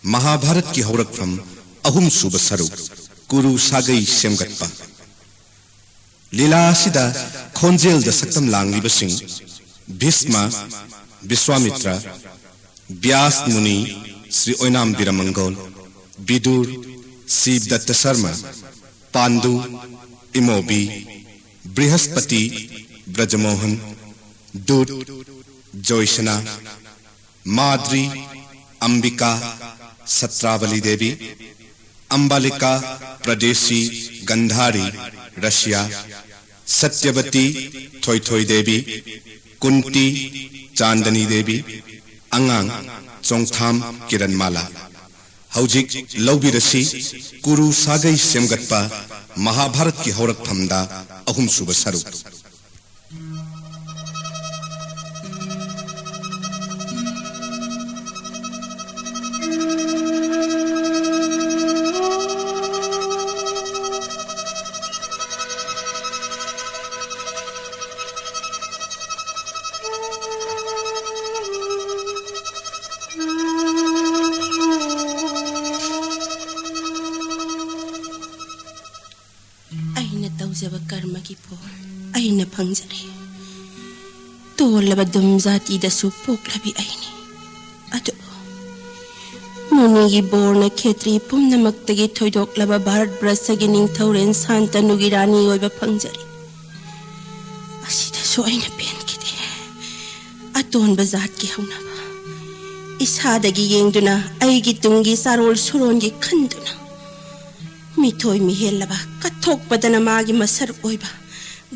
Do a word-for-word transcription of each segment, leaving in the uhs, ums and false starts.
ꯃꯍꯥꯚꯥꯔꯠꯀꯤ ꯍꯧꯔꯛꯐꯝ ꯑꯍꯨꯝꯁꯨꯕ ꯁꯔꯨꯛ, ꯀꯨꯔꯨ ꯁꯥꯒꯩ ꯁꯦꯝꯒꯠꯄ꯫ ꯂꯤꯂꯥ ꯑꯁꯤꯗ ꯈꯣꯟꯖꯦꯜꯗ ꯁꯛꯇꯝ ꯂꯥꯡꯂꯤꯕꯁꯤꯡ ꯚꯤꯁꯃ, ꯕꯤꯁ꯭ꯋꯥꯃꯤꯇ꯭ꯔ, ꯕ꯭ꯌꯥꯁ ꯃꯨꯅꯤ, ꯁ꯭ꯔꯤ ꯑꯣꯏꯅꯥꯝ ꯕꯤꯔꯃꯪꯒꯣꯜ, ꯕꯤꯗꯨꯔ, ꯁꯤꯕꯗꯠꯇ ꯁꯔꯃ, ꯄꯥꯟꯗꯨ, ꯏꯃꯣꯕꯤ, ꯕ꯭ꯔꯤꯍꯁꯄꯇꯤ, ꯕ꯭ꯔꯖꯃꯣꯍꯟ, ꯗꯨꯠ, ꯖꯣꯏꯁꯅꯥ, ꯃꯥꯗ꯭ꯔꯤ, ꯑꯝꯕꯤꯀꯥ, ꯁꯇ꯭ꯔꯥꯕꯂꯤ ꯗꯦꯕꯤ, ꯑꯝꯕꯥꯂꯤꯀꯥ, ꯄ꯭ꯔꯗꯦꯁꯤ, ꯒꯟꯙꯥꯔꯤ, ꯔꯁꯤꯌꯥ, ꯁꯇ꯭ꯌꯕꯇꯤ, ꯊꯣꯏꯊꯣꯏ ꯗꯦꯕꯤ, ꯀꯨꯟꯇꯤ, ꯆꯥꯟꯗꯅꯤ ꯗꯦꯕꯤ, ꯑꯉꯥꯡ, ꯆꯣꯡꯊꯥꯝ, ꯀꯤꯔꯟꯃꯥꯂꯥ꯫ ꯍꯧꯖꯤꯛ ꯂꯧꯕꯤꯔꯁꯤ, ꯀꯨꯔꯨ ꯁꯥꯒꯩ ꯁꯦꯝꯒꯠꯄ ꯃꯍꯥꯚꯥꯔꯠꯀꯤ ꯍꯧꯔꯛꯐꯝꯗ ꯑꯍꯨꯝꯁꯨꯕ ꯁꯔꯨꯛ꯫ ꯑꯩꯅ ꯇꯧꯖꯕ ꯀꯔꯃꯒꯤ ꯐꯣꯜ ꯑꯩꯅ ꯐꯪꯖꯔꯦ꯫ ꯇꯣꯜꯂꯕ ꯗꯨꯝ ꯖꯥꯇꯤꯗꯁꯨ ꯄꯣꯛꯂꯕꯤ ꯑꯩꯅꯤ꯫ ꯑꯗꯨꯕꯨ ꯃꯨꯅꯤꯒꯤ ꯕꯣꯔꯅ ꯈꯦꯇ꯭ꯔꯤ ꯄꯨꯝꯅꯃꯛꯇꯒꯤ ꯊꯣꯏꯗꯣꯛꯂꯕ ꯚꯥꯔꯠ ꯕ꯭ꯔꯁꯒꯤ ꯅꯤꯡꯊꯧꯔꯦꯜ ꯁꯥꯟꯇꯅꯨꯒꯤ ꯔꯥꯅꯤ ꯑꯣꯏꯕ ꯐꯪꯖꯔꯦ꯫ ꯑꯁꯤꯗꯁꯨ ꯑꯩꯅ ꯄꯦꯟꯈꯤꯗꯦ꯫ ꯑꯇꯣꯟꯕ ꯖꯥꯠꯀꯤ ꯍꯧꯅꯕ ꯏꯁꯥꯗꯒꯤ ꯌꯦꯡꯗꯨꯅ, ꯑꯩꯒꯤ ꯇꯨꯡꯒꯤ ꯆꯥꯔꯣꯜ ꯁꯨꯔꯣꯟꯒꯤ ꯈꯟꯗꯨꯅ, ꯃꯤꯊꯣꯏ ꯃꯤꯍꯦꯜꯂꯕ ꯀꯠꯊꯣꯛꯄꯗꯅ ꯃꯥꯒꯤ ꯃꯁꯔꯨꯛ ꯑꯣꯏꯕ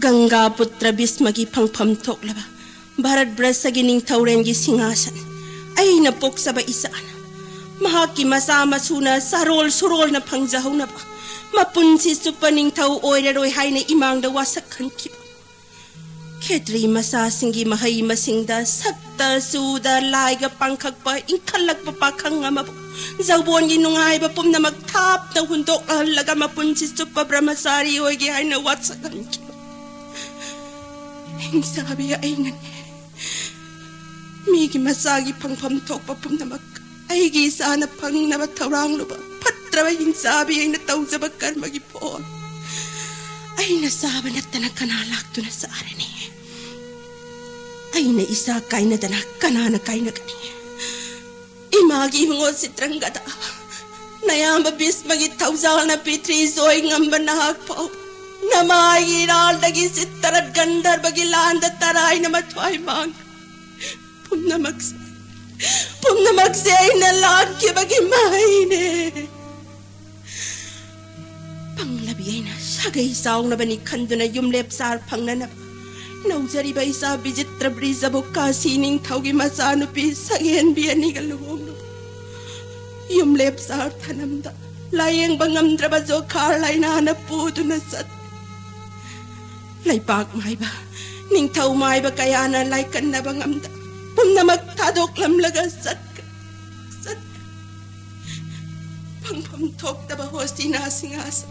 ꯒꯪꯒꯥ ꯄꯨꯇ꯭ꯔ ꯚꯤꯁꯃꯒꯤ ꯐꯪꯐꯝ ꯊꯣꯛꯂꯕ ꯚꯥꯔꯠ ꯕ꯭ꯔꯁꯒꯤ ꯅꯤꯡꯊꯧꯔꯦꯜꯒꯤ ꯁꯤꯡꯍꯥꯁꯟ ꯑꯩꯅ ꯄꯣꯛꯆꯕ ꯏꯆꯥꯅ ꯃꯍꯥꯛꯀꯤ ꯃꯆꯥ ꯃꯁꯨꯅ ꯆꯥꯔꯣꯜ ꯁꯨꯔꯣꯜꯅ ꯐꯪꯖꯍꯧꯅꯕ, ꯃꯄꯨꯟꯁꯤ ꯆꯨꯞꯄ ꯅꯤꯡꯊꯧ ꯑꯣꯏꯔꯔꯣꯏ ꯍꯥꯏꯅ ꯏꯃꯥꯡꯗ ꯋꯥꯁꯛ ꯈꯟꯈꯤꯕ꯫ ꯈꯦꯇ꯭ꯔꯤ ꯃꯆꯥꯁꯤꯡꯒꯤ ꯃꯍꯩ ꯃꯁꯤꯡꯗ ꯁꯛꯇ ꯆꯨꯗ ꯂꯥꯏꯒ ꯄꯥꯡꯈꯛꯄ ꯏꯟꯈꯠꯂꯛꯄ ꯄꯥꯈꯪ ꯑꯃꯕꯨ ꯖꯧꯕꯣꯟꯒꯤ ꯅꯨꯡꯉꯥꯏꯕ ꯄꯨꯝꯅꯃꯛ ꯊꯥꯞꯅ ꯍꯨꯟꯗꯣꯛꯍꯜꯂꯒ ꯃꯄꯨꯟꯁꯤ ꯆꯨꯞꯄ ꯕ꯭ꯔꯍꯃꯆꯥꯔꯤ ꯑꯣꯏꯒꯦ ꯍꯥꯏꯅ ꯋꯥꯁꯛꯍꯟꯈꯤꯕ꯫ ꯍꯤꯡꯆꯥꯕꯤ ꯑꯩꯅꯅꯦ ꯃꯤꯒꯤ ꯃꯆꯥꯒꯤ ꯐꯪꯐꯝ ꯊꯣꯛꯄ ꯄꯨꯝꯅꯃꯛ ꯑꯩꯒꯤ ꯏꯆꯥꯅ ꯐꯪꯅꯕ ꯊꯧꯔꯥꯡꯂꯨꯕ ꯐꯠꯇ꯭ꯔꯕ ꯍꯤꯡꯆꯥꯕꯤ ꯑꯩꯅ ꯇꯧꯖꯕ ꯀꯔꯃꯒꯤ ꯐꯣꯜ꯫ ꯑꯩꯅ ꯆꯥꯕ ꯅꯠꯇꯅ ꯀꯅꯥ ꯂꯥꯛꯇꯨꯅ ꯆꯥꯔꯅꯤ? ꯑꯩꯅ ꯏꯆꯥ ꯀꯥꯏꯅꯗꯅ ꯀꯅꯥꯅ ꯀꯥꯏꯅꯒꯅꯤ? ꯏꯃꯥꯒꯤ ꯏꯕꯨꯡꯉꯣ ꯆꯤꯇ꯭ꯔꯪꯒꯗ, ꯅꯌꯥꯝꯕ ꯚꯤꯁꯃꯒꯤ ꯊꯧꯖꯥꯜꯅ ꯄꯤꯊ꯭ꯔꯤ ꯖꯣꯏ ꯉꯝꯕ ꯅꯍꯥꯛ ꯐꯥꯎ ꯅꯃꯥꯏꯒꯤ ꯏꯔꯥꯜꯗꯒꯤ ꯆꯤꯠꯇꯔꯠ ꯒꯟꯙꯔꯕꯒꯤ ꯂꯥꯟꯗ ꯇꯔꯥꯏꯅ ꯃꯊ꯭ꯋꯥꯏ ꯃꯥꯡꯈ꯭ꯔꯦ꯫ ꯄꯨꯝꯅꯃꯛꯁꯦ, ꯄꯨꯝꯅꯃꯛꯁꯦ ꯑꯩꯅ ꯂꯥꯟꯈꯤꯕꯒꯤ ꯃꯍꯩꯅꯦ꯫ ꯄꯪꯂꯕꯤ ꯑꯩꯅ ꯁꯥꯒꯩ ꯆꯥꯎꯅꯕꯅꯤ ꯈꯟꯗꯨꯅ ꯌꯨꯝꯂꯦꯞ ꯆꯥꯔ ꯐꯪꯅꯅꯕ ꯅꯧꯖꯔꯤꯕ ꯏꯆꯥ ꯕꯤꯖꯤꯇ꯭ꯔ ꯕ꯭ꯔꯤꯖꯕꯨ ꯀꯥꯁꯤ ꯅꯤꯡꯊꯧꯒꯤ ꯃꯆꯥꯅꯨꯄꯤ ꯁꯛꯍꯦꯟꯕꯤ ꯑꯅꯤꯒ ꯂꯨꯍꯣꯡꯅꯕ ꯌꯨꯝꯂꯦꯞ ꯆꯥꯔ ꯊꯅꯝꯗ ꯂꯥꯌꯦꯡꯕ ꯉꯝꯗ꯭ꯔꯕ ꯖꯣꯈꯥꯔ ꯂꯥꯏꯅꯥꯅ ꯄꯨꯗꯨꯅ ꯆꯠ ꯂꯩꯄꯥꯛ ꯃꯥꯏꯕ, ꯅꯤꯡꯊꯧ ꯃꯥꯏꯕ ꯀꯌꯥꯅ ꯂꯥꯏꯀꯟꯅꯕ ꯉꯝꯗ ꯄꯨꯝꯅꯃꯛ ꯊꯥꯗꯣꯛꯂꯝꯂꯒ ꯆꯠꯈ꯭ꯔꯦ, ꯆꯠꯈ꯭ꯔꯦ꯫ ꯐꯪꯐꯝ ꯊꯣꯛꯇꯕ ꯍꯣꯁꯇꯤꯅꯥ ꯁꯤꯡꯍꯥꯁꯟ,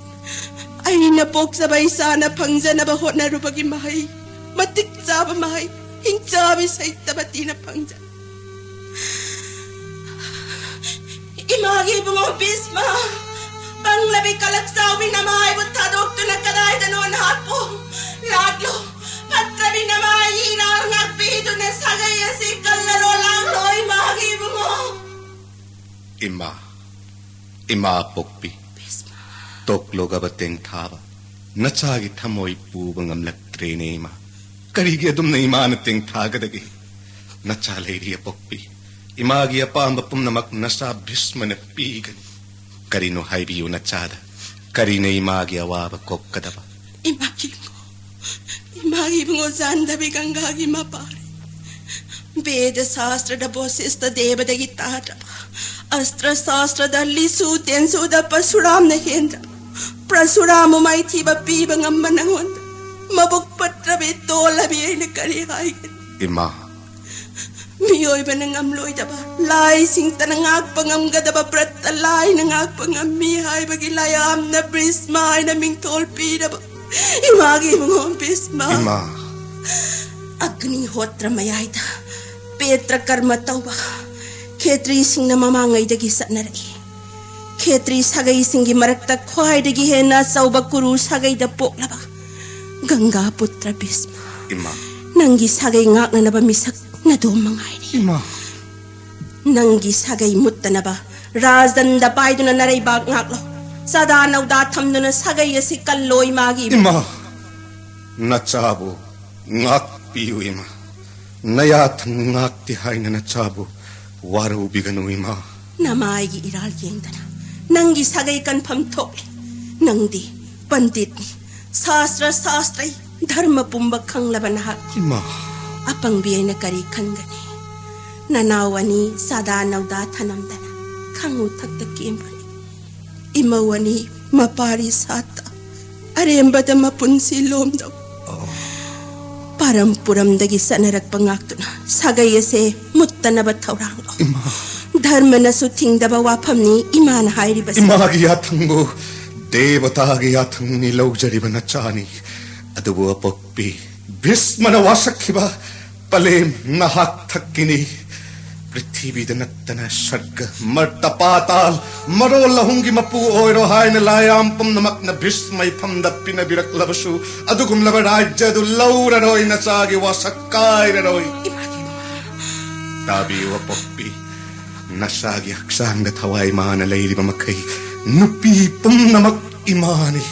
ꯑꯩꯅ ꯄꯣꯛꯆꯕ ꯏꯆꯥꯅ ꯐꯪꯖꯅꯕ ꯍꯣꯠꯅꯔꯨꯕꯒꯤ ꯃꯍꯩ, ꯃꯇꯤꯛ ꯆꯥꯕ ꯃꯍꯩ, ꯍꯤꯡꯆꯥꯕꯤ ꯁꯩꯇꯕꯇꯤꯅ ꯐꯪꯖ ꯏꯃꯥꯒꯤ ꯏꯕꯨꯡꯉꯣ ꯚꯤꯁꯃ, ꯄꯪꯂꯕꯤ ꯀꯂꯛ ꯆꯥꯎꯕꯤ ꯅꯃꯥꯏꯕꯨ ꯊꯥꯗꯣꯛꯇꯨꯅ ꯀꯗꯥꯏꯗꯅꯣ ꯅꯍꯥꯛꯄꯨ ꯂꯥꯛꯂꯣ꯫ ꯐꯠꯇ꯭ꯔꯕꯤ ꯅꯃꯥꯏꯒꯤ ꯏꯔꯥꯜ ꯉꯥꯛꯄꯤꯗꯨꯅ ꯁꯥꯒꯩ ꯑꯁꯤ ꯀꯜꯂꯔꯣ ꯂꯥꯡꯂꯣ ꯏꯃꯥꯒꯤ ꯏꯕꯨꯡꯉꯣ꯫ ꯏꯃꯥ, ꯏꯃꯥ ꯄꯣꯛꯄꯤ, ꯚꯤꯁꯃ꯫ ꯇꯣꯛꯂꯣꯒꯕ ꯇꯦꯡꯊꯥꯕ ꯅꯆꯥꯒꯤ ꯊꯃꯣꯏ ꯄꯨꯕ ꯉꯝꯂꯛꯇ꯭ꯔꯦꯅꯦ ꯏꯃꯥ꯫ ꯀꯔꯤꯒꯤ ꯑꯗꯨꯝꯅ ꯏꯃꯥꯅ ꯇꯦꯡꯊꯥꯒꯗꯒꯦ? ꯅꯆꯥ ꯂꯩꯔꯤ ꯑꯄꯣꯛꯄꯤ, ꯏꯃꯥꯒꯤ ꯑꯄꯥꯝꯕ ꯄꯨꯝꯅꯃꯛ ꯅꯆꯥ ꯚꯤꯁꯃꯅ ꯄꯤꯒꯅꯤ꯫ ꯀꯔꯤꯅꯣ ꯍꯥꯏꯕꯤꯌꯨ ꯅꯆꯥꯗ, ꯀꯔꯤꯅ ꯏꯃꯥꯒꯤ ꯑꯋꯥꯕ ꯀꯣꯛꯀꯗꯕ? ꯏꯃꯥꯒꯤ ꯏꯕꯨꯡꯉꯣ, ꯏꯃꯥꯒꯤ ꯏꯕꯨꯡꯉꯣ ꯖꯥꯟꯗꯕꯤ ꯒꯪꯒꯥꯒꯤ ꯃꯄꯥꯔꯤ꯫ ꯕꯦꯗ ꯁꯥꯁꯇ꯭ꯔꯗ ꯕꯣꯁꯤꯁꯇ ꯗꯦꯕꯗꯒꯤ ꯇꯥꯗ꯭ꯔꯕ, ꯑꯁꯇ꯭ꯔ ꯁꯥꯁꯇ꯭ꯔꯗ ꯂꯤꯁꯨ ꯇꯦꯟꯁꯨꯗ ꯄꯁꯨꯔꯥꯝꯅ ꯍꯦꯟꯗ꯭ꯔꯕ, ꯄ꯭ꯔꯁꯨꯔꯥꯝꯕꯨ ꯃꯥꯏꯊꯤꯕ ꯄꯤꯕ ꯉꯝꯕ ꯅꯪꯉꯣꯟꯗ ꯃꯕꯨꯛ ꯐꯠꯇ꯭ꯔꯕꯤ ꯇꯣꯜꯂꯕꯤ ꯑꯩꯅ ꯀꯔꯤ ꯍꯥꯏꯒꯅꯤ? ꯏꯃꯥ, ꯃꯤꯑꯣꯏꯕꯅ ꯉꯝꯂꯣꯏꯗꯕ, ꯂꯥꯏꯁꯤꯡꯇꯅ ꯉꯥꯛꯄ ꯉꯝꯒꯗꯕ ꯕ꯭ꯔꯠꯇ ꯂꯥꯏꯅ ꯉꯥꯛꯄ ꯉꯝꯃꯤ ꯍꯥꯏꯕꯒꯤ ꯂꯥꯏꯌꯥꯝꯅ ꯕ꯭ꯔꯤꯁꯃ ꯍꯥꯏꯅ ꯃꯤꯡꯊꯣꯜ ꯄꯤꯔꯕ ꯏꯃꯥꯒꯤ ꯏꯕꯨꯡꯉꯣ ꯕ꯭ꯔꯤꯁꯃ꯫ ꯏꯃꯥ꯫ ꯑꯒ꯭ꯅꯤꯍꯣꯇ꯭ꯔ ꯃꯌꯥꯏꯗ ꯄꯦꯇ꯭ꯔ ꯀꯔꯃ ꯇꯧꯕ, ꯈꯦꯇ꯭ꯔꯤꯁꯤꯡꯅ ꯃꯃꯥꯡꯉꯩꯗꯒꯤ ꯆꯠꯅꯔꯛꯏ꯫ ꯈꯦꯇ꯭ꯔꯤ ꯁꯥꯒꯩꯁꯤꯡꯒꯤ ꯃꯔꯛꯇ ꯈ꯭ꯋꯥꯏꯗꯒꯤ ꯍꯦꯟꯅ ꯑꯆꯧꯕ ꯀꯨꯔꯨ ꯁꯥꯒꯩꯗ ꯄꯣꯛꯂꯕ ꯒꯪꯒꯥ ꯄꯨꯇ꯭ꯔ ꯚꯤꯁꯃ, ꯏꯃꯥ꯫ ꯅꯪꯒꯤ ꯁꯥꯒꯩ ꯉꯥꯛꯅꯅꯕ ꯃꯤꯁꯛ ꯅꯗꯣꯝ ꯃꯉꯥꯏꯔꯦ꯫ ꯏꯃꯥ꯫ ꯅꯪꯒꯤ ꯁꯥꯒꯩ ꯃꯨꯠꯇꯅꯕ ꯔꯥꯖꯗꯟꯗ ꯄꯥꯏꯗꯨꯅ ꯅꯔꯩꯕꯥꯛ ꯉꯥꯛꯂꯣ꯫ ꯆꯥꯗꯥ ꯅꯧꯗꯥ ꯊꯝꯗꯨꯅ ꯁꯥꯒꯩ ꯑꯁꯤ ꯀꯜꯂꯣ, ꯏꯃꯥꯒꯤ ꯏꯕꯨꯡꯉꯣ꯫ ꯏꯃꯥ, ꯅꯆꯥꯕꯨ ꯉꯥꯛꯄꯤꯌꯨ ꯏꯃꯥ꯫ ꯅꯌꯥꯊꯪ ꯉꯥꯛꯇꯦ ꯍꯥꯏꯅ ꯅꯆꯥꯕꯨ ꯋꯥꯔꯧꯕꯤꯒꯅꯨ ꯏꯃꯥ꯫ ꯅꯃꯥꯏꯒꯤ ꯏꯔꯥꯜ ꯌꯦꯡꯗꯅ ꯅꯪꯒꯤ ꯁꯥꯒꯩ ꯀꯟꯐꯝ ꯊꯣꯛꯂꯦ꯫ ꯅꯪꯗꯤ ꯄꯟꯗꯤꯠꯅꯤ, ꯁꯥꯁꯇ꯭ꯔ ꯁꯥꯁꯇ꯭ꯔꯩ, ꯙꯔꯃ ꯄꯨꯝꯕ ꯈꯪꯂꯕ ꯅꯍꯥꯛ꯫ ꯏꯃꯥ꯫ ꯑꯄꯪꯕꯤ ꯑꯩꯅ ꯀꯔꯤ ꯈꯟꯒꯅꯤ? ꯅꯅꯥꯎ ꯑꯅꯤ ꯆꯥꯗꯥ ꯅꯧꯗꯥ ꯊꯅꯝꯗꯅ ꯈꯪꯉꯨ ꯊꯛꯇ ꯀꯦꯝꯕꯅꯤ꯫ ꯏꯃꯧ ꯑꯅꯤ ꯃꯄꯥꯔꯤ ꯁꯥꯠꯇ ꯑꯔꯦꯝꯕꯗ ꯃꯄꯨꯟꯁꯤ ꯂꯣꯝꯗꯧ꯫ ꯄꯥꯔꯝ ꯄꯨꯔꯝꯗꯒꯤ ꯆꯠꯅꯔꯛꯄ ꯉꯥꯛꯇꯨꯅ ꯁꯥꯒꯩ ꯑꯁꯦ ꯃꯨꯠꯇꯅꯕ ꯊꯧꯔꯥꯡ ꯂꯧ꯫ ꯏꯃꯥ꯫ ꯙꯔꯃꯅꯁꯨ ꯊꯤꯡꯗꯕ ꯋꯥꯐꯝꯅꯤ ꯏꯃꯥꯅ ꯍꯥꯏꯔꯤꯕꯁꯤ꯫ ꯏꯃꯥꯒꯤ ꯌꯥꯊꯪꯕꯨ ꯗꯦꯕꯇꯥꯒꯤ ꯌꯥꯊꯪꯅꯤ ꯂꯧꯖꯔꯤꯕ ꯅꯆꯥꯅꯤ꯫ ꯑꯗꯨꯕꯨ ꯑꯄꯣꯛꯄꯤ ꯚꯤꯁꯃꯅ ꯋꯥꯁꯛꯈꯤꯕ ꯄꯂꯦꯝ ꯅꯍꯥꯛ ꯊꯛꯀꯤꯅꯤ꯫ ꯄ꯭ꯔꯤꯊꯤꯕꯤꯗ ꯅꯠꯇꯅ ꯁꯔꯒ, ꯃꯔꯇ, ꯄꯥꯇꯥꯜ, ꯃꯔꯣꯜ ꯑꯍꯨꯝꯒꯤ ꯃꯄꯨ ꯑꯣꯏꯔꯣ ꯍꯥꯏꯅ ꯂꯥꯏꯌꯥꯝ ꯄꯨꯝꯅꯃꯛꯅ ꯚꯤꯁꯃ ꯏꯐꯝꯗ ꯄꯤꯅꯕꯤꯔꯛꯂꯕꯁꯨ ꯑꯗꯨꯒꯨꯝꯂꯕ ꯔꯥꯖ꯭ꯌ ꯑꯗꯨ ꯂꯧꯔꯔꯣꯏ꯫ ꯅꯆꯥꯒꯤ ꯋꯥꯁꯛ ꯀꯥꯏꯔꯔꯣꯏ꯫ ꯇꯥꯕꯤꯌꯨ ꯑꯄꯣꯛꯄꯤ, ꯅꯆꯥꯒꯤ ꯍꯛꯆꯥꯡꯗ ꯊꯋꯥꯏ ꯃꯥꯅ ꯂꯩꯔꯤꯕ ꯃꯈꯩ ꯅꯨꯄꯤ ꯄꯨꯝꯅꯃꯛ ꯏꯃꯥꯅꯤ꯫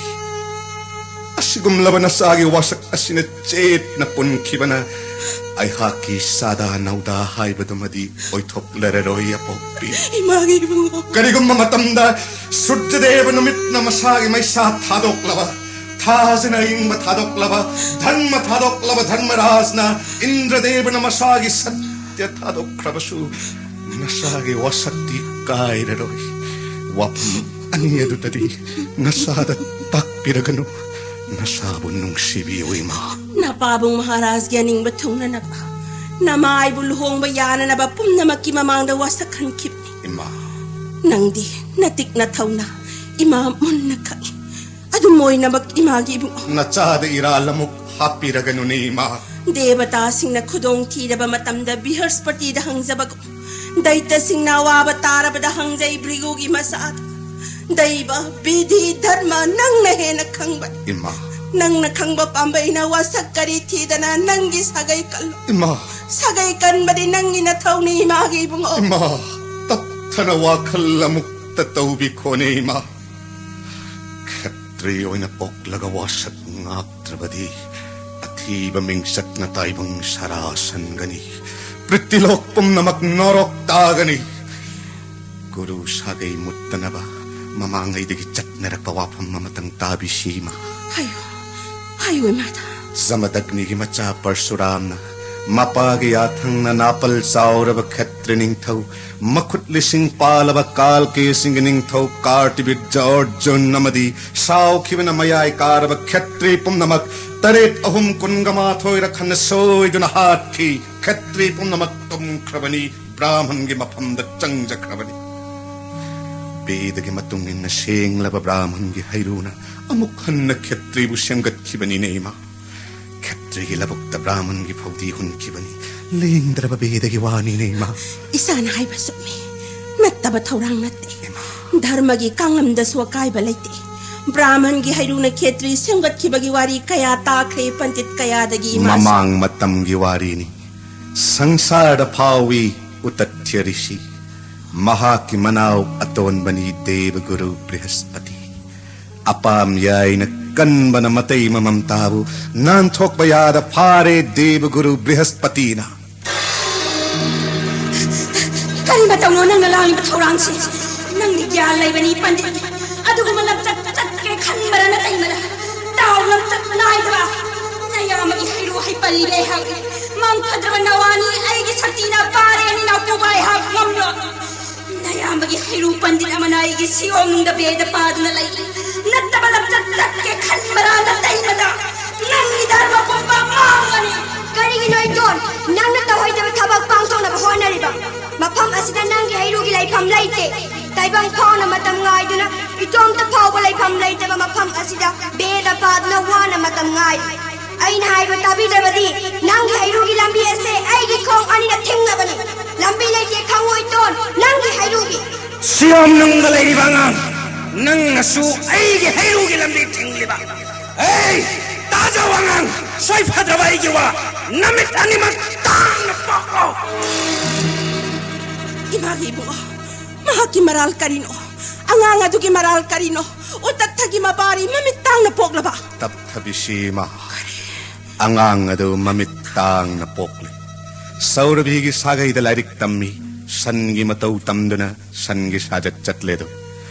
ꯑꯁꯤꯒꯨꯝꯂꯕ ꯅꯆꯥꯒꯤ ꯋꯥꯁꯛ ꯑꯁꯤꯅ ꯆꯦꯠꯅ ꯄꯨꯟꯈꯤꯕꯅ ꯑꯩꯍꯥꯛꯀꯤ ꯆꯥꯗꯥ ꯅꯧꯗꯥ ꯍꯥꯏꯕꯗꯨꯃꯗꯤ ꯑꯣꯏꯊꯣꯛꯂꯔꯔꯣꯏ ꯑꯄꯣꯛꯄꯤ꯫ ꯏꯃꯥꯒꯤ ꯏꯕꯨꯡꯉꯣ꯫ ꯀꯔꯤꯒꯨꯝꯕ ꯃꯇꯝꯗ ꯁꯨꯔꯖꯗꯦꯕ ꯅꯨꯃꯤꯠꯅ ꯃꯁꯥꯒꯤ ꯃꯩꯁꯥ ꯊꯥꯗꯣꯛꯂꯕ, ꯊꯥꯖꯅ ꯑꯏꯪꯕ ꯊꯥꯗꯣꯛꯂꯕ, ꯙꯔꯃ ꯊꯥꯗꯣꯛꯂꯕ ꯙꯔꯃꯔꯥꯖꯅ ꯏꯟꯗ꯭ꯔꯗꯦꯕꯅ ꯃꯁꯥꯒꯤ ꯁꯠ ꯁꯠꯇ꯭ꯌ ꯊꯥꯗꯣꯛꯈ꯭ꯔꯕꯁꯨ ꯅꯁꯥꯒꯤ ꯋꯥꯁꯛꯇꯤ ꯀꯥꯏꯔꯔꯣꯏ꯫ ꯋꯥꯐꯝ ꯑꯅꯤ ꯑꯗꯨꯗꯗꯤ ꯅꯁꯥꯗ ꯇꯥꯛꯄꯤꯔꯒꯅꯨ꯫ ꯅꯁꯥꯕꯨ ꯅꯨꯡꯁꯤꯕꯤꯌꯨ ꯏꯃꯥ꯫ ꯅꯄꯥꯕꯨꯡ ꯃꯍꯥꯔꯥꯖꯒꯤ ꯑꯅꯤꯡꯕ ꯊꯨꯡꯅꯅꯕ ꯅꯃꯥꯏꯕꯨ ꯂꯨꯍꯣꯡꯕ ꯌꯥꯅꯅꯕ ꯄꯨꯝꯅꯃꯛꯀꯤ ꯃꯃꯥꯡꯗ ꯋꯥꯁꯛꯍꯟꯈꯤꯕꯅꯤ꯫ ꯏꯃꯥ꯫ ꯅꯪꯗꯤ ꯅꯇꯤꯛ ꯅꯊꯧꯅ ꯏꯃꯥ ꯃꯨꯟꯅ ꯈꯪꯏ꯫ ꯑꯗꯨꯝ ꯑꯣꯏꯅꯃꯛ ꯏꯃꯥꯒꯤ ꯏꯕꯨꯡꯉꯣ꯫ ꯅꯆꯥꯗ ꯏꯔꯥꯜ ꯑꯃꯨꯛ ꯍꯥꯞꯄꯤꯔꯒꯅꯨꯅꯦ ꯏꯃꯥ꯫ ꯗꯦꯕꯇꯥꯁꯤꯡꯅ ꯈꯨꯗꯣꯡ ꯊꯤꯔꯕ ꯃꯇꯝꯗ ꯕꯤꯍꯔꯁꯄꯇꯤꯗ ꯍꯪꯖꯕꯒꯨꯝ ꯗꯩꯇꯁꯤꯡꯅ ꯑꯋꯥꯕ ꯇꯥꯔꯕꯗ ꯍꯪꯖꯩ ꯚ꯭ꯔꯤꯒꯨꯒꯤ ꯃꯆꯥꯗ꯫ ꯗꯩꯕ, ꯕꯤꯙꯤ, ꯙꯔꯃ ꯅꯪꯅ ꯍꯦꯟꯅ ꯈꯪꯕꯅꯤ꯫ ꯏꯃꯥ꯫ ꯅꯪꯅ ꯈꯪꯕ ꯄꯥꯝꯕꯩꯅ ꯋꯥꯁꯛ ꯀꯔꯤ ꯊꯤꯗꯅ ꯅꯪꯒꯤ ꯁꯥꯒꯩ ꯀꯜꯂꯨ꯫ ꯏꯃꯥ꯫ ꯁꯥꯒꯩ ꯀꯟꯕꯗꯤ ꯅꯪꯒꯤ ꯅꯊꯧꯅꯤ ꯏꯃꯥꯒꯤ ꯏꯕꯨꯡꯉꯣ꯫ ꯏꯃꯥ, ꯇꯞꯊꯅ ꯋꯥꯈꯜ ꯑꯃꯨꯛꯇ ꯇꯧꯕꯤꯈꯣꯅꯦ ꯏꯃꯥ꯫ ꯈꯦꯇ꯭ꯔꯤ ꯑꯣꯏꯅ ꯄꯣꯛꯂꯒ ꯋꯥꯁꯛ ꯉꯥꯛꯇ꯭ꯔꯕꯗꯤ ꯑꯊꯤꯕ ꯃꯤꯡꯆꯠꯅ ꯇꯥꯏꯕꯪ ꯁꯔꯥ ꯁꯟꯒꯅꯤ꯫ ꯄ꯭ꯔꯤꯊꯤꯂꯣꯛ ꯄꯨꯝꯅꯃꯛ ꯅꯣꯔꯣꯛ ꯇꯥꯒꯅꯤ꯫ ꯒꯨꯔꯨ ꯁꯥꯒꯩ ꯃꯨꯠꯇꯅꯕ ꯃꯃꯥꯡꯉꯩꯗꯒꯤ ꯆꯠꯅꯔꯛꯄ ꯋꯥꯐꯝ ꯑꯃꯇꯪ ꯇꯥꯕꯤꯁꯤ ꯏꯃꯥ꯫ ꯍꯥꯏꯌꯨ, ꯍꯥꯏꯌꯨ ꯏꯃꯥꯗ꯫ ꯖꯃꯗꯒ꯭ꯅꯤꯒꯤ ꯃꯆꯥ ꯄꯔꯁꯨꯔꯥꯝꯅ ꯃꯄꯥꯒꯤ ꯌꯥꯊꯪꯅ ꯅꯥꯄꯜ ꯆꯥꯎꯔꯕ ꯈꯦꯇ꯭ꯔꯤ ꯅꯤꯡꯊꯧ, ꯃꯈꯨꯠ ꯂꯤꯁꯤꯡ ꯄꯥꯜꯂꯕ ꯀꯥꯜꯀꯦꯁꯤꯡꯒꯤ ꯅꯤꯡꯊꯧ ꯀꯥꯔꯇꯤꯕꯤꯖ ꯑꯔꯖꯨꯟ ꯑꯃꯗꯤ ꯁꯥꯎꯈꯤꯕꯅ ꯃꯌꯥꯏ ꯀꯥꯔꯕ ꯈꯦꯇ꯭ꯔꯤ ꯄꯨꯝꯅꯃꯛ ꯇꯔꯦꯠ ꯑꯍꯨꯝ ꯀꯨꯟꯒ ꯃꯥꯊꯣꯏꯔ ꯈꯟꯅ ꯁꯣꯏꯗꯨꯅ ꯍꯥꯠꯈꯤ꯫ ꯈꯦꯇ꯭ꯔꯤ ꯄꯨꯝꯅꯃꯛ ꯇꯨꯝꯈ꯭ꯔꯕꯅꯤ꯫ ꯕ꯭ꯔꯥꯍꯃꯟꯒꯤ ꯃꯐꯝꯗ ꯆꯪꯖꯈ꯭ꯔꯕꯅꯤ꯫ ꯕꯦꯗꯒꯤ ꯃꯇꯨꯡ ꯏꯟꯅ ꯁꯦꯡꯂꯕ ꯕ꯭ꯔꯥꯍꯃꯟꯒꯤ ꯍꯩꯔꯨꯅ ꯑꯃꯨꯛ ꯍꯟꯅ ꯈꯦꯇ꯭ꯔꯤꯕꯨ ꯁꯦꯝꯒꯠꯈꯤꯕꯅꯤꯅꯦ ꯏꯃꯥ꯫ ꯈꯦꯇ꯭ꯔꯤꯒꯤ ꯂꯧꯕꯨꯛꯇ ꯕ꯭ꯔꯥꯍꯃꯟꯒꯤ ꯐꯧꯗꯤ ꯍꯨꯟꯈꯤꯕꯅꯤ꯫ ꯂꯦꯡꯗ꯭ꯔꯕ ꯕꯦꯗꯒꯤ ꯋꯥꯅꯤꯅꯦ ꯏꯃꯥ꯫ ꯏꯆꯥꯅ ꯍꯥꯏꯕ ꯆꯨꯝꯃꯤ꯫ ꯅꯠꯇꯕ ꯊꯧꯔꯥꯡ ꯅꯠꯇꯦ꯫ ꯏꯃꯥ꯫ ꯙꯔꯃꯒꯤ ꯀꯥꯡꯂꯝꯗꯁꯨ ꯑꯀꯥꯏꯕ ꯂꯩꯇꯦ꯫ ꯕ꯭ꯔꯥꯍꯃꯟꯒꯤ ꯍꯩꯔꯨꯅ ꯈꯦꯇ꯭ꯔꯤ ꯁꯦꯝꯒꯠꯈꯤꯕꯒꯤ ꯋꯥꯔꯤ ꯀꯌꯥ ꯇꯥꯈ꯭ꯔꯦ ꯄꯟꯗꯤꯠ ꯀꯌꯥꯗꯒꯤ ꯏꯃꯥꯁꯨ꯫ ꯃꯃꯥꯡ ꯃꯇꯝꯒꯤ ꯋꯥꯔꯤꯅꯤ꯫ ꯁꯪꯁꯥꯔꯗ ꯐꯥꯎꯏ ꯎꯇꯊ꯭ꯌ ꯔꯤꯁꯤ꯫ ꯃꯍꯥꯛꯀꯤ ꯃꯅꯥꯎ ꯑꯇꯣꯟꯕꯅꯤ ꯗꯦꯕꯒꯨꯔꯨ ꯕ꯭ꯔꯤꯍꯁꯄꯇꯤ꯫ ꯑꯄꯥꯝ ꯌꯥꯏꯅ ꯀꯟꯕꯅ ꯃꯇꯩ ꯃꯃꯝ ꯇꯥꯕꯨ ꯅꯥꯟꯊꯣꯛꯄ ꯌꯥꯗ ꯐꯥꯔꯦ ꯗꯦꯕꯒꯨꯔꯨ ꯕ꯭ꯔꯤꯍꯁꯄꯇꯤꯅ꯫ ꯀꯔꯤ ꯃꯇꯧꯅꯣ ꯅꯪꯅ ꯂꯥꯡꯂꯤꯕ ꯊꯧꯔꯥꯡꯁꯤ? ꯅꯪꯗꯤ ꯒ꯭ꯌꯥꯟ ꯂꯩꯕꯅꯤ ꯄꯟꯗꯤꯠ꯫ ꯑꯗꯨꯒꯨꯝꯕ ꯂꯝꯆꯠ ꯆꯠꯀꯦ ꯈꯟꯕꯔ ꯅꯇꯩꯃꯔ? ꯇꯥꯎ ꯂꯝꯆꯠ ꯅꯥꯏꯗꯕ꯫ ꯅꯌꯥꯝꯕꯒꯤ ꯍꯩꯔꯨ ꯍꯩꯄꯜꯂꯤꯕ ꯑꯩꯍꯥꯛ ꯃꯥꯡ ꯐꯗ꯭ꯔꯕ ꯅꯋꯥꯅꯤ꯫ ꯑꯩꯒꯤ ꯁꯛꯇꯤꯅ ꯄꯥꯔꯦꯅꯤ ꯅꯥꯎꯇꯨꯕ ꯑꯩꯍꯥꯛ ꯉꯝꯂꯣ꯫ ꯅꯌꯥꯝꯕꯒꯤ ꯍꯩꯔꯨ ꯄꯟꯗꯤꯠ ꯑꯃꯅ ꯑꯩꯒꯤ ꯁꯤꯌꯣꯝꯅꯨꯡꯗ ꯕꯦꯗ ꯄꯥꯗꯨꯅ ꯂꯩ꯫ ꯅꯠꯇꯕ ꯂꯝꯆꯠ ꯆꯠꯀꯦ ꯈꯟꯕꯔꯥ ꯅꯇꯩꯃꯗ? ꯅꯪꯒꯤ ꯙꯔꯃ ꯄꯨꯝꯕ ꯃꯥꯡꯒꯅꯤ꯫ ꯀꯔꯤꯒꯤꯅꯣ ꯏꯇꯣꯟ? ꯅꯪꯅ ꯇꯧꯍꯩꯗꯕ ꯊꯕꯛ ꯄꯥꯡꯊꯣꯛꯅꯕ ꯍꯣꯠꯅꯔꯤꯕ? ꯃꯐꯝ ꯑꯁꯤꯗ ꯅꯪꯒꯤ ꯍꯩꯔꯨꯒꯤ ꯂꯩꯐꯝ ꯂꯩꯇꯦ꯫ ꯇꯥꯏꯕꯪ ꯐꯥꯎꯅ ꯃꯇꯝ ꯉꯥꯏꯗꯨꯅ ꯏꯇꯣꯝꯇ ꯐꯥꯎꯕ ꯂꯩꯐꯝ ꯂꯩꯇꯕ ꯃꯐꯝ ꯑꯁꯤꯗ ꯕꯦꯗ ꯄꯥꯗꯨꯅ ꯋꯥꯅ ꯃꯇꯝ ꯉꯥꯏꯔꯤ꯫ ꯑꯩꯅ ꯍꯥꯏꯕ ꯇꯥꯕꯤꯗ꯭ꯔꯕꯗꯤ ꯅꯪꯒꯤ ꯍꯩꯔꯨꯒꯤ ꯂꯝꯕꯤ ꯑꯁꯦ ꯑꯩꯒꯤ ꯈꯣꯡ ꯑꯅꯤꯅ ꯊꯤꯡꯂꯕꯅꯤ꯫ ꯂꯝꯕꯤ ꯂꯩꯇꯦ ꯈꯪꯉꯣꯏ ꯇꯣꯟ, ꯅꯪꯒꯤ ꯍꯩꯔꯨꯒꯤ꯫ ꯁꯤ ꯌꯥꯝ ꯅꯨꯡꯗ ꯂꯩꯔꯤꯕ ꯑꯉꯥꯡ, ꯅꯪꯅꯁꯨ ꯑꯩꯒꯤ ꯍꯩꯔꯨꯒꯤ ꯂꯝꯕꯤ ꯊꯤꯡꯂꯤꯕ꯫ ꯑꯩ ꯇꯥꯖꯧ ꯑꯉꯥꯡ, ꯁꯣꯏ ꯐꯗ꯭ꯔꯕ ꯑꯩꯒꯤ ꯋꯥ, ꯅꯃꯤꯠ ꯑꯅꯤꯃꯛ ꯇꯥꯡꯅ ꯄꯣꯛꯂꯣ꯫ ꯏꯃꯥꯒꯤ ꯏꯕꯨꯡꯉꯣ, ꯃꯍꯥꯛꯀꯤ ꯃꯔꯥꯜ ꯀꯔꯤꯅꯣ? ꯑꯉꯥꯡ ꯑꯗꯨꯒꯤ ꯃꯔꯥꯜ ꯀꯔꯤꯅꯣ? ꯎꯇꯠꯊꯒꯤ ꯃꯄꯥꯔꯤ ꯃꯃꯤꯠ ꯇꯥꯡꯅ ꯄꯣꯛꯂꯕ? ꯇꯞꯊꯕꯤꯁꯤ ꯏꯃꯥ, ꯑꯉꯥꯡ ꯑꯗꯨ ꯃꯃꯤꯠ ꯇꯥꯡꯅ ꯄꯣꯛꯂꯦ꯫ ꯁꯧꯔꯕꯤꯒꯤ ꯁꯥꯒꯩꯗ ꯂꯥꯏꯔꯤꯛ ꯇꯝꯃꯤ, ꯁꯟꯒꯤ ꯃꯇꯧ ꯇꯝꯗꯨꯅ ꯁꯟꯒꯤ ꯁꯥꯖꯠ ꯆꯠꯂꯦꯗꯣ꯫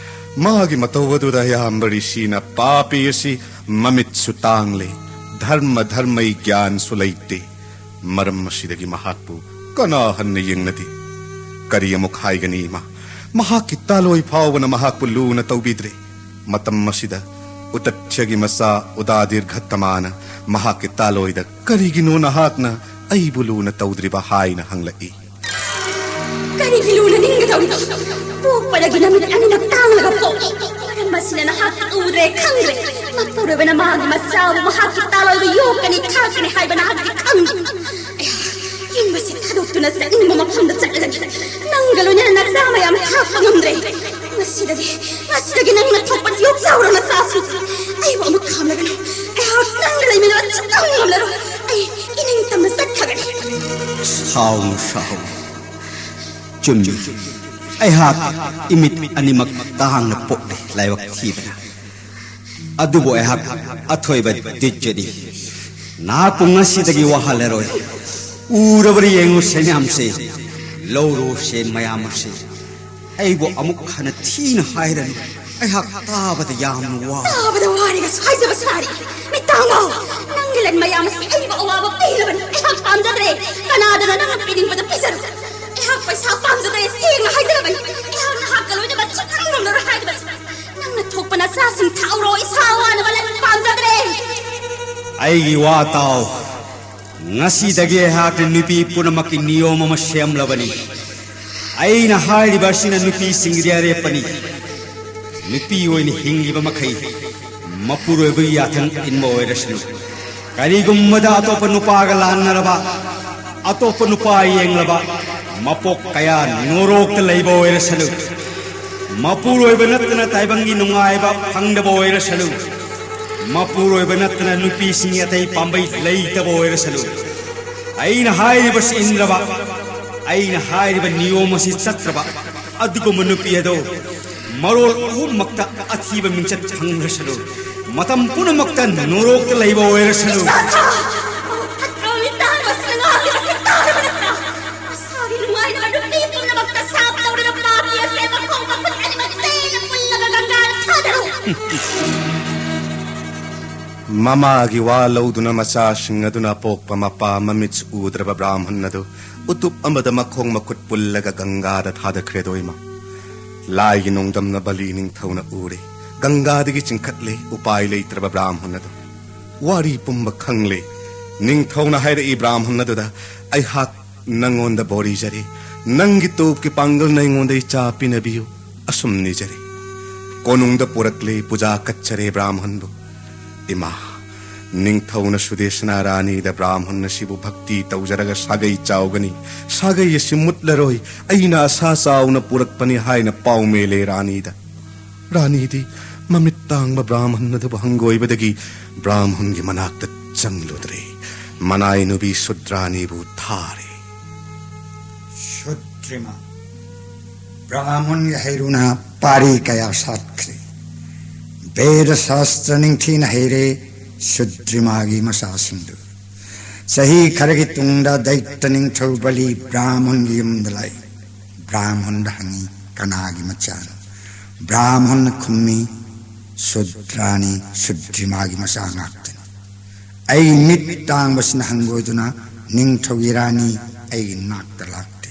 ꯃꯥꯒꯤ ꯃꯇꯧ ꯑꯗꯨꯗ ꯑꯌꯥꯝꯕ ꯔꯤꯁꯤꯅ ꯄꯥꯄꯤ ꯑꯁꯤ ꯃꯃꯤꯠꯁꯨ ꯇꯥꯡꯂꯦ, ꯙꯔꯃ ꯙꯔꯃꯩ ꯒ꯭ꯌꯥꯟꯁꯨ ꯂꯩꯇꯦ꯫ ꯃꯔꯝ ꯑꯁꯤꯗꯒꯤ ꯃꯍꯥꯛꯄꯨ ꯀꯅꯥ ꯍꯟꯅ ꯌꯦꯡꯅꯗꯦ꯫ ꯀꯔꯤ ꯑꯃꯨꯛ ꯍꯥꯏꯒꯅꯤ ꯏꯃꯥ? ꯃꯍꯥꯛꯀꯤ ꯇꯥꯂꯣꯏ ꯐꯥꯎꯕꯅ ꯃꯍꯥꯛꯄꯨ ꯂꯨꯅ ꯇꯧꯕꯤꯗ꯭ꯔꯦ꯫ ꯃꯇꯝ ꯑꯁꯤꯗ ꯎꯇꯠꯊ꯭ꯌꯒꯤ ꯃꯆꯥ ꯎꯗꯥ ꯗꯤꯔꯘꯇꯃꯥꯅ ꯃꯍꯥꯛꯀꯤ ꯇꯥꯂꯣꯏꯗ, "ꯀꯔꯤꯒꯤꯅꯣ ꯅꯍꯥꯛꯅ ꯑꯩꯕꯨ ꯂꯨꯅ ꯇꯧꯗ꯭ꯔꯤꯕ?" ꯍꯥꯏꯅ ꯍꯪꯂꯛꯏ꯫ "ꯀꯔꯤꯒꯤ ꯂꯨꯅ ꯅꯤꯡꯒꯗꯧꯔꯤꯕ? ꯄꯣꯛꯄꯗꯒꯤ ꯅꯃꯤꯠ ꯑꯅꯤꯃꯛ ꯇꯥꯡꯂꯒ ꯄꯣꯛꯏ꯫ ꯃꯔꯝ ꯑꯁꯤꯅ ꯅꯍꯥꯛ ꯎꯗ꯭ꯔꯦ, ꯈꯪꯗ꯭ꯔꯦ꯫ ꯃꯄꯨꯔꯣꯏꯕꯅ ꯃꯥꯒꯤ ꯃꯆꯥꯕꯨ ꯃꯍꯥꯛꯀꯤ ꯇꯥꯂꯣꯏꯗ ꯌꯣꯛꯀꯅꯤ, ꯊꯥꯛꯀꯅꯤ ꯍꯥꯏꯕ ꯅꯍꯥꯛꯇꯤ ꯈꯪꯗ꯭ꯔꯦ꯫ ꯑꯩꯍꯥ, ꯌꯨꯝ ꯑꯁꯤ ꯊꯥꯗꯣꯛꯇꯨꯅ ꯆꯠꯅꯤꯡꯕ ꯃꯐꯝꯗ ꯆꯠꯂꯒꯅꯤ꯫ ꯅꯪꯒ ꯂꯣꯏꯅꯅ ꯅꯆꯥ ꯃꯌꯥꯝ ꯊꯥꯛꯄ ꯉꯝꯗ꯭ꯔꯦ꯫ ꯉꯁꯤꯗꯒꯤ, ꯉꯁꯤꯗꯒꯤ ꯅꯪꯅ ꯊꯣꯛꯄ ꯌꯣꯛꯆꯍꯧꯔꯣ ꯅꯆꯥꯁꯤꯡꯁꯦ꯫ ꯑꯩꯕꯨ ꯑꯃꯨꯛ ꯈꯥꯝꯂꯒꯅꯨ꯫ ꯑꯩꯍꯥꯛ ꯅꯪꯒ ꯂꯩꯃꯤꯟꯅꯕ ꯁꯨꯛꯉꯝ ꯉꯝꯂꯔꯣꯏ꯫ ꯑꯩ ꯏꯅꯤꯡꯇꯝꯅ ꯆꯠꯈ꯭ꯔꯒꯅꯤ꯫" ꯁꯥꯎꯅꯨ, ꯁꯥꯎꯅꯨ꯫ ꯆꯨꯝꯃꯤ, ꯑꯩꯍꯥꯛ ꯏꯃꯤꯠ ꯑꯅꯤꯃꯛ ꯇꯥꯡꯅ ꯄꯣꯛꯂꯦ, ꯂꯥꯏꯕꯛ ꯊꯤꯕꯅ꯫ ꯑꯗꯨꯕꯨ ꯑꯩꯍꯥꯛ ꯑꯊꯣꯏꯕ ꯗꯤꯠꯆꯗꯤ꯫ ꯅꯍꯥꯛꯄꯨ ꯉꯁꯤꯗꯒꯤ ꯋꯥꯍꯜꯂꯔꯣꯏ꯫ ꯎꯔꯕ꯭ꯔꯥ ꯌꯦꯡꯉꯨ ꯁꯦ ꯃꯌꯥꯝꯁꯦ, ꯂꯧꯔꯨ ꯁꯦ ꯃꯌꯥꯝ ꯑꯁꯦ꯫ ꯑꯩꯕꯨ ꯑꯃꯨꯛ ꯍꯟꯅ ꯊꯤꯅ ꯍꯥꯏꯔꯅꯨ꯫ ꯑꯩꯍꯥꯛ ꯇꯥꯕꯗ ꯌꯥꯝꯅ ꯋꯥ꯫ ꯇꯥꯕꯗ ꯋꯥꯔꯦꯒꯁꯨ ꯍꯥꯏꯖꯕ ꯁꯥꯔꯤ꯫ ꯃꯤꯠ ꯇꯥꯡꯉꯣ꯫ ꯅꯪꯒꯤ ꯂꯟ ꯃꯌꯥꯝ ꯑꯁꯤ ꯑꯩꯕꯨ ꯑꯋꯥꯕ ꯄꯤꯔꯕꯅꯤ꯫ ꯑꯩꯍꯥꯛ ꯄꯥꯝꯖꯗ꯭ꯔꯦ꯫ ꯀꯅꯥꯗꯅꯣ ꯅꯪꯅ ꯄꯤꯅꯤꯡꯕꯗꯨ ꯄꯤꯖꯔꯣ꯫ ꯑꯩꯍꯥꯛ ꯄꯩꯁꯥ ꯄꯥꯝꯖꯗ꯭ꯔꯦ꯫ ꯁꯦꯡꯅ ꯍꯥꯏꯖꯔꯕꯅꯤ꯫ ꯑꯩꯍꯥꯛ ꯅꯍꯥꯛꯀ ꯂꯣꯏꯅꯕ ꯁꯨꯛꯉꯝ ꯉꯝꯂꯔꯣꯏ ꯍꯥꯏꯔꯤꯕꯁꯤ꯫ ꯅꯪꯅ ꯊꯣꯛꯄ ꯅꯆꯥꯁꯤꯡ ꯊꯥꯛꯎꯔꯣ꯫ ꯏꯁꯥ ꯋꯥꯅꯕ ꯂꯟ ꯄꯥꯝꯖꯗ꯭ꯔꯦ꯫ ꯑꯩꯒꯤ ꯋꯥ ꯇꯥꯎ꯫ ꯉꯁꯤꯗꯒꯤ ꯑꯩꯍꯥꯛꯅ ꯅꯨꯄꯤ ꯄꯨꯝꯅꯃꯛꯀꯤ ꯅꯤꯌꯣꯝ ꯑꯃ ꯁꯦꯝꯂꯕꯅꯤ꯫ ꯑꯩꯅ ꯍꯥꯏꯔꯤꯕ ꯑꯁꯤꯅ ꯅꯨꯄꯤꯁꯤꯡꯒꯤꯗꯤ ꯑꯔꯦꯞꯄꯅꯤ꯫ ꯅꯨꯄꯤ ꯑꯣꯏꯅ ꯍꯤꯡꯂꯤꯕ ꯃꯈꯩ ꯃꯄꯨꯔꯣꯏꯕꯒꯤ ꯌꯥꯊꯪ ꯏꯟꯕ ꯑꯣꯏꯔꯁꯅꯨ꯫ ꯀꯔꯤꯒꯨꯝꯕꯗ ꯑꯇꯣꯞꯄ ꯅꯨꯄꯥꯒ ꯂꯥꯟꯅꯔꯕ, ꯑꯇꯣꯞꯄ ꯅꯨꯄꯥ ꯌꯦꯡꯂꯕ, ꯃꯄꯣꯛ ꯀꯌꯥ ꯅꯣꯔꯣꯛꯇ ꯂꯩꯕ ꯑꯣꯏꯔꯁꯅꯨ, ꯃꯄꯨꯔꯣꯏꯕ ꯅꯠꯇꯅ ꯇꯥꯏꯕꯪꯒꯤ ꯅꯨꯡꯉꯥꯏꯕ ꯐꯪꯗꯕ ꯑꯣꯏꯔꯁꯅꯨ, ꯃꯄꯨꯔꯣꯏꯕ ꯅꯠꯇꯅ ꯅꯨꯄꯤꯁꯤꯡꯒꯤ ꯑꯇꯩ ꯄꯥꯝꯕꯩ ꯂꯩꯇꯕ ꯑꯣꯏꯔꯁꯅꯨ, ꯑꯩꯅ ꯍꯥꯏꯔꯤꯕꯁꯤ ꯏꯟꯗ꯭ꯔꯕ, ꯑꯩꯅ ꯍꯥꯏꯔꯤꯕ ꯅꯤꯌꯣꯝ ꯑꯁꯤ ꯆꯠꯇ꯭ꯔꯕ ꯑꯗꯨꯒꯨꯝꯕ ꯅꯨꯄꯤ ꯑꯗꯣ ꯃꯔꯣꯜ ꯑꯍꯨꯝꯃꯛꯇ ꯑꯊꯤꯕ ꯃꯤꯡꯆꯠ ꯐꯪꯂꯁꯅꯨ, ꯃꯇꯝ ꯄꯨꯝꯅꯃꯛꯇ ꯅꯣꯔꯣꯛꯇ ꯂꯩꯕ ꯑꯣꯏꯔꯁꯅꯨ꯫ ꯐꯠꯇ꯭ꯔꯣ ꯃꯤꯠ ꯇꯥꯡꯕꯁꯤꯅ ꯉꯥꯡꯂꯤꯕꯁꯤ ꯇꯥꯔꯕ ꯅꯠꯇ꯭ꯔꯥ? ꯃꯁꯥꯒꯤ ꯅꯨꯡꯉꯥꯏꯅꯕ ꯅꯨꯄꯤ ꯄꯨꯝꯅꯃꯛꯇ ꯁꯥꯞ ꯇꯧꯔꯤꯕ ꯄꯥꯄꯤ ꯑꯁꯦ ꯃꯈꯣꯡ ꯃꯈꯨꯠ ꯑꯅꯤꯃꯛ ꯆꯦꯠꯅ ꯄꯨꯜꯂꯒ ꯒꯪꯒꯥꯗ ꯊꯥꯗꯔꯨ꯫ ꯃꯃꯥꯒꯤ ꯋꯥ ꯂꯧꯗꯨꯅ ꯃꯆꯥꯁꯤꯡ ꯑꯗꯨꯅ ꯑꯄꯣꯛꯄ ꯃꯄꯥ ꯃꯃꯤꯠꯁꯨ ꯎꯗ꯭ꯔꯕ ꯕ꯭ꯔꯥꯍꯃꯟ ꯑꯗꯨ ꯎꯇꯨꯞ ꯑꯃꯗ ꯃꯈꯣꯡ ꯃꯈꯨꯠ ꯄꯨꯜꯂꯒ ꯒꯪꯒꯥꯗ ꯊꯥꯗꯈ꯭ꯔꯦꯗꯣ ꯏꯃꯥ꯫ ꯂꯥꯏꯒꯤ ꯅꯣꯡꯗꯝꯅ ꯕꯂꯤ ꯅꯤꯡꯊꯧꯅ ꯎꯔꯦ꯫ ꯒꯪꯒꯥꯗꯒꯤ ꯆꯤꯡꯈꯠꯂꯦ ꯎꯄꯥꯏ ꯂꯩꯇ꯭ꯔꯕ ꯕ꯭ꯔꯥꯍꯃꯟ ꯑꯗꯨ꯫ ꯋꯥꯔꯤ ꯄꯨꯝꯕ ꯈꯪꯂꯦ꯫ ꯅꯤꯡꯊꯧꯅ ꯍꯥꯏꯔꯛꯏ ꯕ꯭ꯔꯥꯍꯃꯟ ꯑꯗꯨꯗ, "ꯑꯩꯍꯥꯛ ꯅꯪꯉꯣꯟꯗ ꯕꯣꯔꯤꯖꯔꯦ꯫ ꯅꯪꯒꯤ ꯇꯣꯞꯀꯤ ꯄꯥꯡꯒꯜꯅ ꯑꯩꯉꯣꯟꯗ ꯏꯆꯥ ꯄꯤꯅꯕꯤꯌꯨ꯫ ꯑꯁꯨꯝ ꯅꯤꯖꯔꯦ꯫" ꯀꯣꯅꯨꯡꯗ ꯄꯨꯔꯛꯂꯦ, ꯄꯨꯖꯥ ꯀꯠꯆꯔꯦ ꯕ꯭ꯔꯥꯍꯃꯟꯕꯨ꯫ ꯏꯃꯥ, ꯅꯤꯡꯊꯧꯅ ꯁꯨꯗꯦꯁꯅꯥ ꯔꯥꯅꯤꯗ ꯕ꯭ꯔꯥꯍꯃꯟ ꯑꯁꯤꯕꯨ ꯚꯛꯇꯤ ꯇꯧꯖꯔꯒ ꯁꯥꯒꯩ ꯆꯥꯎꯒꯅꯤ, ꯁꯥꯒꯩ ꯑꯁꯤ ꯃꯨꯠꯂꯔꯣꯏ, ꯑꯩꯅ ꯑꯁꯥ ꯆꯥꯎꯅ ꯄꯨꯔꯛꯄꯅꯤ ꯍꯥꯏꯅ ꯄꯥꯎꯃꯦꯂꯦ ꯔꯥꯅꯤꯗ꯫ ꯔꯥꯅꯤꯗꯤ ꯃꯃꯤꯠ ꯇꯥꯡꯕ ꯕ꯭ꯔꯥꯍꯃꯟ ꯑꯗꯨꯕꯨ ꯍꯪꯒꯣꯏꯕꯗꯒꯤ ꯕ꯭ꯔꯥꯍꯃꯟꯒꯤ ꯃꯅꯥꯛꯇ ꯆꯪꯂꯨꯗ꯭ꯔꯦ꯫ ꯃꯅꯥꯏ ꯅꯨꯕꯤ ꯁꯨꯗ꯭ꯔꯥꯅꯤꯕꯨ ꯊꯥꯔꯦ꯫ ꯁꯨꯗ꯭ꯔꯤꯃꯥ, ꯕ꯭ꯔꯥꯍꯃꯟꯒꯤ ꯍꯩꯔꯨꯅ ꯄꯥꯔꯤ ꯀꯌꯥ ꯁꯥꯠꯈ꯭ꯔꯦ꯫ ꯕꯦꯗ ꯁꯥꯁꯇ꯭ꯔ ꯅꯤꯡꯊꯤꯅ ꯍꯩꯔꯦ ꯁꯨꯗ꯭ꯔꯤꯃꯥꯒꯤ ꯃꯆꯥꯁꯤꯡꯗꯨ꯫ ꯆꯍꯤ ꯈꯔꯒꯤ ꯇꯨꯡꯗ ꯗꯩꯇ ꯅꯤꯡꯊꯧ ꯕꯂꯤ ꯕ꯭ꯔꯥꯍꯃꯟꯒꯤ ꯌꯨꯝꯗ ꯂꯥꯛꯏ꯫ ꯕ꯭ꯔꯥꯍꯃꯟꯗ ꯍꯪꯉꯤ, "ꯀꯅꯥꯒꯤ ꯃꯆꯥꯅꯣ?" ꯕ꯭ꯔꯥꯍꯃꯟꯅ ꯈꯨꯝꯃꯤ, "ꯁꯨꯗ꯭ꯔꯥꯅꯤ, ꯁꯨꯗ꯭ꯔꯤꯃꯥꯒꯤ ꯃꯆꯥ ꯉꯥꯛꯇꯅꯤ꯫ ꯑꯩ ꯃꯤꯠ ꯇꯥꯡꯕꯁꯤꯅ ꯍꯪꯒꯣꯏꯗꯨꯅ ꯅꯤꯡꯊꯧꯒꯤ ꯔꯥꯅꯤ ꯑꯩꯒꯤ ꯅꯥꯛꯇ ꯂꯥꯛꯇꯦ꯫"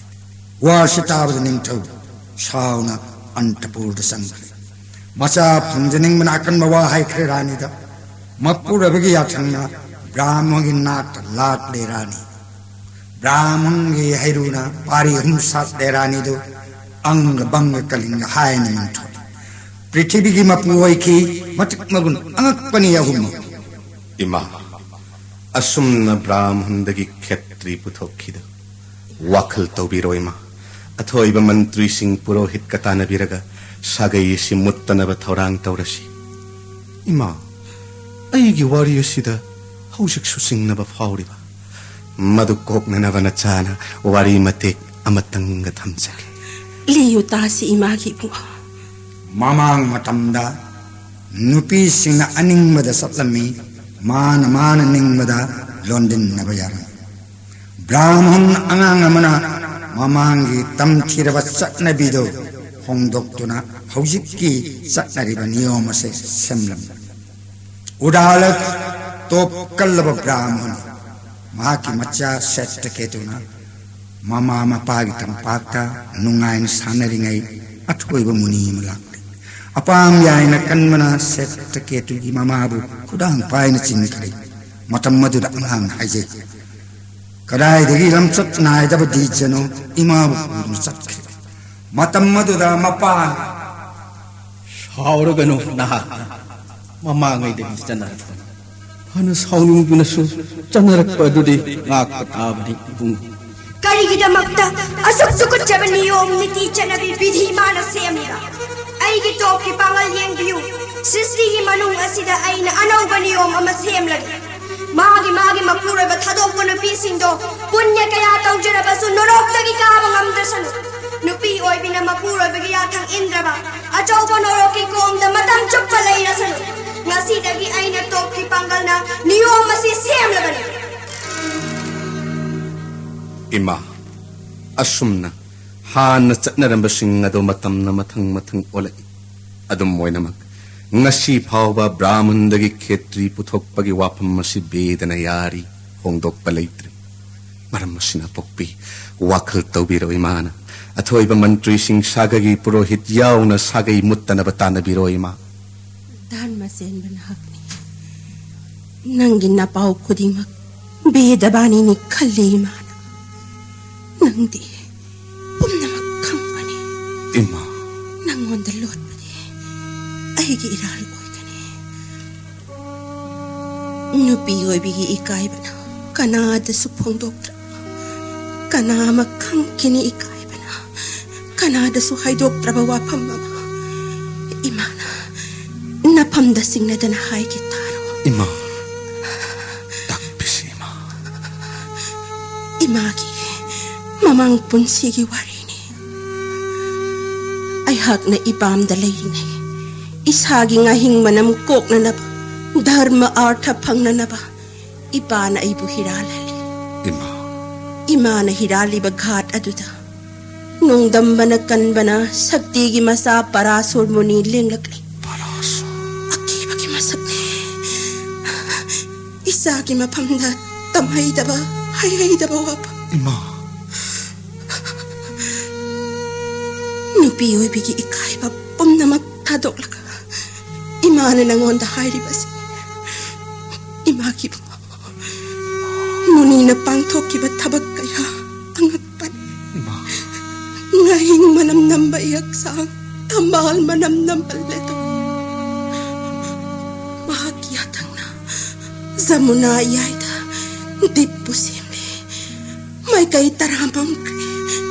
ꯋꯥꯁꯤ ꯇꯥꯕꯗ ꯅꯤꯡꯊꯧ ꯁꯥꯎꯅ ꯑꯟꯇꯄꯨꯔꯗ ꯆꯪꯈ꯭ꯔꯦ꯫ ꯃꯆꯥ ꯐꯪꯖꯅꯤꯡꯕꯅ ꯑꯀꯟꯕ ꯋꯥ ꯍꯥꯏꯈ꯭ꯔꯦ ꯔꯥꯅꯤꯗ꯫ ꯃꯄꯨꯔꯣꯏꯕꯒꯤ ꯌꯥꯊꯪꯅ ꯕ꯭ꯔꯥꯍꯃꯟꯒꯤ ꯅꯥꯛꯇ ꯂꯥꯛꯂꯦ ꯔꯥꯅꯤ꯫ ꯕ꯭ꯔꯥꯍꯃꯟꯒꯤ ꯍꯩꯔꯨꯅ ꯄꯥꯔꯤ ꯑꯍꯨꯝ ꯁꯥꯠꯂꯦ ꯔꯥꯅꯤꯗꯨ꯫ ꯑꯪꯒ ꯕꯪꯒ ꯀꯂꯤꯡꯒ ꯍꯥꯏꯅ ꯃꯤꯡꯊꯣꯜꯂꯤ꯫ ꯄ꯭ꯔꯤꯊꯤꯕꯤꯒꯤ ꯃꯄꯨ ꯑꯣꯏꯈꯤ꯫ ꯃꯇꯤꯛ ꯃꯒꯨꯟ ꯑꯉꯛꯄꯅꯤ ꯑꯍꯨꯝꯃꯛ꯫ ꯏꯃꯥ, ꯑꯁꯨꯝꯅ ꯕ꯭ꯔꯥꯍꯃꯟꯗꯒꯤ ꯈꯦꯇ꯭ꯔꯤ ꯄꯨꯊꯣꯛꯈꯤꯗꯨ꯫ ꯋꯥꯈꯜ ꯇꯧꯕꯤꯔꯣ ꯏꯃꯥ꯫ ꯑꯊꯣꯏꯕ ꯃꯟꯇ꯭ꯔꯤꯁꯤꯡ ꯄꯨꯔꯣꯍꯤꯠꯀ ꯇꯥꯟꯅꯕꯤꯔꯒ ꯁꯥꯒꯩ ꯑꯁꯤ ꯃꯨꯠꯇꯅꯕ ꯊꯧꯔꯥꯡ ꯇꯧꯔꯁꯤ꯫ ꯏꯃꯥ, ꯑꯩꯒꯤ ꯋꯥꯔꯤ ꯑꯁꯤꯗ ꯍꯧꯖꯤꯛꯁꯨ ꯆꯤꯡꯅꯕ ꯐꯥꯎꯔꯤꯕ? ꯃꯗꯨ ꯀꯣꯛꯅꯅꯕ ꯅꯆꯥꯅ ꯋꯥꯔꯤ ꯃꯇꯦꯛ ꯑꯃꯇꯪꯒ ꯊꯝꯖꯒꯦ꯫ ꯂꯤꯌꯨ ꯇꯥꯁꯤ ꯏꯃꯥꯒꯤ ꯏꯕꯨꯡꯉꯣ꯫ ꯃꯃꯥꯡ ꯃꯇꯝꯗ ꯅꯨꯄꯤꯁꯤꯡꯅ ꯑꯅꯤꯡꯕꯗ ꯆꯠꯂꯝꯃꯤ, ꯃꯥꯅ ꯃꯥꯅ ꯅꯤꯡꯕꯗ ꯂꯣꯟꯗꯤꯟꯅꯕ ꯌꯥꯔꯝꯃꯤ꯫ ꯕ꯭ꯔꯥꯍꯃꯟ ꯑꯉꯥꯡ ꯑꯃꯅ ꯃꯃꯥꯡꯒꯤ ꯇꯝꯊꯤꯔꯕ ꯆꯠꯅꯕꯤꯗꯨ ꯍꯣꯡꯗꯣꯛꯇꯨꯅ ꯍꯧꯖꯤꯛꯀꯤ ꯆꯠꯅꯔꯤꯕ ꯅꯤꯌꯣꯝ ꯑꯁꯤ ꯁꯦꯝꯂꯝꯃꯤ꯫ ꯎꯗꯥꯂꯛ ꯇꯣꯞ ꯀꯜꯂꯕ ꯕ꯭ꯔꯥꯍꯃꯟ, ꯃꯍꯥꯛꯀꯤ ꯃꯆꯥ ꯁꯦꯠꯇꯀꯦꯇꯨꯅ ꯃꯃꯥ ꯃꯄꯥꯒꯤ ꯇꯝꯄꯥꯛꯇ ꯅꯨꯡꯉꯥꯏꯅ ꯁꯥꯟꯅꯔꯤꯉꯩ ꯑꯊꯣꯏꯕ ꯃꯨꯅꯤ ꯑꯃ ꯂꯥꯛꯂꯦ꯫ ꯑꯄꯥꯝ ꯌꯥꯏꯅ ꯀꯟꯕꯅ ꯁꯦꯠꯇꯀꯦꯇꯨꯒꯤ ꯃꯃꯥꯕꯨ ꯈꯨꯗꯥꯡ ꯄꯥꯏꯅ ꯆꯤꯡꯈ꯭ꯔꯦ꯫ ꯃꯇꯝ ꯑꯗꯨꯗ ꯑꯉꯥꯡꯅ ꯍꯥꯏꯖꯩ, "ꯀꯗꯥꯏꯗꯒꯤ ꯂꯝꯆꯠ ꯅꯥꯏꯗꯕ ꯗꯤꯖꯅꯣ ꯏꯃꯥꯕꯨ ꯄꯨꯗꯨꯅ ꯆꯠꯈ꯭ꯔꯦ"꯫ ꯃꯇꯝ ꯑꯗꯨꯗ ꯃꯄꯥꯅ, "ꯁꯥꯎꯔꯒꯅꯨ ꯅꯍꯥꯛ, ꯃꯃꯥꯡꯉꯩꯗꯒꯤ ꯆꯠꯅꯔꯛꯄꯅꯤ꯫ ꯐꯅ ꯁꯥꯎꯅꯤꯡꯗꯨꯅꯁꯨ ꯆꯠꯅꯔꯛꯄ ꯑꯗꯨꯗꯤ ꯉꯥꯛꯄ ꯇꯥꯕꯅꯤ ꯏꯕꯨꯡ"꯫ ꯀꯔꯤꯒꯤꯗꯃꯛꯇ ꯑꯁꯨꯛ ꯇꯨꯀꯠꯆꯕ ꯅꯤꯌꯣꯝ ꯅꯤꯇꯤ ꯆꯠꯅꯕꯤ ꯕꯤꯙꯤ ꯃꯥꯅ ꯁꯦꯝꯂꯤꯕ? ꯑꯩꯒꯤ ꯇꯣꯞꯀꯤ ꯄꯥꯡꯒꯜ ꯌꯦꯡꯕꯤꯌꯨ꯫ ꯁ꯭ꯔꯤꯁꯇꯤꯒꯤ ꯃꯅꯨꯡ ꯑꯁꯤꯗ ꯑꯩꯅ ꯑꯅꯧꯕ ꯅꯤꯌꯣꯝ ꯑꯃ ꯁꯦꯝꯂꯒꯦ꯫ ꯃꯥꯒꯤ ꯃꯥꯒꯤ ꯃꯄꯨꯔꯣꯏꯕ ꯊꯥꯗꯣꯛꯄ ꯅꯨꯄꯤꯁꯤꯡꯗꯣ ꯄꯨꯟꯌ ꯀꯌꯥ ꯇꯧꯖꯔꯕꯁꯨ ꯅꯣꯔꯣꯛꯇꯒꯤ ꯀꯥꯕ ꯉꯝꯗ꯭ꯔꯁꯅꯨ꯫ ꯅꯨꯄꯤ ꯑꯣꯏꯕꯤꯅ ꯃꯄꯨꯔꯣꯏꯕꯒꯤ ꯌꯥꯊꯪ ꯏꯟꯗ꯭ꯔꯕ ꯑꯆꯧꯕ ꯅꯣꯔꯣꯛꯀꯤ ꯀꯣꯝꯗ ꯃꯇꯝ ꯆꯨꯞꯄ ꯂꯩꯔꯁꯅꯨ꯫ ꯉꯁꯤꯗꯒꯤ ꯑꯩꯅ ꯇꯣꯞꯀꯤ ꯄꯥꯡꯒꯜꯅ ꯅꯤꯌꯣꯝ ꯑꯁꯤ ꯁꯦꯝꯂꯕꯅꯤ꯫ ꯏꯃꯥ, ꯑꯁꯨꯝꯅ ꯍꯥꯟꯅ ꯆꯠꯅꯔꯝꯕꯁꯤꯡ ꯑꯗꯨ ꯃꯇꯝꯅ ꯃꯊꯪ ꯃꯊꯪ ꯑꯣꯜꯂꯛꯏ꯫ ꯑꯗꯨꯝ ꯑꯣꯏꯅꯃꯛ, ꯉꯁꯤ ꯐꯥꯎꯕ ꯕ꯭ꯔꯥꯍꯃꯟꯗꯒꯤ ꯈꯦꯇ꯭ꯔꯤ ꯄꯨꯊꯣꯛꯄꯒꯤ ꯋꯥꯐꯝ ꯑꯁꯤ ꯕꯦꯗꯅ ꯌꯥꯔꯤ, ꯍꯣꯡꯗꯣꯛꯄ ꯂꯩꯇ꯭ꯔꯤ꯫ ꯃꯔꯝ ꯑꯁꯤꯅ, ꯄꯣꯛꯄꯤ, ꯋꯥꯈꯜ ꯇꯧꯕꯤꯔꯣ ꯏꯃꯥꯅ꯫ ꯑꯊꯣꯏꯕ ꯃꯟꯇ꯭ꯔꯤꯁꯤꯡ, ꯁꯥꯒꯩꯒꯤ ꯄꯨꯔꯣꯍꯤꯠ ꯌꯥꯎꯅ ꯁꯥꯒꯩ ꯃꯨꯠꯇꯅꯕ ꯇꯥꯟꯅꯕꯤꯔꯣ ꯏꯃꯥ꯫ ꯙꯔꯃ ꯆꯦꯟꯕ ꯅꯍꯥꯛꯅꯤ꯫ ꯅꯪꯒꯤ ꯅꯄꯥꯎ ꯈꯨꯗꯤꯡꯃꯛ ꯕꯦꯗꯕꯥꯅꯤꯅꯤ ꯈꯜꯂꯤ ꯏꯃꯥꯅ꯫ ꯅꯪꯗꯤ ꯄꯨꯝꯅꯃꯛ ꯈꯪꯕꯅꯤ꯫ ꯏꯃꯥ꯫ ꯅꯪꯉꯣꯟꯗ ꯂꯣꯠꯄꯗꯤ ꯑꯩꯒꯤ ꯏꯔꯥꯜ ꯑꯣꯏꯒꯅꯤ꯫ ꯅꯨꯄꯤ ꯑꯣꯏꯕꯤꯒꯤ ꯏꯀꯥꯏꯕꯅ ꯀꯅꯥꯗꯁꯨ ꯐꯣꯡꯗꯣꯛꯇ꯭ꯔꯕ ꯀꯅꯥ ꯑꯃ ꯈꯪꯈꯤꯅꯤ ꯏꯀꯥꯏꯕꯅ ꯀꯅꯥꯗꯁꯨ ꯍꯥꯏꯗꯣꯛꯇ꯭ꯔꯕ ꯋꯥꯐꯝ ꯑꯃ? ꯏꯃꯥꯅ ꯅꯐꯝꯗ ꯁꯤꯡꯅꯗꯅ ꯍꯥꯏꯒꯦ ꯇꯥꯔꯣ꯫ ꯏꯃꯥ, ꯇꯥꯛꯄꯤꯁꯤ ꯏꯃꯥ꯫ ꯏꯃꯥꯒꯤ ꯃꯃꯥꯡ ꯄꯨꯟꯁꯤꯒꯤ ꯋꯥꯔꯤꯅꯤ꯫ ꯑꯩꯍꯥꯛꯅ ꯏꯄꯥꯝꯗ ꯂꯩꯔꯤꯉꯩ ꯏꯁꯥꯒꯤ ꯉꯥꯍꯤꯡ ꯃꯅꯝ ꯀꯣꯛꯅꯅꯕ, ꯙꯔꯃ ꯑꯥꯔꯊ ꯐꯪꯅꯅꯕ ꯏꯄꯥꯅ ꯑꯩꯕꯨ ꯍꯤꯔꯥꯜꯍꯜꯂꯤ꯫ ꯏꯃꯥ꯫ ꯏꯃꯥꯅ ꯍꯤꯔꯥꯜꯂꯤꯕ ꯘꯥꯠ ꯑꯗꯨꯗ ꯅꯣꯡꯗꯝꯕꯅ ꯀꯟꯕꯅ ꯁꯛꯇꯤꯒꯤ ꯃꯆꯥ ꯄꯔꯥꯁꯨꯔ ꯃꯨꯅꯤ ꯂꯦꯡꯂꯛꯂꯤ꯫ ꯄꯔꯥꯁꯨꯔ꯫ ꯑꯀꯤꯕꯒꯤ ꯃꯁꯛꯅꯤ꯫ ꯏꯆꯥꯒꯤ ꯃꯐꯝꯗ ꯇꯝꯍꯩꯗꯕ, ꯍꯩꯍꯩꯗꯕ ꯋꯥꯐꯝ꯫ ꯏꯃꯥ꯫ ꯅꯨꯄꯤ ꯑꯣꯏꯕꯤꯒꯤ ꯏꯀꯥꯏꯕ ꯄꯨꯝꯅꯃꯛ ꯊꯥꯗꯣꯛꯂꯒ ꯏꯃꯥꯅ ꯅꯉꯣꯟꯗ ꯍꯥꯏꯔꯤꯕꯁꯤ꯫ ꯏꯃꯥꯒꯤ ꯃꯨꯅꯤꯅ ꯄꯥꯡꯊꯣꯛꯈꯤꯕ ꯊꯕꯛ ꯀꯌꯥ ꯑꯉꯛꯄꯅꯤ꯫ ꯏꯃꯥ꯫ ꯉꯥꯍꯤꯡ ꯃꯅꯝ ꯅꯝꯕ ꯏꯍꯛꯁꯥꯡ ꯊꯝꯕꯥꯜ ꯃꯅꯝ ꯅꯝꯕ ꯂꯦꯇꯣ꯫ ꯃꯍꯥꯛꯀꯤ ꯌꯥꯊꯪꯅ ꯖꯃꯨꯅꯥ ꯏꯌꯥꯏꯗ ꯗꯤꯞꯄꯨ ꯁꯦꯝꯂꯦ꯫ ꯃꯥꯏꯀꯩ ꯇꯔꯥ ꯃꯝꯈ꯭ꯔꯦ꯫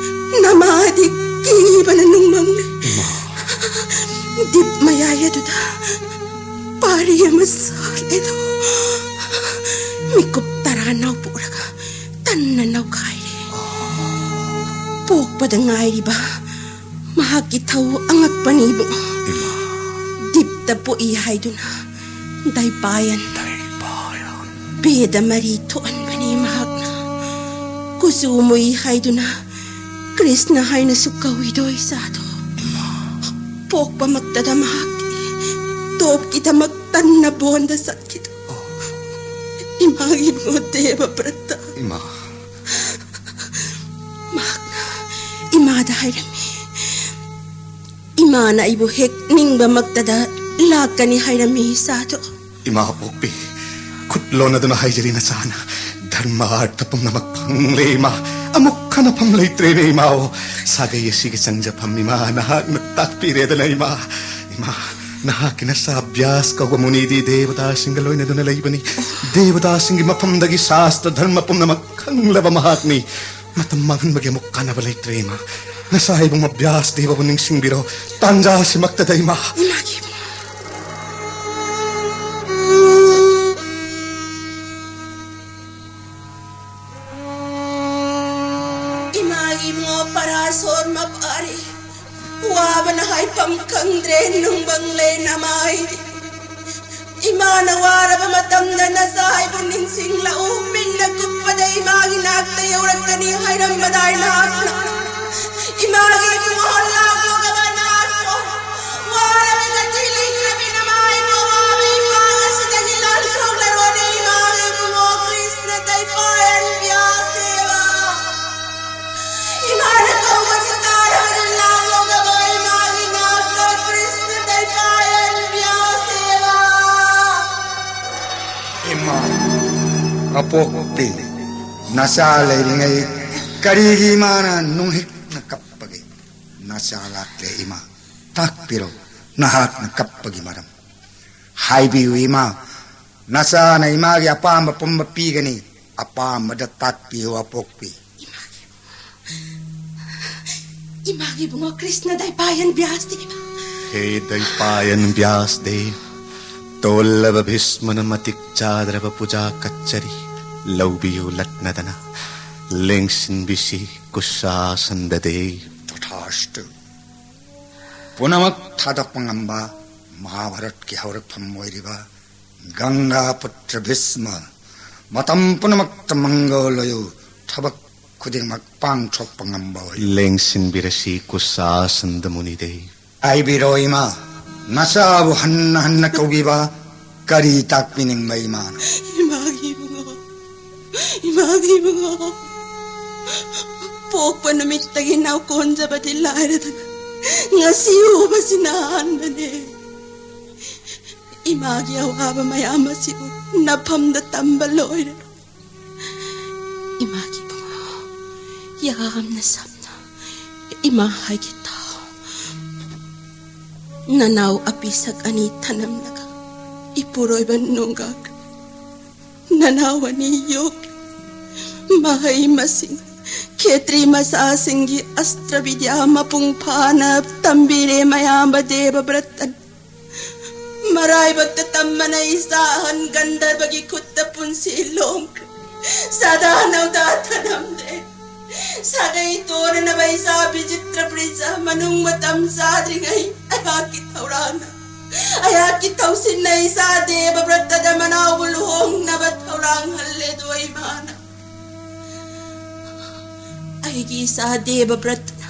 ꯅꯃꯥꯗꯤ ꯀꯤꯕꯅ ꯅꯨꯡꯃꯪꯂꯦ꯫ ꯏꯃꯥ꯫ ꯗꯤꯞ ꯃꯌꯥꯏ ꯑꯗꯨꯗ ꯄꯥꯔꯤ ꯑꯃ ꯁꯥꯠꯂꯦꯗꯣ꯫ ꯃꯤꯀꯨꯞ ꯇꯔꯥ ꯅꯥꯎꯄꯣꯛꯂꯒ ꯇꯟꯅ ꯅꯧꯈꯥꯏꯔꯦ꯫ ꯄꯣꯛꯄꯗ ꯉꯥꯏꯔꯤꯕ ꯃꯍꯥꯛꯀꯤ ꯊꯧ ꯑꯉꯛꯄꯅꯤ ꯏꯕꯨꯡꯉꯣ꯫ ꯏꯃꯥ꯫ ꯗꯤꯞꯇ ꯄꯣꯛꯏ ꯍꯥꯏꯗꯨꯅ ꯗꯥꯏꯄꯥꯌꯟ ꯗꯥꯏꯄꯥꯌꯟ꯫ ꯕꯦꯗ ꯃꯔꯤ ꯊꯣꯛꯍꯟꯕꯅꯤ ꯃꯍꯥꯛꯅ꯫ ꯀꯨꯆꯨ ꯃꯨꯏ ꯍꯥꯏꯗꯨꯅ ꯀ꯭ꯔꯤꯁꯅ ꯍꯥꯏꯅꯁꯨ ꯀꯧꯏꯗꯣ ꯏꯆꯥꯗꯣ꯫ ꯏꯃꯥ꯫ ꯄꯣꯛꯄꯃꯛꯇꯗ ꯃꯍꯥꯛꯇꯤ ꯇꯣꯞꯀꯤꯗꯃꯛ ꯇꯟꯅ ꯕꯣꯟꯗ ꯆꯠꯈꯤꯗꯣ꯫ ꯏꯃꯥꯒꯤ ꯏꯕꯨꯡꯉꯣ ꯗꯦꯕ ꯕ꯭ꯔꯠꯇ꯫ ꯏꯃꯥ꯫ ꯃꯍꯥꯛꯅ ꯏꯃꯥꯗ ꯍꯥꯏꯔꯝꯃꯤ꯫ ꯏꯃꯥꯅ ꯑꯩꯕꯨ ꯍꯦꯛ ꯅꯤꯡꯕꯃꯛꯇꯗ ꯂꯥꯛꯀꯅꯤ ꯍꯥꯏꯔꯝꯃꯤ ꯏꯆꯥꯗꯣ꯫ ꯏꯃꯥ ꯄꯣꯛꯄꯤ, ꯈꯨꯠ ꯂꯣꯟꯅꯗꯨꯅ ꯍꯥꯏꯖꯔꯤ ꯅꯆꯥꯅ꯫ ꯙꯔꯃ ꯑꯥꯔꯊ ꯄꯨꯝꯅꯃꯛ ꯐꯪꯂꯦ ꯏꯃꯥ꯫ ꯑꯃꯨꯛ ꯈꯟꯅꯐꯝ ꯂꯩꯇ꯭ꯔꯦꯅꯦ ꯏꯃꯥꯑꯣ꯫ ꯁꯥꯒꯩ ꯑꯁꯤꯒꯤ ꯆꯪꯖꯐꯝ ꯏꯃꯥ ꯅꯍꯥꯛꯅ ꯇꯥꯛꯄꯤꯔꯦꯗꯅ ꯏꯃꯥ꯫ ꯏꯃꯥ, ꯅꯍꯥꯛꯀꯤ ꯅꯆꯥ ꯕ꯭ꯌꯥꯁ ꯀꯧꯕ ꯃꯨꯅꯤꯗꯤ ꯗꯦꯕꯇꯥꯁꯤꯡꯒ ꯂꯣꯏꯅꯗꯨꯅ ꯂꯩꯕꯅꯤ꯫ ꯗꯦꯕꯇꯥꯁꯤꯡꯒꯤ ꯃꯐꯝꯗꯒꯤ ꯁꯥꯁꯇ꯭ꯔ ꯙꯔꯃ ꯄꯨꯝꯅꯃꯛ ꯈꯪꯂꯕ ꯃꯍꯥꯛꯅꯤ꯫ ꯃꯇꯝ ꯃꯥꯡꯍꯟꯕꯒꯤ ꯑꯃꯨꯛ ꯀꯥꯟꯅꯕ ꯂꯩꯇ꯭ꯔꯦ, ꯏꯃꯥ꯫ ꯅꯆꯥ ꯏꯕꯨꯡꯉꯣ ꯕ꯭ꯌꯥꯁ ꯗꯦꯕꯕꯨ ꯅꯤꯡꯁꯤꯡꯕꯤꯔꯣ, ꯇꯥꯟꯖꯥ ꯑꯁꯤꯃꯛꯇꯗ, ꯏꯃꯥ꯫ ꯏꯃꯥꯒꯤ ꯏꯕꯨꯡꯉꯣ꯫ ꯏꯃꯥꯒꯤ ꯏꯕꯨꯡꯉꯣ ꯄꯔꯥꯁꯣꯔ ꯃꯄꯥꯔꯤ꯫ ꯋꯥꯕꯅ ꯍꯥꯏꯐꯝ ꯈꯪꯗ꯭ꯔꯦ, ꯅꯨꯡꯕꯪ ꯂꯩ ꯅꯃꯥꯏꯗꯤ꯫ ꯏꯃꯥꯅ ꯋꯥꯔꯕ ꯃꯇꯝꯗ ꯅꯆꯥ ꯑꯩꯕꯨ ꯅꯤꯡꯁꯤꯡꯂꯛꯎ꯫ ꯃꯤꯠꯅ ꯀꯨꯞꯄꯗ ꯏꯃꯥꯒꯤ ꯅꯥꯛꯇ ꯌꯧꯔꯛꯀꯅꯤ ꯍꯥꯏꯔꯝꯕꯗꯥꯏ ꯅꯍꯥꯛꯅ꯫ ꯏꯃꯥꯒꯤ ꯏꯕꯨꯡꯉꯣ ꯂꯥꯛꯂꯒꯕ ꯅꯍꯥꯛꯄꯨ꯫ ꯋꯥꯔꯕ ꯉꯁꯤ ꯂꯩꯈ꯭ꯔꯕꯤ ꯅꯃꯥ ꯑꯩꯕꯨ ꯑꯋꯥꯕ ꯏꯝꯐꯥꯜ ꯑꯁꯤꯗꯒꯤ ꯂꯥꯟꯊꯣꯛꯂꯔꯣꯅꯦ ꯏꯃꯥꯒꯤ ꯏꯕꯨꯡꯉꯣ ꯀ꯭ꯔꯤꯁꯅ ꯗꯩꯄꯥꯌꯟ ꯕ꯭ꯌꯥꯁ ꯗꯦꯕ꯫ ꯏꯃꯥꯅ ꯀꯧꯕꯁꯤ ꯇꯥꯔꯕꯗꯤ ꯂꯥꯛꯂꯒꯕ ꯏꯃꯥꯒꯤ ꯅꯥꯛꯇ ꯀ꯭ꯔꯤꯁꯅ ꯗꯩꯄꯥꯌꯟ ꯕ꯭ꯌꯥꯁ ꯗꯦꯕ꯫ ꯏꯃꯥ, ꯑꯄꯣꯛꯄꯤ, ꯅꯆꯥ ꯂꯩꯔꯤꯉꯩ ꯀꯔꯤꯒꯤ ꯏꯃꯥꯅ ꯅꯨꯡꯍꯤꯛꯅ ꯀꯞꯄꯒꯦ? ꯅꯆꯥ ꯂꯥꯛꯂꯦ ꯏꯃꯥ, ꯇꯥꯛꯄꯤꯔꯣ ꯅꯍꯥꯛꯅ ꯀꯞꯄꯒꯤ ꯃꯔꯝ꯫ ꯍꯥꯏꯕꯤꯌꯨ ꯏꯃꯥ, ꯅꯆꯥꯅ ꯏꯃꯥꯒꯤ ꯑꯄꯥꯝꯕ ꯄꯨꯝꯕ ꯄꯤꯒꯅꯤ꯫ ꯑꯄꯥꯝꯕꯗ ꯇꯥꯛꯄꯤꯌꯨ ꯑꯄꯣꯛꯄꯤ꯫ ꯏꯃꯥꯒꯤ ꯏꯕꯨꯡꯉꯣ ꯀ꯭ꯔꯤꯁꯅ ꯗꯩꯄꯥꯌꯟ ꯕ꯭ꯌꯥꯁ ꯗꯦꯕ꯫ ꯍꯦ ꯗꯩꯄꯥꯌꯟ ꯕ꯭ꯌꯥꯁ ꯗꯦꯕ, ꯇꯣꯜꯂꯕ ꯚꯤꯁꯃꯅ ꯃꯇꯤꯛ ꯆꯥꯗ꯭ꯔꯕ ꯄꯨꯖꯥ ꯀꯠꯆꯔꯤ꯫ ꯂꯧꯕꯤꯌꯨ ꯂꯠꯅꯗꯅ, ꯂꯦꯡꯁꯤꯟꯕꯤꯁꯤ ꯀꯨꯁꯥꯁꯟꯗ ꯗꯦꯕ꯫ ꯇꯊꯥꯁꯇꯨ꯫ ꯄꯨꯝꯅꯃꯛ ꯊꯥꯗꯣꯛꯄ ꯉꯝꯕ ꯃꯍꯥꯚꯥꯔꯠꯀꯤ ꯍꯧꯔꯛꯐꯝ ꯑꯣꯏꯔꯤꯕ ꯒꯪꯒꯥ ꯄꯨꯇ꯭ꯔ ꯚꯤꯁꯃ, ꯃꯇꯝ ꯄꯨꯝꯅꯃꯛꯇ ꯃꯪꯒꯣꯜ ꯑꯣꯏꯌꯨ, ꯊꯕꯛ ꯈꯨꯗꯤꯡꯃꯛ ꯄꯥꯡꯊꯣꯛꯄ ꯉꯝꯕ ꯑꯣꯏꯌꯨ꯫ ꯂꯦꯡꯁꯤꯟꯕꯤꯔꯁꯤ ꯀꯨꯁꯥꯁꯟꯗ ꯃꯨꯅꯤꯗꯦꯕ꯫ ꯍꯥꯏꯕꯤꯔꯣ ꯏꯃꯥ, ꯅꯆꯥꯕꯨ ꯍꯟꯅ ꯍꯟꯅ ꯀꯧꯕꯤꯕ ꯀꯔꯤ ꯇꯥꯛꯄꯤꯅꯤꯡꯕ ꯏꯃꯥꯅ? ꯏꯃꯥꯒꯤ ꯏꯕꯨꯡꯉꯣ, ꯏꯃꯥꯒꯤ ꯏꯕꯨꯡꯉꯣ, ꯄꯣꯛꯄ ꯅꯨꯃꯤꯠꯇꯒꯤ ꯅꯥꯎ ꯀꯣꯟꯖꯕꯗꯤ ꯂꯥꯏꯔꯗꯅ ꯉꯁꯤ ꯎꯕꯁꯤꯅ ꯑꯍꯥꯟꯕꯅꯦ꯫ ꯏꯃꯥꯒꯤ ꯑꯋꯥꯕ ꯃꯌꯥꯝ ꯑꯁꯤꯕꯨ ꯅꯐꯝꯗ ꯇꯝꯕ ꯂꯣꯏꯔꯦ꯫ ꯏꯃꯥꯒꯤ ꯏꯕꯨꯡꯉꯣ, ꯌꯥꯝꯅ ꯁꯝꯅ ꯏꯃꯥ ꯍꯥꯏꯒꯦ ꯇꯥꯎ꯫ ꯅꯅꯥꯎ ꯑꯄꯤꯁꯛ ꯑꯅꯤ ꯊꯅꯝꯂꯒ ꯏꯄꯨꯔꯣꯏꯕ ꯅꯣꯡꯒꯥꯛ ꯅꯅꯥꯎ ꯑꯅꯤ ꯌꯣꯛꯂꯤ꯫ ꯃꯍꯩ ꯃꯁꯤꯡ ꯈꯦꯇ꯭ꯔꯤ ꯃꯆꯥꯁꯤꯡꯒꯤ ꯑꯁꯇ꯭ꯔ ꯕꯤꯗ꯭ꯌꯥ ꯃꯄꯨꯡ ꯐꯥꯅ ꯇꯝꯕꯤꯔꯦ ꯃꯌꯥꯝꯕ ꯗꯦꯕꯕ꯭ꯔꯇꯟ꯫ ꯃꯔꯥꯏꯕꯛꯇ ꯇꯝꯕꯅ ꯏꯆꯥ ꯑꯍꯟ ꯒꯟꯙꯔꯕꯒꯤ ꯈꯨꯠꯇ ꯄꯨꯟꯁꯤ ꯂꯣꯡꯈ꯭ꯔꯦ꯫ ꯁꯗꯥ ꯅꯧꯗꯥ ꯊꯅꯝꯗ꯭ꯔꯦ꯫ ꯁꯥꯒꯩ ꯇꯣꯔꯅꯕ ꯏꯆꯥ ꯕꯤꯆꯤꯇ꯭ꯔ ꯄ꯭ꯔꯤꯖ ꯃꯅꯨꯡ ꯃꯇꯝ ꯆꯥꯗ꯭ꯔꯤꯉꯩ ꯑꯩꯍꯥꯛꯀꯤ ꯊꯧꯔꯥꯡꯅ, ꯑꯩꯍꯥꯛꯀꯤ ꯊꯧꯁꯤꯟꯅ ꯏꯆꯥ ꯗꯦꯕꯕ꯭ꯔꯇꯗ ꯃꯅꯥꯎꯕꯨ ꯂꯨꯍꯣꯡꯅꯕ ꯊꯧꯔꯥꯡ ꯍꯜꯂꯦꯗꯣ ꯏꯃꯥꯅ꯫ ꯑꯩꯒꯤ ꯏꯆꯥ ꯗꯦꯕꯕ꯭ꯔꯇꯅ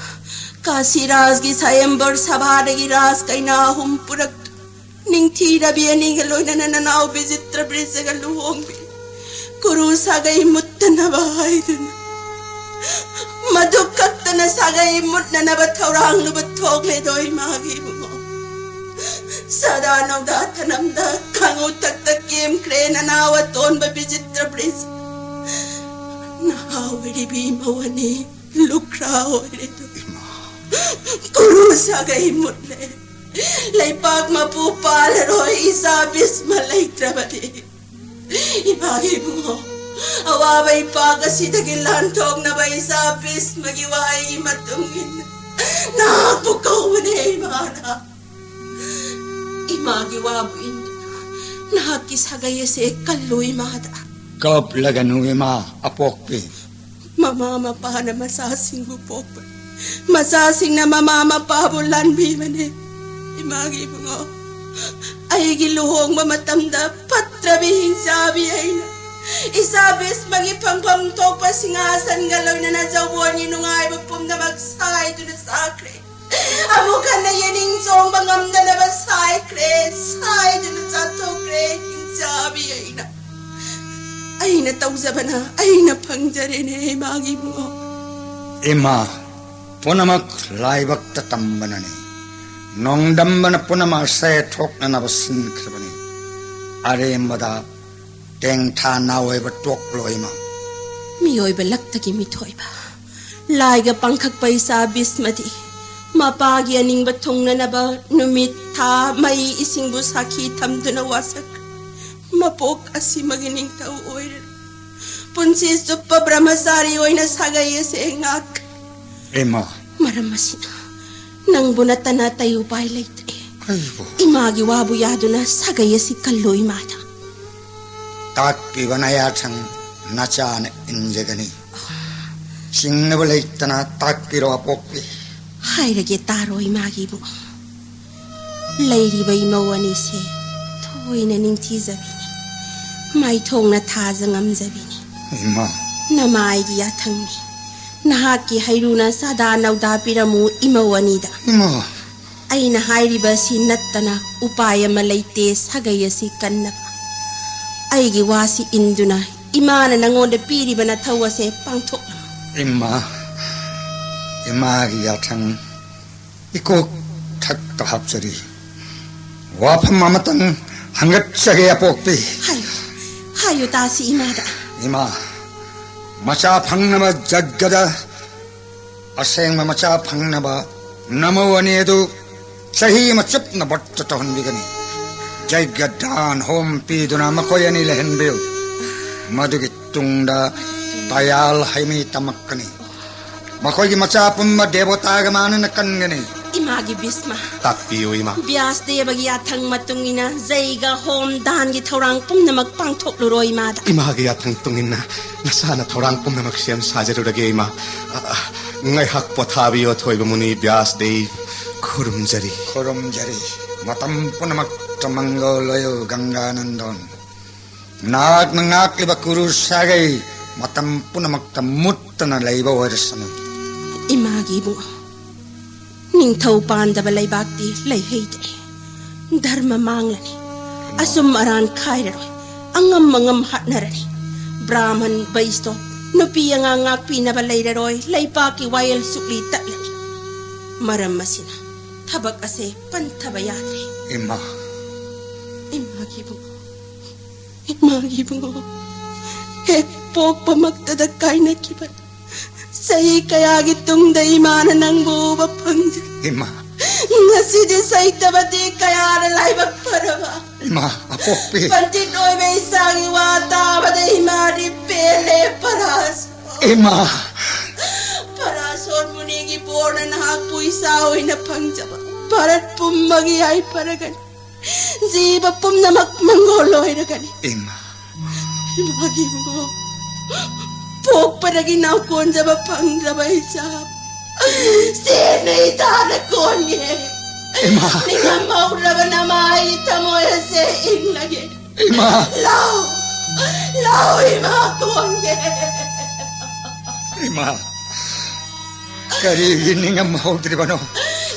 ꯀꯥꯁꯤꯔꯥꯖꯒꯤ ꯁꯥꯌꯦꯝꯕꯔ ꯁꯚꯥꯗꯒꯤ ꯔꯥꯖ ꯀꯩꯅꯥ ꯑꯍꯨꯝ ꯄꯨꯔꯛꯇꯨꯅ ꯅꯤꯡꯊꯤꯔꯕꯤ ꯑꯅꯤꯒ ꯂꯣꯏꯅꯅ ꯅꯅꯥꯎ ꯕꯤꯆꯤꯇ꯭ꯔ ꯄ꯭ꯔꯤꯖꯒ ꯂꯨꯍꯣꯡꯕꯤ꯫ ꯀꯨꯔꯨ ꯁꯥꯒꯩ ꯃꯨꯠꯇꯅꯕ ꯍꯥꯏꯗꯨꯅ ꯃꯗꯨ ꯀꯛꯇꯅ ꯁꯥꯒꯩ ꯃꯨꯠꯅꯅꯕ ꯊꯧꯔꯥꯡ ꯂꯨꯕ ꯊꯣꯛꯂꯦꯗꯣ ꯏꯃꯥꯒꯤ ꯏꯕꯨꯡꯉꯣ꯫ ꯁꯗꯥ ꯅꯧꯗꯥ ꯊꯅꯝꯗ ꯈꯥꯉꯧ ꯊꯛꯇ ꯀꯦꯝꯈ꯭ꯔꯦ ꯅꯅꯥꯎ ꯑꯇꯣꯟꯕ ꯕꯤꯆꯤꯇ꯭ꯔ ꯄ꯭ꯔꯤꯖ꯫ ꯅꯍꯥ ꯑꯣꯏꯔꯤꯕꯤ ꯃꯧ ꯑꯅꯤ ꯂꯨꯈ꯭ꯔꯥ ꯑꯣꯏꯔꯦꯗꯣ꯫ ꯀꯨꯔꯨ ꯁꯥꯒꯩ ꯃꯨꯠꯂꯦ꯫ ꯂꯩꯄꯥꯛ ꯃꯄꯨ ꯄꯥꯜꯂꯔꯣꯏ ꯏꯆꯥ ꯕꯤꯁꯃ ꯂꯩꯇ꯭ꯔꯕꯗꯤ꯫ ꯏꯃꯥꯒꯤ ꯏꯕꯨꯡꯉꯣ, ꯑꯋꯥꯕ ꯏꯄꯥꯛ ꯑꯁꯤꯗꯒꯤ ꯂꯥꯟꯊꯣꯛꯅꯕ ꯏꯆꯥ ꯕꯤꯁꯃꯒꯤ ꯋꯥꯍꯩ ꯃꯇꯨꯡ ꯏꯟꯅ ꯅꯍꯥꯛꯄꯨ ꯀꯧꯕꯅꯦ ꯏꯃꯥꯅ꯫ ꯏꯃꯥꯒꯤ ꯋꯥꯕꯨ ꯏꯟꯗꯨꯅ ꯅꯍꯥꯛꯀꯤ ꯁꯥꯒꯩ ꯑꯁꯦ ꯀꯜꯂꯨ ꯏꯃꯥꯗ꯫ ꯀꯞꯂꯒꯅꯨ ꯏꯃꯥ ꯑꯄꯣꯛꯄꯤ꯫ ꯃꯃꯥ ꯃꯄꯥꯅ ꯃꯆꯥꯁꯤꯡꯕꯨ ꯄꯣꯛꯄꯅꯤ꯫ ꯃꯆꯥꯁꯤꯡꯅ ꯃꯃꯥ ꯃꯄꯥꯕꯨ ꯂꯥꯟꯕꯤꯕꯅꯤ꯫ ꯏꯃꯥꯒꯤ ꯏꯕꯨꯡꯉꯣ, ꯑꯩꯒꯤ ꯂꯨꯍꯣꯡꯕ ꯃꯇꯝꯗ ꯐꯠꯇ꯭ꯔꯕꯤ ꯍꯤꯡꯆꯥꯕꯤ ꯑꯩꯅ ꯏꯆꯥ ꯕꯤꯁꯃꯒꯤ ꯐꯪꯐꯝ ꯊꯣꯛꯄ ꯁꯤꯡꯍꯥꯁꯟꯒ ꯂꯣꯏꯅꯅ ꯖꯧꯕꯣꯟꯒꯤ ꯅꯨꯡꯉꯥꯏꯕ ꯄꯨꯝꯅꯃꯛ ꯁꯥꯏꯗꯨꯅ ꯆꯥꯈ꯭ꯔꯦ꯫ ꯑꯃꯨꯛ ꯍꯟꯅ ꯌꯦꯅꯤꯡ ꯆꯣꯡꯕ ꯉꯝꯗꯅꯕ ꯁꯥꯏꯈ꯭ꯔꯦ, ꯁꯥꯏꯗꯨꯅ ꯆꯥꯊꯣꯛꯈ꯭ꯔꯦ ꯍꯤꯡꯆꯥꯕꯤ ꯑꯩꯅ꯫ ꯑꯩꯅ ꯇꯧꯖꯕꯅ ꯑꯩꯅ ꯐꯪꯖꯔꯦꯅꯦ ꯏꯃꯥꯒꯤ ꯏꯕꯨꯡꯉꯣ꯫ ꯏꯃꯥ, ꯄꯨꯝꯅꯃꯛ ꯂꯥꯏꯕꯛꯇ ꯇꯝꯕꯅꯅꯤ꯫ ꯅꯣꯡꯗꯝꯕꯅ ꯄꯨꯝꯅꯃꯛ ꯑꯁꯦ ꯊꯣꯛꯅꯅꯕ ꯁꯤꯟꯈ꯭ꯔꯕꯅꯤ꯫ ꯑꯔꯦꯝꯕꯗ ꯇꯦꯡꯊꯥ ꯅꯥꯑꯣꯏꯕ ꯇꯣꯛꯂꯣ ꯏꯃꯥ꯫ ꯃꯤꯑꯣꯏꯕ ꯂꯛꯇꯒꯤ ꯃꯤꯊꯣꯏꯕ, ꯂꯥꯏꯒ ꯄꯥꯡꯈꯛꯄ ꯏꯆꯥ ꯕꯤꯁꯃꯗꯤ ꯃꯄꯥꯒꯤ ꯑꯅꯤꯡꯕ ꯊꯨꯡꯅꯅꯕ ꯅꯨꯃꯤꯠ, ꯊꯥ, ꯃꯩ, ꯏꯁꯤꯡꯕꯨ ꯁꯥꯈꯤ ꯊꯝꯗꯨꯅ ꯋꯥꯁꯛꯈ꯭ꯔꯦ꯫ ꯃꯄꯣꯛ ꯑꯁꯤꯃꯒꯤ ꯅꯤꯡꯊꯧ ꯑꯣꯏꯔꯦ꯫ ꯄꯨꯟꯁꯤ ꯆꯨꯞꯄ ꯕ꯭ꯔꯍ꯭ꯃꯆꯥꯔꯤ ꯑꯣꯏꯅ ꯁꯥꯒꯩ ꯑꯁꯦ ꯉꯥꯛ꯫ ꯏꯃꯥ꯫ ꯃꯔꯝ ꯑꯁꯤꯅ ꯅꯪꯕꯨ ꯅꯠꯇꯅ ꯑꯇꯩ ꯎꯄꯥꯏ ꯂꯩꯇ꯭ꯔꯦ꯫ ꯑꯩꯕꯨ? ꯏꯃꯥꯒꯤ ꯋꯥꯕꯨ ꯌꯥꯗꯨꯅ ꯁꯥꯒꯩ ꯑꯁꯤ ꯀꯜꯂꯨ ꯏꯃꯥꯗ꯫ ꯇꯥꯛꯄꯤꯕ ꯅꯌꯥꯊꯪ ꯅꯆꯥꯅ ꯏꯟꯖꯒꯅꯤ꯫ ꯆꯤꯡꯅꯕ ꯂꯩꯇꯅ ꯇꯥꯛꯄꯤꯔꯣ ꯑꯄꯣꯛꯄꯤ꯫ ꯍꯥꯏꯔꯒꯦ ꯇꯥꯔꯣ ꯏꯃꯥꯒꯤ ꯏꯕꯨꯡꯉꯣ꯫ ꯂꯩꯔꯤꯕ ꯏꯃꯧ ꯑꯅꯤꯁꯦ ꯊꯣꯏꯅ ꯅꯤꯡꯊꯤꯖꯕꯤꯅꯤ꯫ ꯃꯥꯏꯊꯣꯡꯅ ꯊꯥꯖ ꯉꯝꯖꯕꯤꯅꯤ꯫ ꯏꯃꯥ꯫ ꯅꯃꯥꯏꯒꯤ ꯌꯥꯊꯪꯅꯤ꯫ ꯅꯍꯥꯛꯀꯤ ꯍꯩꯔꯨꯅ ꯆꯥꯗꯥ ꯅꯧꯗꯥ ꯄꯤꯔꯝꯃꯨ ꯏꯃꯧ ꯑꯅꯤꯗ꯫ ꯏꯃꯥ꯫ ꯑꯩꯅ ꯍꯥꯏꯔꯤꯕ ꯑꯁꯤ ꯅꯠꯇꯅ ꯎꯄꯥꯏ ꯑꯃ ꯂꯩꯇꯦ ꯁꯥꯒꯩ ꯑꯁꯤ ꯀꯟꯅꯕ꯫ ꯑꯩꯒꯤ ꯋꯥꯁꯤ ꯏꯟꯗꯨꯅ ꯏꯃꯥꯅ ꯅꯉꯣꯟꯗ ꯄꯤꯔꯤꯕ ꯅꯊꯧ ꯑꯁꯦ ꯄꯥꯡꯊꯣꯛꯂꯝꯃꯨ꯫ ꯏꯃꯥ, ꯏꯃꯥꯒꯤ ꯌꯥꯊꯪ ꯏꯀꯣꯛ ꯊꯛꯇ ꯍꯥꯞꯆꯔꯤ꯫ ꯋꯥꯐꯝ ꯑꯃꯇꯪ ꯍꯪꯒꯠꯆꯒꯦ ꯑꯄꯣꯛꯄꯤ꯫ ꯍꯥꯏꯌꯨ, ꯍꯥꯏꯌꯨ ꯇꯥꯁꯤ ꯏꯃꯥꯗ꯫ ꯏꯃꯥ, ꯃꯆꯥ ꯐꯪꯅꯕ ꯖꯒꯗ ꯑꯁꯦꯡꯕ ꯃꯆꯥ ꯐꯪꯅꯕ ꯅꯃꯧ ꯑꯅꯤ ꯑꯗꯨ ꯆꯍꯤ ꯑꯃ ꯆꯨꯞꯅ ꯕ꯭ꯔꯠꯇ ꯇꯧꯍꯟꯕꯤꯒꯅꯤ꯫ ꯖꯩꯒ ꯗꯥꯟ ꯍꯣꯝ ꯄꯤꯗꯨꯅ ꯃꯈꯣꯏ ꯑꯅꯤ ꯂꯩꯍꯟꯕꯤꯌꯨ꯫ ꯃꯗꯨꯒꯤ ꯇꯨꯡꯗ ꯇꯌꯥꯜ ꯍꯩꯃꯤ ꯇꯝꯃꯛꯀꯅꯤ꯫ ꯃꯈꯣꯏꯒꯤ ꯃꯆꯥ ꯄꯨꯝꯕ ꯗꯦꯕꯣꯇꯥꯒ ꯃꯥꯟꯅꯅ ꯀꯟꯒꯅꯤ꯫ ꯏꯃꯥꯒꯤ ꯚꯤꯁꯃ꯫ ꯇꯥꯛꯄꯤꯌꯨ, ꯏꯃꯥ꯫ ꯕ꯭ꯌꯥꯁ ꯗꯦꯕꯒꯤ ꯌꯥꯊꯪ ꯃꯇꯨꯡ ꯏꯟꯅ ꯖꯩꯒ ꯍꯣꯝ ꯗꯥꯟꯒꯤ ꯊꯧꯔꯥꯡ ꯄꯨꯝꯅꯃꯛ ꯄꯥꯡꯊꯣꯛꯂꯨꯔꯣ, ꯏꯃꯥꯗ꯫ ꯏꯃꯥꯒꯤ ꯌꯥꯊꯪ ꯃꯇꯨꯡ ꯏꯟꯅ ꯅꯁꯥꯅ ꯊꯧꯔꯥꯡ ꯄꯨꯝꯅꯃꯛ ꯁꯦꯝ ꯁꯥꯖꯔꯨꯔꯒꯦ, ꯏꯃꯥ꯫ ꯑ, ꯑ, ꯉꯥꯏꯍꯥꯛ ꯄꯣꯊꯥꯕꯤꯌꯨ, ꯑꯊꯣꯏꯕ ꯃꯨꯅꯤ ꯕ꯭ꯌꯥꯁ ꯗꯦꯕ꯫ ꯈꯨꯔꯨꯝꯖꯔꯤ꯫ ꯈꯨꯔꯨꯝꯖꯔꯤ꯫ ꯃꯇꯝ ꯄꯨꯝꯅꯃꯛꯇ ꯃꯪꯒꯣꯜ ꯑꯣꯏꯌꯨ, ꯒꯪꯒꯥꯅꯟꯗꯣꯟ꯫ ꯅꯍꯥꯛꯅ ꯉꯥꯛꯂꯤꯕ ꯀꯨꯔꯨ ꯁꯥꯒꯩ ꯃꯇꯝ ꯄꯨꯝꯅꯃꯛꯇ ꯃꯨꯠꯇꯅ ꯂꯩꯕ ꯑꯣꯏꯔꯁꯅꯨ꯫ ꯏꯃꯥꯒꯤ ꯏꯕꯨꯡꯉꯣ, ꯅꯤꯡꯊꯧ ꯄꯥꯟꯗꯕ ꯂꯩꯕꯥꯛꯇꯤ ꯂꯩꯍꯩꯗ꯭ꯔꯦ꯫ ꯙꯔꯃ ꯃꯥꯡꯂꯅꯤ꯫ ꯑꯆꯨꯝ ꯑꯔꯥꯟ ꯈꯥꯏꯔꯔꯣꯏ꯫ ꯑꯉꯝ ꯑꯉꯝ ꯍꯥꯠꯅꯔꯅꯤ꯫ ꯕ꯭ꯔꯥꯍꯃꯟ, ꯕꯩꯁꯅꯣꯞ, ꯅꯨꯄꯤ ꯑꯉꯥꯡ ꯉꯥꯛꯄꯤꯅꯕ ꯂꯩꯔꯔꯣꯏ꯫ ꯂꯩꯄꯥꯛꯀꯤ ꯋꯥꯌꯦꯜ ꯁꯨꯛꯂꯤ ꯇꯠꯂꯅꯤ꯫ ꯃꯔꯝ ꯑꯁꯤꯅ ꯊꯕꯛ ꯑꯁꯦ ꯄꯟꯊꯕ ꯌꯥꯗ꯭ꯔꯦ꯫ ꯏꯃꯥ꯫ ꯏꯃꯥꯒꯤ ꯏꯕꯨꯡꯉꯣ, ꯏꯃꯥꯒꯤ ꯏꯕꯨꯡꯉꯣ, ꯍꯦꯛ ꯄꯣꯛꯄꯃꯛꯇꯗ ꯀꯥꯏꯅꯈꯤꯕ꯫ ꯆꯍꯤ ꯀꯌꯥꯒꯤ ꯇꯨꯡꯗ ꯏꯃꯥꯅ ꯅꯪꯕꯨ ꯎꯕ ꯐꯪꯖꯩ꯫ ꯏꯃꯥ꯫ ꯉꯁꯤꯗꯤ ꯁꯩꯇꯕꯗꯤ ꯀꯌꯥꯅ ꯂꯥꯏꯕꯛ ꯐꯔꯕ꯫ ꯏꯃꯥ, ꯑꯄꯣꯛꯄꯤ꯫ ꯄꯟꯗꯤꯠ ꯑꯣꯏꯕ ꯏꯆꯥꯒꯤ ꯋꯥ ꯇꯥꯕꯗ ꯏꯃꯥꯗꯤ ꯄꯦꯜꯂꯦ, ꯄꯔꯥꯁꯣꯟ꯫ ꯏꯃꯥ꯫ ꯄꯔꯥꯁꯣꯟ ꯃꯨꯅꯤꯒꯤ ꯕꯣꯔꯅ ꯅꯍꯥꯛꯄꯨ ꯏꯆꯥ ꯑꯣꯏꯅ ꯐꯪꯖꯕ ꯚꯥꯔꯠ ꯄꯨꯝꯕꯒꯤ ꯌꯥꯏꯐꯔꯒꯅꯤ꯫ ꯖꯤꯕ ꯄꯨꯝꯅꯃꯛ ꯃꯪꯒꯣꯜ ꯑꯣꯏꯔꯒꯅꯤ꯫ ꯏꯃꯥ꯫ ꯏꯃꯥꯒꯤ ꯏꯕꯨꯡꯉꯣ, ꯄꯣꯛꯄꯗꯒꯤ ꯅꯥꯎꯀꯣꯟꯖꯕ ꯐꯪꯗ꯭ꯔꯕ ꯏꯆꯥ, ꯆꯦꯟꯅ ꯏꯇꯥꯗ ꯀꯣꯟꯒꯦ꯫ ꯏꯃꯥ꯫ ꯅꯤꯡꯉꯝꯍꯧꯗ꯭ꯔꯕ ꯅꯃꯥꯒꯤ ꯊꯃꯣꯏ ꯑꯁꯦ ꯏꯪꯂꯒꯦ꯫ ꯏꯃꯥ꯫ ꯂꯥꯎ, ꯂꯥꯎ ꯏꯃꯥ ꯀꯣꯟꯒꯦ꯫ ꯏꯃꯥ, ꯀꯔꯤꯒꯤ ꯅꯤꯡꯉꯝꯍꯧꯗ꯭ꯔꯤꯕꯅꯣ?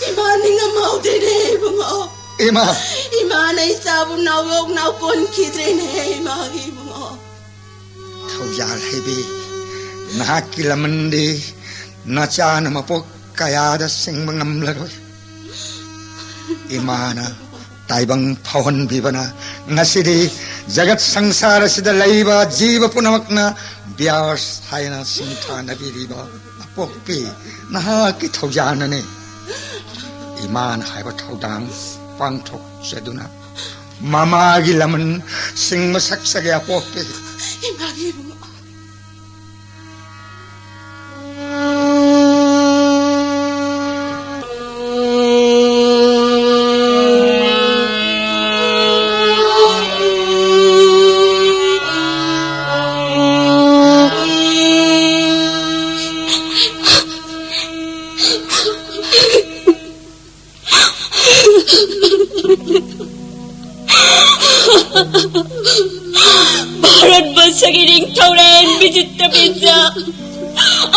ꯏꯃꯥ ꯅꯤꯡꯉꯝꯍꯧꯗ꯭ꯔꯦꯅꯦ ꯏꯕꯨꯡꯉꯣ꯫ ꯏꯃꯥ꯫ ꯏꯃꯥꯅ ꯏꯆꯥꯕꯨ ꯅꯥꯎꯌꯣꯛ ꯅꯥꯎꯀꯣꯟꯈꯤꯗ꯭ꯔꯦꯅꯦ ꯏꯃꯥꯒꯤ ꯏꯕꯨꯡꯉꯣ꯫ ꯊꯧꯖꯥꯜ ꯍꯩꯕꯤ, ꯅꯍꯥꯛꯀꯤ ꯂꯃꯟꯗꯤ ꯅꯆꯥꯅ ꯃꯄꯣꯛ ꯀꯌꯥꯗ ꯁꯤꯡꯕ ꯉꯝꯂꯔꯣꯏ꯫ ꯏꯃꯥꯅ ꯇꯥꯏꯕꯪ ꯐꯥꯎꯍꯟꯕꯤꯕꯅ ꯉꯁꯤꯗꯤ ꯖꯒꯠ ꯁꯪꯁꯥꯔ ꯑꯁꯤꯗ ꯂꯩꯕ ꯖꯤꯕ ꯄꯨꯝꯅꯃꯛꯅ ꯕ꯭ꯌꯥꯁ ꯍꯥꯏꯅ ꯁꯤꯡꯊꯥꯅꯕꯤꯔꯤꯕ ꯑꯄꯣꯛꯄꯤ ꯅꯍꯥꯛꯀꯤ ꯊꯧꯖꯥꯜꯅꯅꯤ꯫ ꯏꯃꯥꯅ ꯍꯥꯏꯕ ꯊꯧꯗꯥꯡ ꯄꯥꯡꯊꯣꯛꯆꯗꯨꯅ ꯃꯃꯥꯒꯤ ꯂꯃꯟ ꯁꯤꯡꯕ ꯁꯛꯆꯒꯦ ꯑꯄꯣꯛꯄꯤ꯫ ꯏꯃꯥꯒꯤ ꯏꯕꯨꯡꯉꯣ꯫ ꯚꯥꯔꯠꯕꯔꯁꯒꯤ ꯅꯤꯡꯊꯧꯔꯦꯜ ꯕꯤꯖꯤꯇ꯭ꯔ ꯕꯤꯖ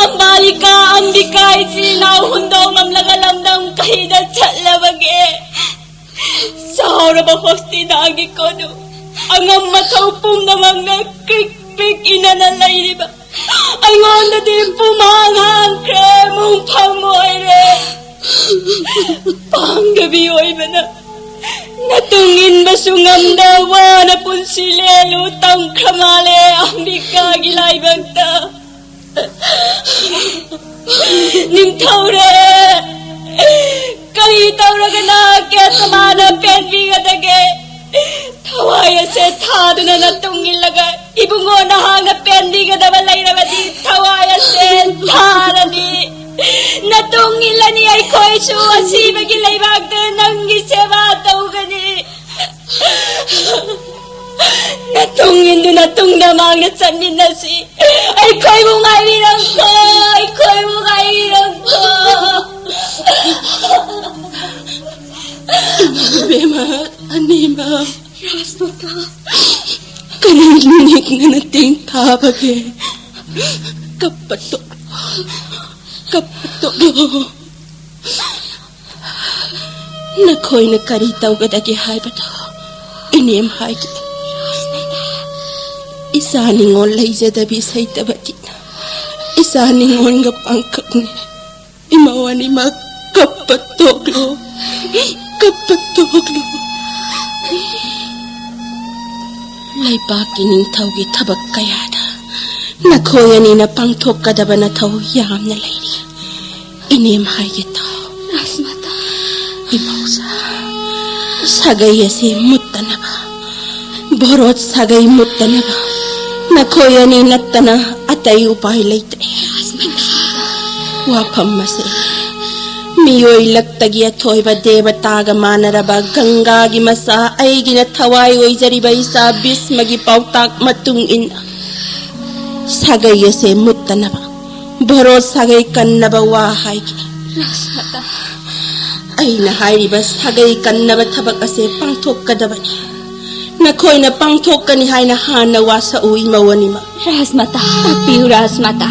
ꯑꯝꯕꯥꯂꯤꯀꯥ ꯑꯝꯕꯤꯀꯥ ꯏꯆꯤꯟ ꯏꯅꯥꯎ ꯍꯨꯟꯗꯣꯛꯂꯝꯂꯒ ꯂꯝꯗꯝ ꯀꯩꯗ ꯆꯠꯂꯕꯒꯦ? ꯆꯥꯎꯔꯕ ꯍꯣꯁꯇꯤꯅꯥꯒꯤ ꯀꯣꯅꯨꯡ ꯑꯉꯝ ꯑꯊꯧ ꯄꯨꯝꯅꯃꯛꯅ ꯀ꯭ꯔꯤꯛ ꯄꯤꯛ ꯏꯅꯅ ꯂꯩꯔꯤꯕ ꯑꯩꯉꯣꯟꯗꯗꯤ ꯄꯨꯝꯍꯥꯡ ꯍꯥꯡꯈ꯭ꯔꯦ, ꯃꯨꯡꯐꯝ ꯑꯣꯏꯔꯦ꯫ ꯄꯥꯡꯒꯕꯤ ꯑꯣꯏꯕꯅ ꯅꯇꯨꯡ ꯏꯟꯕꯁꯨ ꯉꯝꯗ ꯋꯥꯅ ꯄꯨꯟꯁꯤ ꯂꯦꯜꯂꯨ ꯇꯝꯈ꯭ꯔ ꯃꯥꯜꯂꯦ ꯑꯝꯕꯤꯀꯥꯒꯤ ꯂꯥꯏꯕꯛꯇ꯫ ꯅꯤꯡꯊꯧꯔꯦ, ꯀꯔꯤ ꯇꯧꯔꯒꯅ ꯀꯦꯁꯃꯥꯅ ꯄꯦꯟꯕꯤꯒꯗꯒꯦ? ꯊꯋꯥꯏ ꯑꯁꯦ ꯊꯥꯗꯨꯅ ꯅꯇꯨꯡ ꯏꯜꯂꯒ ꯏꯕꯨꯡꯉꯣ ꯅꯍꯥꯛꯅ ꯄꯦꯟꯕꯤꯒꯗꯕ ꯂꯩꯔꯕꯗꯤ ꯊꯋꯥꯏ ꯑꯁꯦ ꯊꯥꯔꯅꯤ꯫ ꯅꯇꯨꯡ ꯏꯜꯂꯅꯤ ꯑꯩꯈꯣꯏꯁꯨ꯫ ꯑꯁꯤꯕꯒꯤ ꯂꯩꯕꯥꯛꯇ ꯅꯪꯒꯤ ꯁꯦꯕꯥ ꯇꯧꯒꯅꯤ꯫ ꯅꯇꯨꯡ ꯏꯟꯗꯨꯅ ꯇꯨꯡꯗ ꯃꯥꯡꯗ ꯆꯠꯃꯤꯟꯅꯁꯤ꯫ ꯑꯩꯈꯣꯏꯕꯨ ꯉꯥꯏꯕꯤꯔꯝꯈꯣ, ꯑꯩꯈꯣꯏꯕꯨ ꯉꯥꯏꯕꯤꯔꯝꯈꯣ꯫ ꯏꯃꯥ ꯏꯕꯦꯝꯃ ꯑꯅꯤꯃꯛ꯫ ꯔꯥꯖꯃꯥꯇꯥ꯫ ꯀꯔꯤ ꯅꯨꯃꯤꯠꯅ ꯅꯇꯦꯡ ꯊꯥꯕꯒꯦ? ꯀꯞꯄ ꯇꯣꯛꯂꯣ, ꯀꯞꯄ ꯇꯣꯛꯂꯣ꯫ ꯅꯈꯣꯏꯅ ꯀꯔꯤ ꯇꯧꯒꯗꯒꯦ ꯍꯥꯏꯕꯗꯣ ꯏꯅꯦꯝ ꯍꯥꯏꯒꯦ꯫ ꯏꯆꯥ ꯅꯤꯉꯣꯜ ꯂꯩꯖꯗꯕꯤ ꯁꯩꯇꯕꯗꯤ ꯏꯆꯥ ꯅꯤꯉꯣꯜꯒ ꯄꯥꯡꯀꯛꯅꯤ꯫ ꯏꯃꯧ ꯑꯅꯤꯃꯛ ꯀꯞꯄ ꯇꯣꯛꯂꯣ, ꯀꯞꯄ ꯇꯣꯛꯂꯣ꯫ ꯂꯩꯕꯥꯛꯀꯤ ꯅꯤꯡꯊꯧꯒꯤ ꯊꯕꯛ ꯀꯌꯥꯗ ꯅꯈꯣꯏ ꯑꯅꯤꯅ ꯄꯥꯡꯊꯣꯛꯀꯗꯕ ꯅꯊꯧ ꯌꯥꯝꯅ ꯂꯩꯔꯤ꯫ ꯏꯅꯦꯝ ꯍꯥꯏꯒꯦ ꯇꯥꯎ꯫ ꯔꯥꯖꯃꯥꯇꯥ꯫ ꯏꯃꯧꯁꯥ, ꯁꯥꯒꯩ ꯑꯁꯤ ꯃꯨꯠꯇꯅꯕ, ꯚꯣꯔꯣꯠ ꯁꯥꯒꯩ ꯃꯨꯠꯇꯅꯕ ꯅꯈꯣꯏ ꯑꯅꯤ ꯅꯠꯇꯅ ꯑꯇꯩ ꯎꯄꯥꯏ ꯂꯩꯇ꯭ꯔꯦ꯫ ꯔꯥꯖꯃꯥꯇꯥ꯫ ꯋꯥꯐꯝ ꯑꯁꯤ ꯃꯤꯑꯣꯏ ꯂꯛꯇꯒꯤ ꯑꯊꯣꯏꯕ ꯗꯦꯕꯇꯥꯒ ꯃꯥꯟꯅꯔꯕ ꯒꯪꯒꯥꯒꯤ ꯃꯆꯥ ꯑꯩꯒꯤꯅ ꯊꯋꯥꯏ ꯑꯣꯏꯖꯔꯤꯕ ꯏꯆꯥ ꯚꯤꯁꯃꯒꯤ ꯄꯥꯎꯇꯥꯛ ꯃꯇꯨꯡ ꯏꯟꯅ ꯁꯥꯒꯩ ꯑꯁꯦ ꯃꯨꯠꯇꯅꯕ ꯚꯣꯔꯣꯠ ꯁꯥꯒꯩ ꯀꯟꯅꯕ ꯋꯥ ꯍꯥꯏꯒꯦ꯫ ꯔꯥꯖꯃꯥꯇꯥ꯫ ꯑꯩꯅ ꯍꯥꯏꯔꯤꯕ ꯁꯥꯒꯩ ꯀꯟꯅꯕ ꯊꯕꯛ ꯑꯁꯦ ꯄꯥꯡꯊꯣꯛꯀꯗꯕꯅꯤ꯫ ꯅꯈꯣꯏꯅ ꯄꯥꯡꯊꯣꯛꯀꯅꯤ ꯍꯥꯏꯅ ꯍꯥꯟꯅ ꯋꯥꯁꯛꯎ, ꯏꯃꯧ ꯑꯅꯤꯃꯛ꯫ ꯔꯥꯖꯃꯥꯇꯥ, ꯇꯥꯛꯄꯤꯌꯨ ꯔꯥꯖꯃꯥꯇꯥ꯫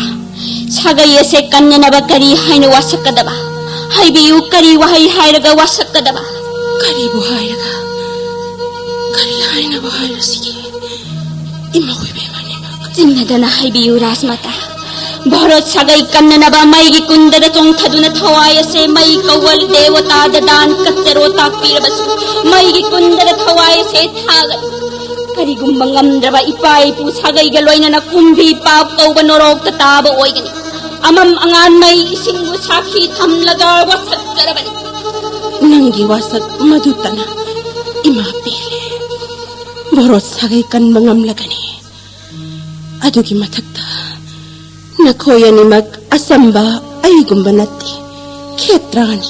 ꯁꯥꯒꯩ ꯑꯁꯦ ꯀꯟꯅꯅꯕ ꯀꯔꯤ ꯍꯥꯏꯅ ꯋꯥꯁꯛꯀꯗꯕ? ꯍꯥꯏꯕꯤꯌꯨ, ꯀꯔꯤ ꯋꯥꯍꯩ ꯍꯥꯏꯔꯒ ꯋꯥꯁꯛꯀꯗꯕ? ꯀꯔꯤꯕꯨ ꯍꯥꯏꯔꯒ, ꯀꯔꯤ ꯍꯥꯏꯅꯕ ꯍꯥꯏꯔꯁꯤꯒꯦ? ꯏꯃꯧ ꯏꯕꯦꯝꯃ ꯑꯅꯤꯃꯛ꯫ ꯆꯤꯡꯅꯗꯅ ꯍꯥꯏꯕꯤꯌꯨ ꯔꯥꯖꯃꯥꯇꯥ꯫ ꯚꯥꯔꯠ ꯁꯥꯒꯩ ꯀꯟꯅꯅꯕ ꯃꯩꯒꯤ ꯀꯨꯟꯗꯗ ꯆꯣꯡꯊꯗꯨꯅ ꯊꯋꯥꯏ ꯑꯁꯦ ꯃꯩ ꯀꯧꯕ ꯗꯦꯋꯇꯥꯗ ꯗꯥꯟ ꯀꯠꯆꯔꯣ ꯇꯥꯛꯄꯤꯔꯕꯁꯨ ꯃꯩꯒꯤ ꯀꯨꯟꯗꯗ ꯊꯋꯥꯏ ꯑꯁꯦ ꯊꯥꯒꯅꯤ꯫ ꯀꯔꯤꯒꯨꯝꯕ ꯉꯝꯗ꯭ꯔꯕ ꯏꯄꯥ ꯏꯄꯨ ꯁꯥꯒꯩꯒ ꯂꯣꯏꯅꯅ ꯀꯨꯝꯕꯤ ꯄꯥꯞ ꯀꯧꯕ ꯅꯣꯔꯣꯛꯇ ꯇꯥꯕ ꯑꯣꯏꯒꯅꯤ꯫ ꯑꯃꯝ ꯑꯉꯥꯟ ꯃꯩ ꯏꯁꯤꯡꯕꯨ ꯁꯥꯈꯤ ꯊꯝꯂꯒ ꯋꯥꯁꯛꯆꯔꯕꯅꯤ꯫ ꯅꯪꯒꯤ ꯋꯥꯁꯛ ꯃꯗꯨꯇꯅ ꯏꯃꯥ ꯄꯦꯜꯂꯦ꯫ ꯚꯣꯔꯣꯠ ꯁꯥꯒꯩ ꯀꯟꯕ ꯉꯝꯂꯒꯅꯤ꯫ ꯑꯗꯨꯒꯤ ꯃꯊꯛꯇ ꯅꯈꯣꯏ ꯑꯅꯤꯃꯛ ꯑꯆꯝꯕ ꯑꯩꯒꯨꯝꯕ ꯅꯠꯇꯦ, ꯈꯦꯇ꯭ꯔꯥꯅꯤꯅꯤ꯫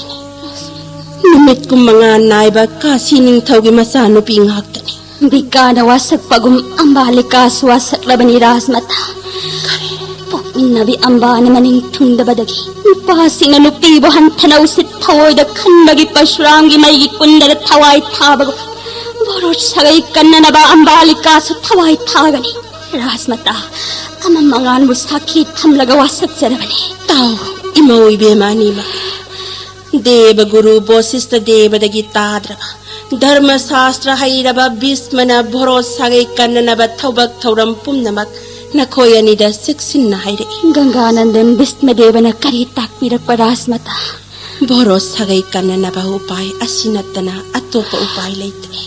ꯅꯨꯃꯤꯠ ꯀꯨꯟꯃꯉꯥ ꯅꯥꯏꯕ ꯀꯥꯁꯤ ꯅꯤꯡꯊꯧꯒꯤ ꯃꯆꯥꯅꯨꯄꯤ ꯉꯥꯛꯇꯅꯤ꯫ ꯕꯤꯀꯥꯅ ꯋꯥꯁꯛꯄꯒꯨꯝ ꯑꯝꯕꯥꯂꯤꯀꯥꯁꯨ ꯋꯥꯁꯛꯂꯕꯅꯤ ꯔꯥꯖꯃꯇꯥ꯫ ꯄꯣꯛꯃꯤꯟꯅꯕꯤ ꯑꯝꯕꯥꯅ ꯃꯅꯤꯡ ꯊꯨꯡꯗꯕꯗꯒꯤ ꯅꯨꯄꯥꯁꯤꯡꯅ ꯅꯨꯄꯤꯕꯨ ꯍꯟꯊꯅ ꯎꯁꯤꯠ ꯊꯑꯣꯏꯗ ꯈꯟꯕꯒꯤ ꯄꯔꯁꯨꯔꯥꯝꯒꯤ ꯃꯩꯒꯤ ꯀꯨꯟꯗꯗ ꯊꯋꯥꯏ ꯊꯥꯕꯒꯨꯝ ꯚꯣꯔꯣꯠ ꯁꯥꯒꯩ ꯀꯟꯅꯅꯕ ꯑꯝꯕꯥꯂꯤꯀꯥꯁꯨ ꯊꯋꯥꯏ ꯊꯥꯒꯅꯤ꯫ ꯔꯥꯖꯃꯇꯥ, ꯑꯃꯝ ꯑꯉꯥꯟꯕꯨ ꯁꯥꯈꯤ ꯊꯝꯂꯒ ꯋꯥꯁꯛꯆꯔꯕꯅꯤ꯫ ꯇꯥꯎ, ꯏꯃꯧ ꯏꯕꯦꯝꯃ ꯑꯅꯤꯃꯛ, ꯗꯦꯕ ꯒꯨꯔꯨ ꯕꯣꯁꯤꯁꯇ ꯗꯦꯕꯗꯒꯤ ꯇꯥꯗ꯭ꯔꯕ ꯙꯔꯃ ꯁꯥꯁꯇ꯭ꯔ ꯍꯩꯔꯕ ꯚꯤꯁꯃꯅ ꯚꯣꯔꯣꯠ ꯁꯥꯒꯩ ꯀꯟꯅꯅꯕ ꯊꯕꯛ ꯊꯧꯔꯝ ꯄꯨꯝꯅꯃꯛ ꯅꯈꯣꯏ ꯑꯅꯤꯗ ꯆꯦꯛꯁꯤꯟꯅ ꯍꯥꯏꯔꯛꯏ꯫ ꯒꯪꯒꯥꯅꯟꯗꯟ ꯚꯤꯁꯃꯗꯦꯕꯅ ꯀꯔꯤ ꯇꯥꯛꯄꯤꯔꯛꯄ ꯔꯥꯖꯃꯇꯥ? ꯚꯣꯔꯣꯠ ꯁꯥꯒꯩ ꯀꯟꯅꯅꯕ ꯎꯄꯥꯏ ꯑꯁꯤ ꯅꯠꯇꯅ ꯑꯇꯣꯞꯄ ꯎꯄꯥꯏ ꯂꯩꯇ꯭ꯔꯦ꯫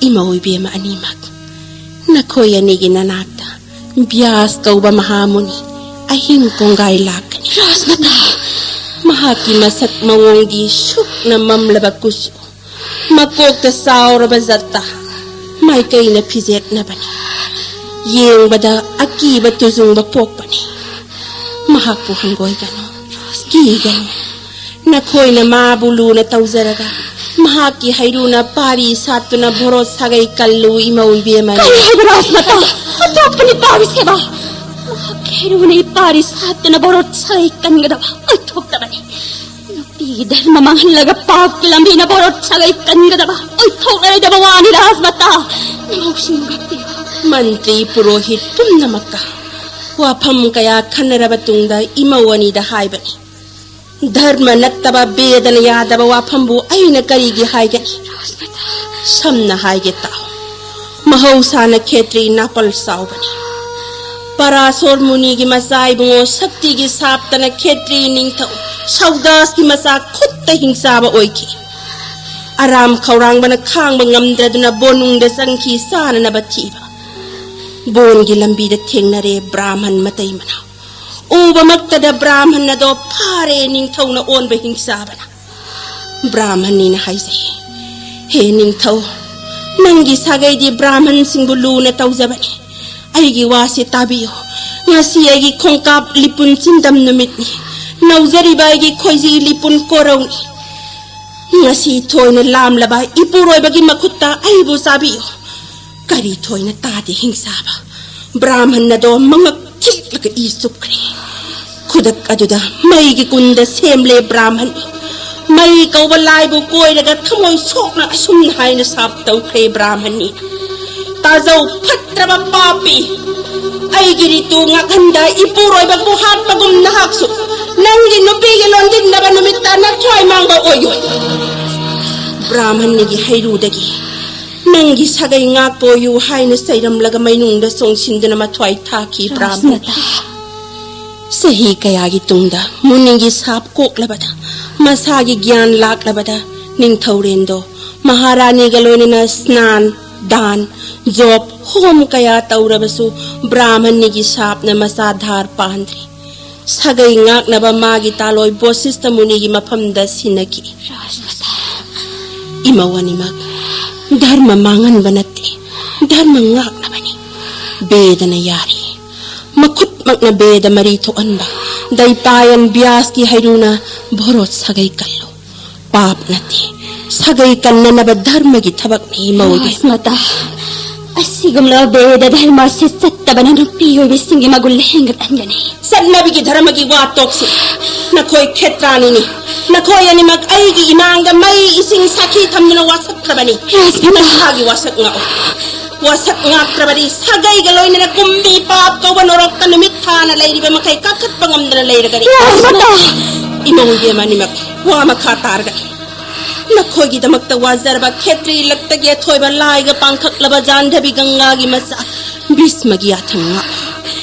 ꯏꯃꯧ ꯏꯕꯦꯝꯃ ꯑꯅꯤꯃꯛ, ꯅꯈꯣꯏ ꯑꯅꯤꯒꯤ ꯅꯅꯥꯛꯇ ꯕ꯭ꯌꯥꯁ ꯀꯧꯕ ꯃꯍꯥꯃꯨꯅꯤ ꯑꯍꯤꯡ ꯀꯣꯡꯒꯥꯏ ꯂꯥꯛꯀꯅꯤ꯫ ꯔꯥꯖꯃꯇꯥ! ꯃꯍꯥꯛꯀꯤ ꯃꯁꯛ ꯃꯑꯣꯡꯗꯤ ꯁꯨꯛꯅ ꯃꯝꯂꯕ ꯀꯨꯆꯨ, ꯃꯀꯣꯛꯇ ꯆꯥꯎꯔꯕ ꯖꯇꯥ, ꯃꯥꯏꯀꯩꯅ ꯐꯤꯖꯦꯠꯅꯕꯅꯤ꯫ ꯌꯦꯡꯕꯗ ꯑꯀꯤꯕ ꯇꯨꯖꯨꯡꯕ ꯄꯣꯛꯄꯅꯤ꯫ ꯃꯍꯥꯛꯄꯨ ꯍꯪꯒꯣꯏꯒꯅꯨ, ꯀꯤꯒꯅꯨ꯫ ꯅꯈꯣꯏꯅ ꯃꯥꯕꯨ ꯂꯨꯅ ꯇꯧꯖꯔꯒ ꯃꯍꯥꯛꯀꯤ ꯍꯩꯔꯨꯅ ꯄꯥꯔꯤ ꯁꯥꯠꯇꯨꯅ ꯚꯣꯔꯣꯠ ꯁꯥꯒꯩ ꯀꯜꯂꯨ, ꯏꯃꯧ ꯏꯕꯦꯝꯃ꯫ ꯀꯔꯤ ꯍꯥꯏꯕ ꯔꯥꯖꯃꯇꯥ? ꯑꯇꯣꯞꯄꯅꯤ ꯄꯥꯔꯤꯁꯦꯕ꯫ ꯃꯍꯥꯛꯀꯤ ꯍꯩꯔꯨꯅ ꯄꯥꯔꯤ ꯁꯥꯠꯇꯨꯅ ꯚꯣꯔꯣꯠ ꯁꯥꯒꯩ ꯀꯟꯒꯗꯕ ꯑꯣꯏꯊꯣꯛꯇꯕꯅꯤ꯫ ꯅꯨꯄꯤꯒꯤ ꯙꯔꯃ ꯃꯥꯡꯍꯜꯂꯒ ꯄꯥꯞꯀꯤ ꯂꯝꯕꯤꯅ ꯚꯣꯔꯣꯠ ꯁꯥꯒꯩ ꯀꯟꯒꯗꯕ ꯑꯣꯏꯊꯣꯛꯂꯔꯣꯏꯗꯕ ꯋꯥꯅꯤ ꯔꯥꯖꯃꯇꯥ꯫ ꯏꯃꯧꯁꯤꯡ ꯉꯥꯛꯄꯤꯌꯨ꯫ ꯃꯟꯇ꯭ꯔꯤ ꯄꯨꯔꯣꯍꯤꯠ ꯄꯨꯝꯅꯃꯛꯇ ꯋꯥꯐꯝ ꯀꯌꯥ ꯈꯟꯅꯔꯕ ꯇꯨꯡꯗ ꯏꯃꯧ ꯑꯅꯤꯗ ꯍꯥꯏꯕꯅꯤ꯫ ꯙꯔꯃ ꯅꯠꯇꯕ ꯕꯦꯗꯅ ꯌꯥꯗꯕ ꯋꯥꯐꯝꯕꯨ ꯑꯩꯅ ꯀꯔꯤꯒꯤ ꯍꯥꯏꯒꯅꯤ? ꯁꯝꯅ ꯍꯥꯏꯒꯦ ꯇꯥꯎ꯫ ꯃꯍꯧꯁꯥꯅ ꯈꯦꯇ꯭ꯔꯤ ꯅꯥꯄꯜ ꯆꯥꯎꯕꯅꯤ꯫ ꯄꯔꯥꯁꯣꯔ ꯃꯨꯅꯤꯒꯤ ꯃꯆꯥ ꯏꯕꯨꯡꯉꯣ ꯁꯛꯇꯤꯒꯤ ꯁꯥꯞꯇꯅ ꯈꯦꯇ꯭ꯔꯤ ꯅꯤꯡꯊꯧ ꯁꯧꯗꯥꯁꯀꯤ ꯃꯆꯥ ꯈꯨꯠꯇ ꯍꯤꯡꯆꯥꯕ ꯑꯣꯏꯈꯤ꯫ ꯑꯔꯥꯝ ꯈꯧꯔꯥꯡꯕꯅ ꯈꯥꯡꯕ ꯉꯝꯗ꯭ꯔꯗꯨꯅ ꯕꯣꯅꯨꯡꯗ ꯆꯪꯈꯤ ꯆꯥꯅꯅꯕ ꯊꯤꯕ꯫ ꯕꯣꯟꯒꯤ ꯂꯝꯕꯤꯗ ꯊꯦꯡꯅꯔꯦ ꯕ꯭ꯔꯥꯍꯃꯟ ꯃꯇꯩ ꯃꯅꯥꯎ꯫ ꯎꯕꯃꯛꯇꯗ ꯕ꯭ꯔꯥꯍꯃꯟ ꯑꯗꯣ ꯐꯥꯔꯦ ꯅꯤꯡꯊꯧꯅ ꯑꯣꯟꯕ ꯍꯤꯡꯆꯥꯕꯅ꯫ ꯕ꯭ꯔꯥꯍꯃꯟꯅꯤꯅ ꯍꯥꯏꯖꯩ, "ꯍꯦ ꯅꯤꯡꯊꯧ, ꯅꯪꯒꯤ ꯁꯥꯒꯩꯗꯤ ꯕ꯭ꯔꯥꯍꯃꯟꯁꯤꯡꯕꯨ ꯂꯨꯅ ꯇꯧꯖꯕꯅꯤ꯫ ꯑꯩꯒꯤ ꯋꯥꯁꯤ ꯇꯥꯕꯤꯌꯨ꯫ ꯉꯁꯤ ꯑꯩꯒꯤ ꯈꯣꯡꯀꯥꯞ ꯂꯤꯄꯨꯟ ꯆꯤꯟꯗꯝ ꯅꯨꯃꯤꯠꯅꯤ꯫ ꯅꯧꯖꯔꯤꯕ ꯑꯩꯒꯤ ꯈꯣꯏꯖꯤ ꯂꯤꯄꯨꯟ ꯀꯣꯔꯧꯅꯤ꯫ ꯉꯁꯤ ꯊꯣꯏꯅ ꯂꯥꯝꯂꯕ ꯏꯄꯨꯔꯣꯏꯕꯒꯤ ꯃꯈꯨꯠꯇ ꯑꯩꯕꯨ ꯆꯥꯕꯤꯌꯨ꯫ ꯀꯔꯤ ꯊꯣꯏꯅ ꯇꯥꯗꯦ ꯍꯤꯡꯁꯥꯕ꯫ ꯕ꯭ꯔꯥꯍꯃꯟ ꯑꯗꯣ ꯃꯉꯛ ꯊꯦꯛꯂꯒ ꯏ ꯆꯨꯞꯈ꯭ꯔꯦ꯫ ꯈꯨꯗꯛ ꯑꯗꯨꯗ ꯃꯩꯒꯤ ꯀꯨꯟꯗ ꯁꯦꯝꯂꯦ ꯕ꯭ꯔꯥꯍꯃꯟ꯫ ꯃꯩ ꯀꯧꯕ ꯂꯥꯏꯕꯨ ꯀꯣꯏꯔꯒ ꯊꯃꯣꯏ ꯁꯣꯛꯅ ꯑꯁꯨꯝꯅ ꯍꯥꯏꯅ ꯁꯥꯞ ꯇꯧꯈ꯭ꯔꯦ ꯕ꯭ꯔꯥꯍꯃꯟꯅꯤ꯫ ꯇꯥꯖꯧ ꯐꯠꯇ꯭ꯔꯕ ꯄꯥꯄꯤ꯫ ꯑꯩꯒꯤ ꯔꯤꯇꯨ ꯉꯥꯛꯍꯟꯗ ꯏꯄꯨꯔꯣꯏꯕꯕꯨ ꯍꯥꯠꯄꯒꯨꯝ ꯅꯍꯥꯛꯁꯨ ꯅꯪꯒꯤ ꯅꯨꯄꯤꯒꯤ ꯂꯣꯟꯗꯤꯟꯅꯕ ꯅꯨꯃꯤꯠꯇ ꯅꯊ꯭ꯋꯥꯏ ꯃꯥꯡꯕ ꯑꯣꯏꯌꯨ꯫ ꯕ꯭ꯔꯥꯍꯃꯟꯅꯤꯒꯤ ꯍꯩꯔꯨꯗꯒꯤ ꯅꯪꯒꯤ ꯁꯥꯒꯩ ꯉꯥꯛꯄ ꯑꯣꯏꯌꯨ ꯍꯥꯏꯅ ꯆꯩꯔꯝꯂꯒ ꯃꯩꯅꯨꯡꯗ ꯆꯣꯡꯁꯤꯟꯗꯨꯅ ꯃꯊ꯭ꯋꯥꯏ ꯊꯥꯈꯤ ꯕ꯭ꯔꯥꯍꯃꯟ꯫ ꯔꯥꯖꯃꯥꯇꯥ꯫ ꯆꯍꯤ ꯀꯌꯥꯒꯤ ꯇꯨꯡꯗ ꯃꯨꯅꯤꯒꯤ ꯁꯥꯞ ꯀꯣꯛꯂꯕꯗ, ꯃꯁꯥꯒꯤ ꯒ꯭ꯌꯥꯟ ꯂꯥꯛꯂꯕꯗ, ꯅꯤꯡꯊꯧꯔꯦꯟꯗꯣ ꯃꯍꯥꯔꯥꯅꯤꯒ ꯂꯣꯏꯅꯅ ꯁ꯭ꯅꯥꯟ, ꯗꯥꯟ, ꯖꯣꯞ, ꯍꯣꯝ ꯀꯌꯥ ꯇꯧꯔꯕꯁꯨ ꯕ꯭ꯔꯥꯍꯃꯟꯅꯤꯒꯤ ꯁꯥꯞꯅ ꯃꯆꯥ ꯙꯥꯔ ꯄꯥꯟꯗ꯭ꯔꯤ꯫ ꯁꯥꯒꯩ ꯉꯥꯛꯅꯕ ꯃꯥꯒꯤ ꯇꯥꯂꯣꯏ ꯕꯣꯁꯤꯁꯇ ꯃꯨꯅꯤꯒꯤ ꯃꯐꯝꯗ ꯁꯤꯟꯅꯈꯤ꯫ ꯔꯥꯖꯃꯥꯇꯥ꯫ ꯏꯃꯧ ꯑꯅꯤꯃꯛ ꯙꯔꯃ ꯃꯥꯡꯍꯟꯕ ꯅꯠꯇꯦ, ꯙꯔꯃ ꯉꯥꯛꯅꯕꯅꯤ꯫ ꯕꯦꯗꯅ ꯌꯥꯔꯤ꯫ ꯃꯈꯨꯠꯃꯛꯅ ꯕꯦꯗ ꯃꯔꯤ ꯊꯣꯛꯍꯟꯕ꯫ ꯗꯩꯄꯥꯌꯟ ꯕ꯭ꯌꯥꯁꯀꯤ ꯍꯩꯔꯨꯅ ꯚꯣꯔꯣꯠ ꯁꯥꯒꯩ ꯀꯜꯂꯨ꯫ ꯄꯥꯞ ꯅꯠꯇꯦ, ꯁꯥꯒꯩ ꯀꯟꯅꯅꯕ ꯙꯔꯃꯒꯤ ꯊꯕꯛꯅꯤ ꯏꯃꯧꯒꯤ꯫ ꯔꯥꯖꯃꯥꯇꯥ, ꯑꯁꯤꯒꯨꯝꯂꯕ ꯕꯦꯗ ꯙꯔꯃ ꯑꯁꯤ ꯆꯠꯇꯕꯅ ꯅꯨꯄꯤ ꯑꯣꯏꯕꯤꯁꯤꯡꯒꯤ ꯃꯒꯨꯟ ꯍꯦꯟꯒꯠꯍꯟꯒꯅꯤ꯫ ꯆꯠꯅꯕꯤꯒꯤ ꯙꯔꯃꯒꯤ ꯋꯥ ꯇꯣꯛꯁꯤ꯫ ꯅꯈꯣꯏ ꯈꯦꯇ꯭ꯔꯥꯅꯤꯅꯤ꯫ ꯅꯈꯣꯏ ꯑꯅꯤꯃꯛ ꯑꯩꯒꯤ ꯏꯃꯥꯡꯗ ꯃꯩ ꯏꯁꯤꯡ ꯁꯥꯈꯤ ꯊꯝꯗꯨꯅ ꯋꯥꯁꯛꯈ꯭ꯔꯕꯅꯤ꯫ ꯔꯥꯖꯃꯥꯇꯥ꯫ ꯅꯁꯥꯒꯤ ꯋꯥꯁꯛ ꯉꯥꯛꯎ꯫ ꯋꯥꯁꯛ ꯉꯥꯛꯇ꯭ꯔꯕꯗꯤ ꯁꯥꯒꯩꯒ ꯂꯣꯏꯅꯅ ꯀꯨꯝꯕꯤ ꯄꯥꯞ ꯀꯧꯕ ꯅꯣꯔꯣꯛꯇ ꯅꯨꯃꯤꯠ ꯊꯥꯅ ꯂꯩꯔꯤꯕ ꯃꯈꯩ ꯀꯥꯈꯠꯄ ꯉꯝꯗꯅ ꯂꯩꯔꯒꯅꯤ꯫ ꯔꯥꯖꯃꯥꯇꯥ! ꯏꯃꯧ ꯏꯕꯦꯝ ꯑꯅꯤꯃꯛ ꯋꯥ ꯃꯈꯥ ꯇꯥꯔꯒ ꯅꯈꯣꯏꯒꯤꯗꯃꯛꯇ ꯋꯥꯖꯔꯕ ꯈꯦꯇ꯭ꯔꯤ ꯂꯛꯇꯒꯤ ꯑꯊꯣꯏꯕ ꯂꯥꯏꯒ ꯄꯥꯡꯈꯛꯂꯕ ꯖꯥꯟꯙꯕꯤ ꯒꯪꯒꯥꯒꯤ ꯃꯆꯥ ꯚꯤꯁꯃꯒꯤ ꯌꯥꯊꯪ ꯉꯥꯛ꯫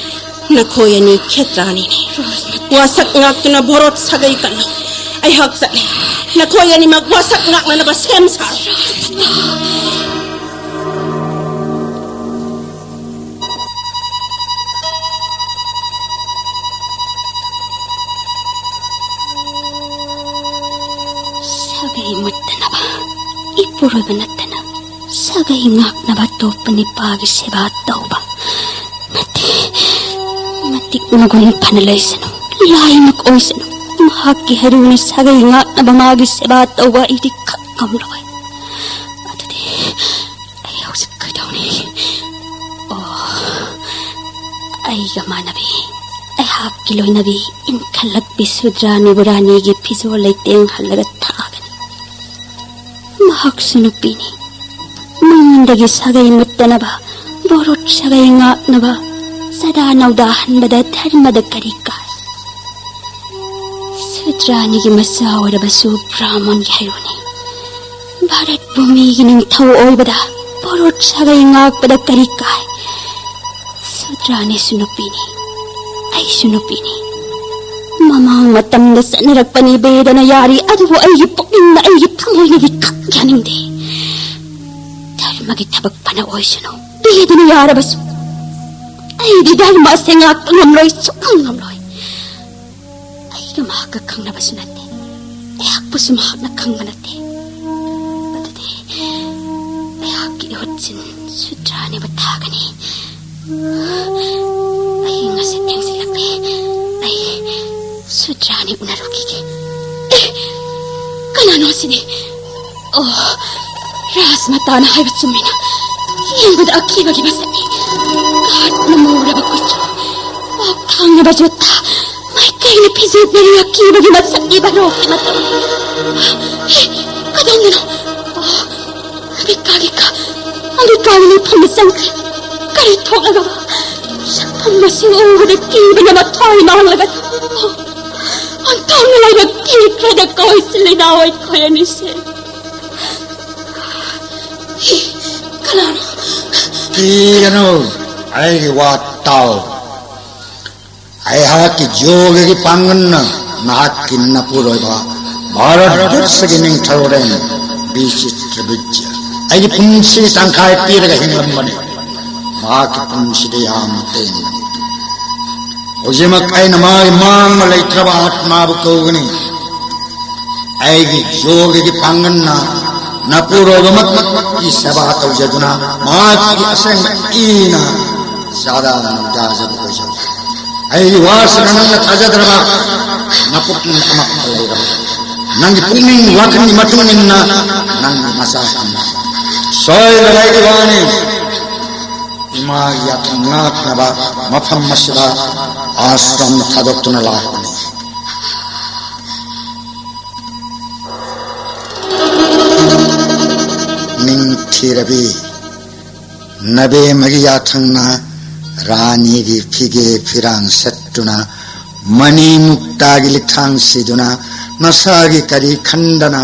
ꯅꯈꯣꯏ ꯑꯅꯤ ꯈꯦꯇ꯭ꯔꯥꯅꯤꯅꯤ꯫ ꯋꯥꯁꯛ ꯉꯥꯛꯇꯨꯅ ꯚꯣꯔꯣꯠ ꯁꯥꯒꯩ ꯀꯜꯂꯨ꯫ ꯑꯩꯍꯥꯛ ꯆꯠꯂꯦ꯫ ꯅꯈꯣꯏ ꯑꯅꯤꯃꯛ ꯋꯥꯁꯛ ꯉꯥꯛꯅꯅꯕ ꯁꯦꯝ ꯁꯥꯔꯣ꯫ ꯁꯥꯒꯩ ꯃꯨꯠꯇꯅꯕ ꯏꯄꯨꯔꯣꯏꯕ ꯅꯠꯇꯅ ꯁꯥꯒꯩ ꯉꯥꯛꯅꯕ ꯑꯇꯣꯞꯄ ꯅꯤꯄꯥꯒꯤ ꯁꯦꯕꯥ ꯇꯧꯕ ꯅꯠꯇꯦ꯫ ꯃꯇꯤꯛ ꯃꯒꯨꯟ ꯐꯅ ꯂꯩꯁꯅꯨ, ꯂꯥꯏꯃꯛ ꯑꯣꯏꯁꯅꯨ, ꯃꯍꯥꯛꯀꯤ ꯍꯩꯔꯨꯅ ꯁꯥꯒꯩ ꯉꯥꯛꯅꯕ ꯃꯥꯒꯤ ꯁꯦꯕꯥ ꯇꯧꯕ ꯑꯩꯗꯤ ꯈꯛ ꯉꯝꯂꯣꯏ꯫ ꯑꯗꯨꯗꯤ ꯑꯩ ꯍꯧꯖꯤꯛ ꯀꯩꯗꯧꯅꯤ? ꯑꯣ, ꯑꯩꯒ ꯃꯥꯟꯅꯕꯤ, ꯑꯩꯍꯥꯛꯀꯤ ꯂꯣꯏꯅꯕꯤ ꯏꯟꯈꯠꯂꯛꯄꯤ ꯁꯨꯗ꯭ꯔꯥꯅꯤꯕꯨ ꯔꯥꯅꯤꯒꯤ ꯐꯤꯖꯣꯜ ꯂꯩꯇꯦꯡ ꯍꯜꯂꯒ ꯊꯥꯒꯅꯤ꯫ ꯃꯍꯥꯛꯁꯨ ꯅꯨꯄꯤꯅꯤ꯫ ꯃꯉꯣꯟꯗꯒꯤ ꯁꯥꯒꯩ ꯃꯨꯠꯇꯅꯕ, ꯕꯣꯔꯣꯠ ꯁꯥꯒꯩ ꯉꯥꯛꯅꯕ, ꯆꯥꯗꯥ ꯅꯧꯗꯥ ꯍꯟꯕꯗ ꯙꯔꯃꯗ ꯀꯔꯤ ꯀꯥꯏ? ꯁꯨꯗ꯭ꯔꯥꯅꯤꯒꯤ ꯃꯆꯥ ꯑꯣꯏꯔꯕꯁꯨ ꯕ꯭ꯔꯥꯍꯃꯟꯒꯤ ꯍꯩꯔꯨꯅꯤ꯫ ꯚꯥꯔꯠ ꯚꯨꯃꯤꯒꯤ ꯅꯤꯡꯊꯧ ꯑꯣꯏꯕꯗ ꯕꯣꯔꯣꯠ ꯁꯥꯒꯩ ꯉꯥꯛꯄꯗ ꯀꯔꯤ ꯀꯥꯏ? ꯁꯨꯗ꯭ꯔꯥꯅꯤꯁꯨ ꯅꯨꯄꯤꯅꯤ, ꯑꯩꯁꯨ ꯅꯨꯄꯤꯅꯤ꯫ ꯃꯃꯥꯡ ꯃꯇꯝꯗ ꯆꯠꯅꯔꯛꯄꯅꯤ ꯕꯦꯗꯅ ꯌꯥꯔꯤ, ꯑꯗꯨꯕꯨ ꯑꯩꯒꯤ ꯄꯨꯛꯅꯤꯡꯅ, ꯑꯩꯒꯤ ꯊꯃꯣꯏꯅꯗꯤ ꯈꯛ ꯌꯥꯅꯤꯡꯗꯦ꯫ ꯙꯔꯃꯒꯤ ꯊꯕꯛ ꯐꯅ ꯑꯣꯏꯁꯅꯨ, ꯕꯦꯗꯅ ꯌꯥꯔꯕꯁꯨ ꯑꯩꯗꯤ ꯙꯔꯃ ꯑꯁꯦ ꯉꯥꯛꯄ ꯉꯝꯂꯣꯏ, ꯁꯨꯛꯉꯝ ꯉꯝꯂꯣꯏ꯫ ꯑꯩꯒ ꯃꯍꯥꯛꯀ ꯈꯪꯅꯕꯁꯨ ꯅꯠꯇꯦ, ꯑꯩꯍꯥꯛꯄꯨꯁꯨ ꯃꯍꯥꯛꯅ ꯈꯪꯕ ꯅꯠꯇꯦ꯫ ꯑꯗꯨꯗꯤ ꯑꯩꯍꯥꯛꯀꯤ ꯏꯍꯨꯠꯁꯤꯟ ꯁꯨꯗ꯭ꯔꯥꯅꯤꯕꯨ ꯊꯥꯒꯅꯤ꯫ ꯑꯍꯤꯡ ꯑꯁꯤ ꯊꯦꯡꯖꯤꯜꯂꯛꯂꯦ꯫ ꯑꯩ ꯁꯨꯗ꯭ꯔꯥꯅꯤ ꯎꯅꯔꯨꯈꯤꯒꯦ꯫ ꯑꯦ, ꯀꯅꯥꯅꯣ ꯑꯁꯤꯗꯤ? ꯑꯣ, ꯔꯥꯖꯃꯇꯥꯅ ꯍꯥꯏꯕ ꯆꯨꯝꯃꯤꯅ꯫ ꯌꯦꯡꯕꯗ ꯑꯀꯤꯕꯒꯤ ꯃꯁꯛꯅꯤ꯫ ꯀꯥꯠꯅ ꯃꯨꯔꯕ ꯀꯨꯆꯨ, ꯄꯥꯛ ꯊꯥꯡꯂꯕ ꯖꯨꯠꯇ, ꯃꯥꯏꯀꯩꯅ ꯐꯤꯖꯦꯠꯅꯔꯤ ꯑꯀꯤꯕꯒꯤ ꯃꯁꯛꯅꯤ ꯚꯥꯔꯣꯛꯀꯤ ꯃꯇꯧ꯫ ꯑꯦ, ꯀꯗꯣꯝꯗꯅꯣ? ꯑꯣ, ꯑꯃꯦꯔꯤꯀꯥꯒꯤ ꯀꯥ, ꯑꯃꯦꯔꯤꯀꯥꯒꯤ ꯂꯩꯐꯝꯗ ꯆꯪꯈ꯭ꯔꯦ꯫ ꯀꯔꯤ ꯊꯣꯛꯂꯒꯕ? ꯁꯛꯐꯝ ꯑꯁꯤ ꯎꯕꯗ ꯀꯤꯕꯅ ꯃꯊ꯭ꯋꯥꯏ ꯃꯥꯡꯂꯒ, ꯑꯣꯟꯊꯣꯛꯅ ꯂꯥꯏꯕꯛ ꯊꯤꯈ꯭ꯔꯦꯗꯀꯣ ꯏꯆꯤꯜ ꯏꯅꯥꯎ ꯑꯩꯈꯣꯏ ꯑꯅꯤꯁꯦ꯫ ꯀꯅꯥꯅꯣ? ꯀꯤꯒꯅꯨ, ꯑꯩꯒꯤ ꯋꯥ ꯇꯥꯎ꯫ ꯑꯩꯍꯥꯛꯀꯤ ꯌꯣꯒꯒꯤ ꯄꯥꯡꯒꯜꯅ ꯅꯍꯥꯛꯀꯤ ꯅꯄꯨꯔꯣꯏꯕ ꯚꯥꯔꯠ ꯕꯔꯁꯒꯤ ꯅꯤꯡꯊꯧꯔꯦꯜ ꯕꯤꯆꯤꯇ꯭ꯔꯕꯤꯖ꯭ꯌ ꯑꯩꯒꯤ ꯄꯨꯟꯁꯤ ꯇꯪꯈꯥꯏ ꯄꯤꯔꯒ ꯍꯤꯡꯂꯝꯕꯅꯤ꯫ ꯃꯍꯥꯛꯀꯤ ꯄꯨꯟꯁꯤꯗ ꯌꯥꯝꯅ ꯇꯦꯟꯕꯅꯤ꯫ ꯍꯧꯖꯤꯛꯃꯛ ꯑꯩꯅ ꯃꯥꯒꯤ ꯃꯥꯡꯕ ꯂꯩꯇ꯭ꯔꯕ ꯑꯥꯠꯃꯥꯕꯨ ꯀꯧꯒꯅꯤ꯫ ꯑꯩꯒꯤ ꯌꯣꯒꯒꯤ ꯄꯥꯡꯒꯜꯅ ꯅꯄꯨꯔꯣꯏꯕꯃꯛꯀꯤ ꯁꯦꯕꯥ ꯇꯧꯖꯗꯨꯅ ꯃꯍꯥꯛꯀꯤ ꯑꯁꯦꯡꯕ ꯏꯅ ꯆꯥꯗꯥ ꯅꯥꯎꯗꯥꯖꯕ ꯑꯣꯏꯖꯕ꯫ ꯑꯩꯒꯤ ꯋꯥꯁꯤꯅ ꯅꯪꯅ ꯊꯥꯖꯗ꯭ꯔꯕ ꯅꯄꯨꯛꯅꯤꯡ ꯑꯃꯠꯇ ꯂꯩꯔꯕ ꯅꯪꯒꯤ ꯄꯨꯛꯅꯤꯡ ꯋꯥꯈꯜꯒꯤ ꯃꯇꯨꯡ ꯏꯟꯅ ꯅꯪꯒꯤ ꯃꯆꯥꯁꯤꯡ ꯁꯣꯏꯗꯅ ꯑꯩꯒꯤ ꯋꯥꯅꯤ꯫ ꯏꯃꯥꯒꯤ ꯌꯥꯊꯪ ꯉꯥꯛꯅꯕ ꯃꯐꯝ ꯑꯁꯤꯗ ꯑꯥꯁ꯭ꯔꯝ ꯊꯥꯗꯣꯛꯇꯨꯅ ꯂꯥꯛꯄꯅꯤ꯫ ꯅꯤꯡꯊꯤꯔꯕꯤ ꯅꯕꯦꯝꯃꯒꯤ ꯌꯥꯊꯪꯅ ꯔꯥꯅꯤꯒꯤ ꯐꯤꯒꯦ ꯐꯤꯔꯥꯡ ꯁꯦꯠꯇꯨꯅ ꯃꯅꯤ ꯃꯨꯛꯇꯥꯒꯤ ꯂꯤꯛꯊꯥꯡ ꯁꯤꯗꯨꯅ ꯅꯁꯥꯒꯤ ꯀꯔꯤ ꯈꯟꯗꯅ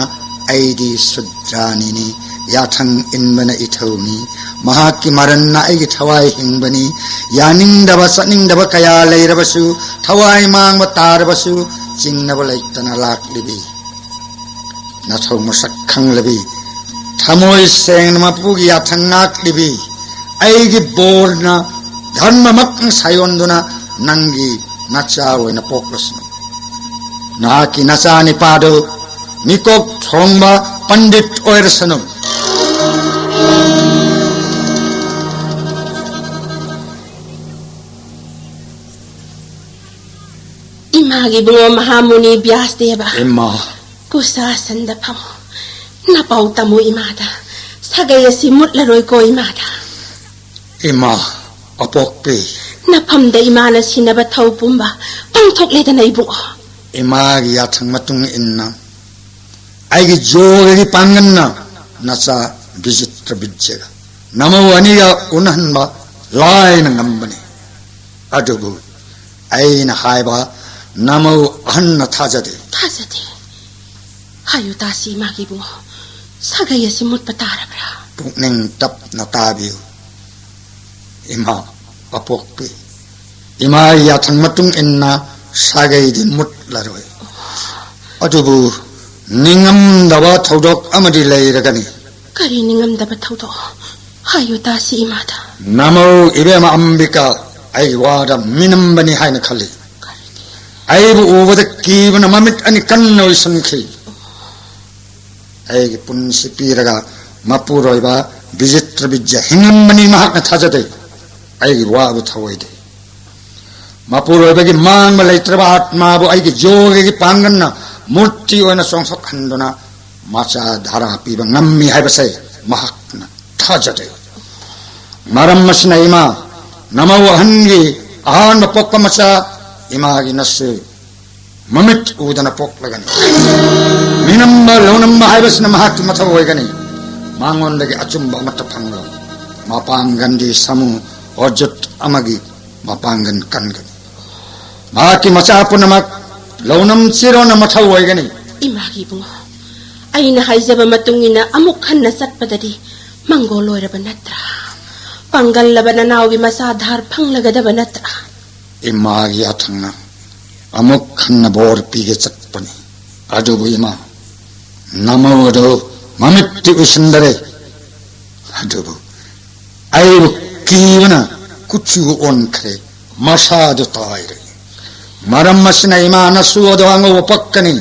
ꯑꯩꯗꯤ ꯁꯨꯗ꯭ꯔꯥꯅꯤꯅꯤ꯫ ꯌꯥꯊꯪ ꯏꯟꯕꯅ ꯏꯊꯧꯅꯤ꯫ ꯃꯍꯥꯛꯀꯤ ꯃꯔꯟꯅ ꯑꯩꯒꯤ ꯊꯋꯥꯏ ꯍꯤꯡꯕꯅꯤ꯫ ꯌꯥꯅꯤꯡꯗꯕ ꯆꯠꯅꯤꯡꯗꯕ ꯀꯌꯥ ꯂꯩꯔꯕꯁꯨ, ꯊꯋꯥꯏ ꯃꯥꯡꯕ ꯇꯥꯔꯕꯁꯨ, ꯆꯤꯡꯅꯕ ꯂꯩꯇꯅ ꯂꯥꯛꯂꯤꯕꯤ ꯅꯊꯧ ꯃꯁꯛ ꯈꯪꯂꯕꯤ, ꯊꯃꯣꯏ ꯁꯦꯡꯅ ꯃꯄꯨꯒꯤ ꯌꯥꯊꯪ ꯉꯥꯛꯂꯤꯕꯤ, ꯑꯩꯒꯤ ꯕꯣꯔꯅ ꯙꯔꯃꯃꯛ ꯁꯥꯌꯣꯟꯗꯨꯅ ꯅꯪꯒꯤ ꯅꯆꯥ ꯑꯣꯏꯅ ꯄꯣꯛꯂꯁꯅꯨ꯫ ꯅꯍꯥꯛꯀꯤ ꯅꯆꯥ ꯅꯤꯄꯥꯗꯨ ꯃꯤꯀꯣꯛ ꯊꯣꯡꯕ ꯄꯟꯗꯤꯠ ꯑꯣꯏꯔꯁꯅꯨ꯫ ꯏꯃꯥꯒꯤ ꯏꯕꯨꯡꯉꯣ ꯃꯍꯥꯃꯨꯅꯤ ꯕ꯭ꯌꯥꯁꯗꯦꯕ꯫ ꯏꯃꯥ꯫ ꯀꯨꯁꯥꯁꯟꯗ ꯐꯝꯃꯨ꯫ ꯅꯄꯥꯎ ꯇꯝꯃꯨ ꯏꯃꯥꯗ꯫ ꯁꯥꯒꯩ ꯑꯁꯤ ꯃꯨꯠꯂꯔꯣꯏꯀꯣ ꯏꯃꯥꯗ꯫ ꯏꯃꯥ ꯑꯄꯣꯛꯄꯤ꯫ ꯅꯐꯝꯗ ꯏꯃꯥꯅ ꯁꯤꯟꯅꯕ ꯊꯧ ꯄꯨꯝꯕ ꯄꯥꯡꯊꯣꯛꯂꯦꯗꯅ ꯏꯕꯨꯡꯉꯣ꯫ ꯏꯃꯥꯒꯤ ꯌꯥꯊꯪ ꯃꯇꯨꯡ ꯏꯟꯅ ꯑꯩꯒꯤ ꯖꯣꯒꯒꯤ ꯄꯥꯡꯒꯜꯅ ꯅꯆꯥ ꯕꯤꯖꯤꯇ꯭ꯔ ꯕꯤꯖ꯭ꯌꯒ ꯅꯃꯧ ꯑꯅꯤꯒ ꯎꯅꯍꯟꯕ ꯂꯥꯏꯅ ꯉꯝꯕꯅꯤ꯫ ꯑꯗꯨꯕꯨ ꯑꯩꯅ ꯍꯥꯏꯕ ꯅꯃꯧ ꯑꯍꯟꯅ ꯊꯥꯖꯗꯦ꯫ ꯊꯥꯖꯗꯦ꯫ ꯍꯥꯏꯌꯨ ꯇꯥꯁꯤ ꯏꯃꯥꯒꯤ ꯏꯕꯨꯡꯉꯣ, ꯁꯥꯒꯩ ꯑꯁꯤ ꯃꯨꯠꯄ ꯇꯥꯔꯕ꯭ꯔꯥ? ꯄꯨꯛꯅꯤꯡ ꯇꯞꯅ ꯇꯥꯕꯤꯌꯨ ꯏꯃꯥ ꯑꯄꯣꯛꯄꯤ꯫ ꯏꯃꯥꯒꯤ ꯌꯥꯊꯪ ꯃꯇꯨꯡ ꯏꯟꯅ ꯁꯥꯒꯩꯗꯤ ꯃꯨꯠꯂꯔꯣꯏ꯫ ꯑꯗꯨꯕꯨ ꯅꯤꯡꯉꯝꯗꯕ ꯊꯧꯗꯣꯛ ꯑꯃꯗꯤ ꯂꯩꯔꯒꯅꯤ꯫ ꯀꯔꯤ ꯅꯤꯡꯉꯝꯗꯕ ꯊꯧꯗꯣꯛ? ꯍꯥꯏꯌꯨ ꯇꯥꯁꯤ ꯏꯃꯥꯗ꯫ ꯅꯃꯧ ꯏꯕꯦꯝꯃ ꯑꯝꯕꯤꯀꯥ ꯑꯩꯒꯤ ꯋꯥꯗ ꯃꯤꯅꯝꯕꯅꯤ ꯍꯥꯏꯅ ꯈꯜꯂꯤ꯫ ꯀꯔꯤꯒꯤ? ꯑꯩꯕꯨ ꯎꯕꯗ ꯀꯤꯕꯅ ꯃꯃꯤꯠ ꯑꯅꯤ ꯀꯟꯅ ꯎꯏꯁꯟꯈꯤ꯫ ꯑꯩꯒꯤ ꯄꯨꯟꯁꯤ ꯄꯤꯔꯒ ꯃꯄꯨꯔꯣꯏꯕ ꯕꯤꯖꯤꯇ꯭ꯔ ꯕꯤꯖ꯭ꯌ ꯍꯤꯡꯉꯝꯕꯅꯤ꯫ ꯃꯍꯥꯛꯅ ꯊꯥꯖꯗꯦ꯫ ꯑꯩꯒꯤ ꯋꯥꯕꯨ ꯊꯧꯑꯣꯏꯗꯦ꯫ ꯃꯄꯨꯔꯣꯏꯕꯒꯤ ꯃꯥꯡꯕ ꯂꯩꯇ꯭ꯔꯕ ꯑꯥꯠꯃꯥꯕꯨ ꯑꯩꯒꯤ ꯌꯣꯒꯒꯤ ꯄꯥꯡꯒꯜꯅ ꯃꯨꯔꯇꯤ ꯑꯣꯏꯅ ꯆꯣꯡꯊꯣꯛꯍꯟꯗꯨꯅ ꯃꯆꯥ ꯙꯥꯔꯥ ꯄꯤꯕ ꯉꯝꯃꯤ ꯍꯥꯏꯕꯁꯦ ꯃꯍꯥꯛꯅ ꯊꯥꯖꯗꯦ꯫ ꯃꯔꯝ ꯑꯁꯤꯅ ꯏꯃꯥ, ꯅꯃꯧ ꯑꯍꯟꯒꯤ ꯑꯍꯥꯟꯕ ꯄꯣꯛꯄ ꯃꯆꯥ ꯏꯃꯥꯒꯤ ꯅꯁꯨ ꯃꯃꯤꯠ ꯎꯗꯅ ꯄꯣꯛꯂꯒꯅꯤ꯫ ꯃꯤꯅꯝꯕ ꯂꯧꯅꯝꯕ ꯍꯥꯏꯕꯁꯤꯅ ꯃꯍꯥꯛꯀꯤ ꯃꯊꯧ ꯑꯣꯏꯒꯅꯤ꯫ ꯃꯉꯣꯟꯗꯒꯤ ꯑꯆꯨꯝꯕ ꯑꯃꯠꯇ ꯐꯪꯂꯣꯏ꯫ ꯃꯄꯥꯡꯒꯟꯗꯤ ꯁꯥꯃꯨ ꯑꯣꯖꯨꯠ ꯑꯃꯒꯤ ꯃꯄꯥꯡꯒꯟ ꯀꯟꯒꯅꯤ꯫ ꯃꯍꯥꯛꯀꯤ ꯃꯆꯥ ꯄꯨꯝꯅꯃꯛ ꯂꯧꯅꯝ ꯆꯤꯔꯣꯅ ꯃꯊꯧ ꯑꯣꯏꯒꯅꯤ꯫ ꯏꯃꯥꯒꯤ ꯏꯕꯨꯡꯉꯣ, ꯑꯩꯅ ꯍꯥꯏꯖꯕ ꯃꯇꯨꯡ ꯏꯟꯅ ꯑꯃꯨꯛ ꯍꯟꯅ ꯆꯠꯄꯗꯗꯤ ꯃꯪꯒꯣꯜ ꯑꯣꯏꯔꯕ ꯅꯠꯇ꯭ꯔꯥ? ꯄꯥꯡꯒꯜꯂꯕ ꯅꯅꯥꯎꯒꯤ ꯃꯆꯥ ꯙꯥꯔ ꯐꯪꯂꯒꯗꯕ ꯅꯠꯇ꯭ꯔꯥ? ꯏꯃꯥꯒꯤ ꯌꯥꯊꯪꯅ ꯑꯃꯨꯛ ꯍꯟꯅ ꯕꯣꯔ ꯄꯤꯒꯦ ꯆꯠꯄꯅꯤ꯫ ꯑꯗꯨꯕꯨ ꯏꯃꯥ, ꯅꯃꯧ ꯑꯗꯨ ꯃꯃꯤꯠꯇꯤ ꯎꯏꯁꯤꯟꯗꯔꯦ꯫ ꯑꯗꯨꯕꯨ ꯑꯩꯕꯨ ꯀꯤꯕꯅ ꯀꯨꯆꯨ ꯑꯣꯟꯈ꯭ꯔꯦ, ꯃꯁꯥꯗꯨ ꯇꯥꯏꯔꯦ꯫ ꯃꯔꯝ ꯑꯁꯤꯅ ꯏꯃꯥ, ꯅꯁꯨ ꯑꯗꯨ ꯑꯉꯧꯕ ꯄꯛꯀꯅꯤ꯫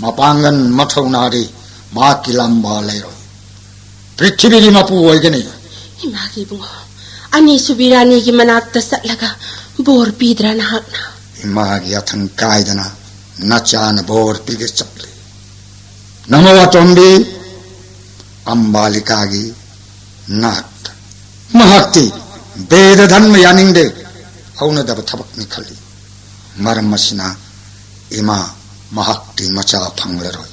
ꯃꯄꯥꯡꯒꯜ ꯃꯊꯧꯅꯥꯗꯤ ꯃꯍꯥꯛꯀꯤ ꯂꯥꯝꯕ ꯂꯩꯔꯣꯏ꯫ ꯄ꯭ꯔꯤꯊꯤꯕꯤꯒꯤ ꯃꯄꯨ ꯑꯣꯏꯒꯅꯤ꯫ ꯏꯃꯥꯒꯤ ꯏꯕꯨꯡꯉꯣ, ꯑꯅꯤꯁꯨꯕꯤ ꯔꯥꯅꯤꯒꯤ ꯃꯅꯥꯛꯇ ꯆꯠꯂꯒ ꯕꯣꯔ ꯄꯤꯗ꯭ꯔꯥ ꯅꯍꯥꯛꯅ? ꯏꯃꯥꯒꯤ ꯌꯥꯊꯪ ꯀꯥꯏꯗꯅ ꯅꯆꯥꯅ ꯕꯣꯔ ꯄꯤꯒꯦ ꯆꯠꯂꯤ꯫ ꯅꯃꯧ ꯑꯇꯣꯝꯕꯤ ꯑꯝꯕꯥꯂꯤꯀꯥꯒꯤ ꯅꯥꯛꯇ꯫ ꯃꯍꯥꯛꯇꯤ ꯕꯦꯗ ꯙꯔꯃ ꯌꯥꯅꯤꯡꯗꯦ, ꯍꯧꯅꯗꯕ ꯊꯕꯛꯅꯤ ꯈꯜꯂꯤ꯫ ꯃꯔꯝ ꯑꯁꯤꯅ ꯏꯃꯥ, ꯃꯍꯥꯛꯇꯤ ꯃꯆꯥ ꯐꯪꯂꯔꯣꯏ꯫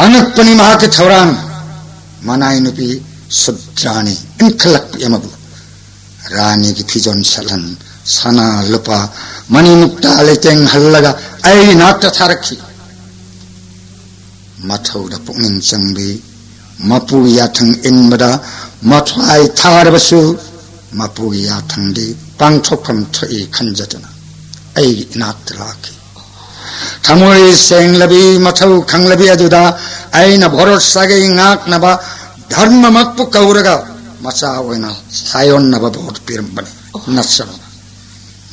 ꯑꯉꯛꯄꯅꯤ ꯃꯍꯥꯛꯀꯤ ꯊꯧꯔꯥꯡ꯫ ꯃꯅꯥꯏ ꯅꯨꯄꯤ ꯁꯨꯗ꯭ꯔꯥꯅꯤ ꯏꯟꯈꯠꯂꯛꯄꯤ ꯑꯃꯕꯨ ꯔꯥꯅꯤꯒꯤ ꯐꯤꯖꯣꯜ ꯁꯦꯠꯍꯟ, ꯁꯅꯥ ꯂꯨꯄꯥ, ꯃꯅꯤ ꯃꯨꯛꯇꯥ ꯂꯩꯇꯦꯡꯍꯜꯂꯒ ꯑꯩ ꯅꯥꯛꯇ ꯊꯥꯔꯛꯈꯤ꯫ ꯃꯊꯧꯗ ꯄꯨꯛꯅꯤꯡ ꯆꯪꯕꯤ, ꯃꯄꯨꯒꯤ ꯌꯥꯊꯪ ꯏꯟꯕꯗ ꯃꯊ꯭ꯋꯥꯏ ꯊꯥꯔꯕꯁꯨ, ꯃꯄꯨꯒꯤ ꯌꯥꯊꯪꯗꯤ ꯄꯥꯡꯊꯣꯛꯐꯝ ꯊꯣꯛꯏ ꯈꯟꯖꯗꯨꯅ ꯑꯩꯒꯤ ꯏꯅꯥꯛꯇ ꯂꯥꯛꯈꯤ꯫ ꯊꯃꯣꯏ ꯁꯦꯡꯂꯕꯤ, ꯃꯊꯧ ꯈꯪꯂꯕꯤ ꯑꯗꯨꯗ ꯑꯩꯅ ꯚꯣꯔꯣꯁꯥꯒꯤ ꯉꯥꯛꯅꯕ ꯙꯔꯃꯃꯛꯄꯨ ꯀꯧꯔꯒ ꯃꯆꯥ ꯑꯣꯏꯅ ꯁꯥꯌꯣꯟꯅꯕ ꯚꯣꯠ ꯄꯤꯔꯝꯕꯅꯤ꯫ ꯅꯆꯥ,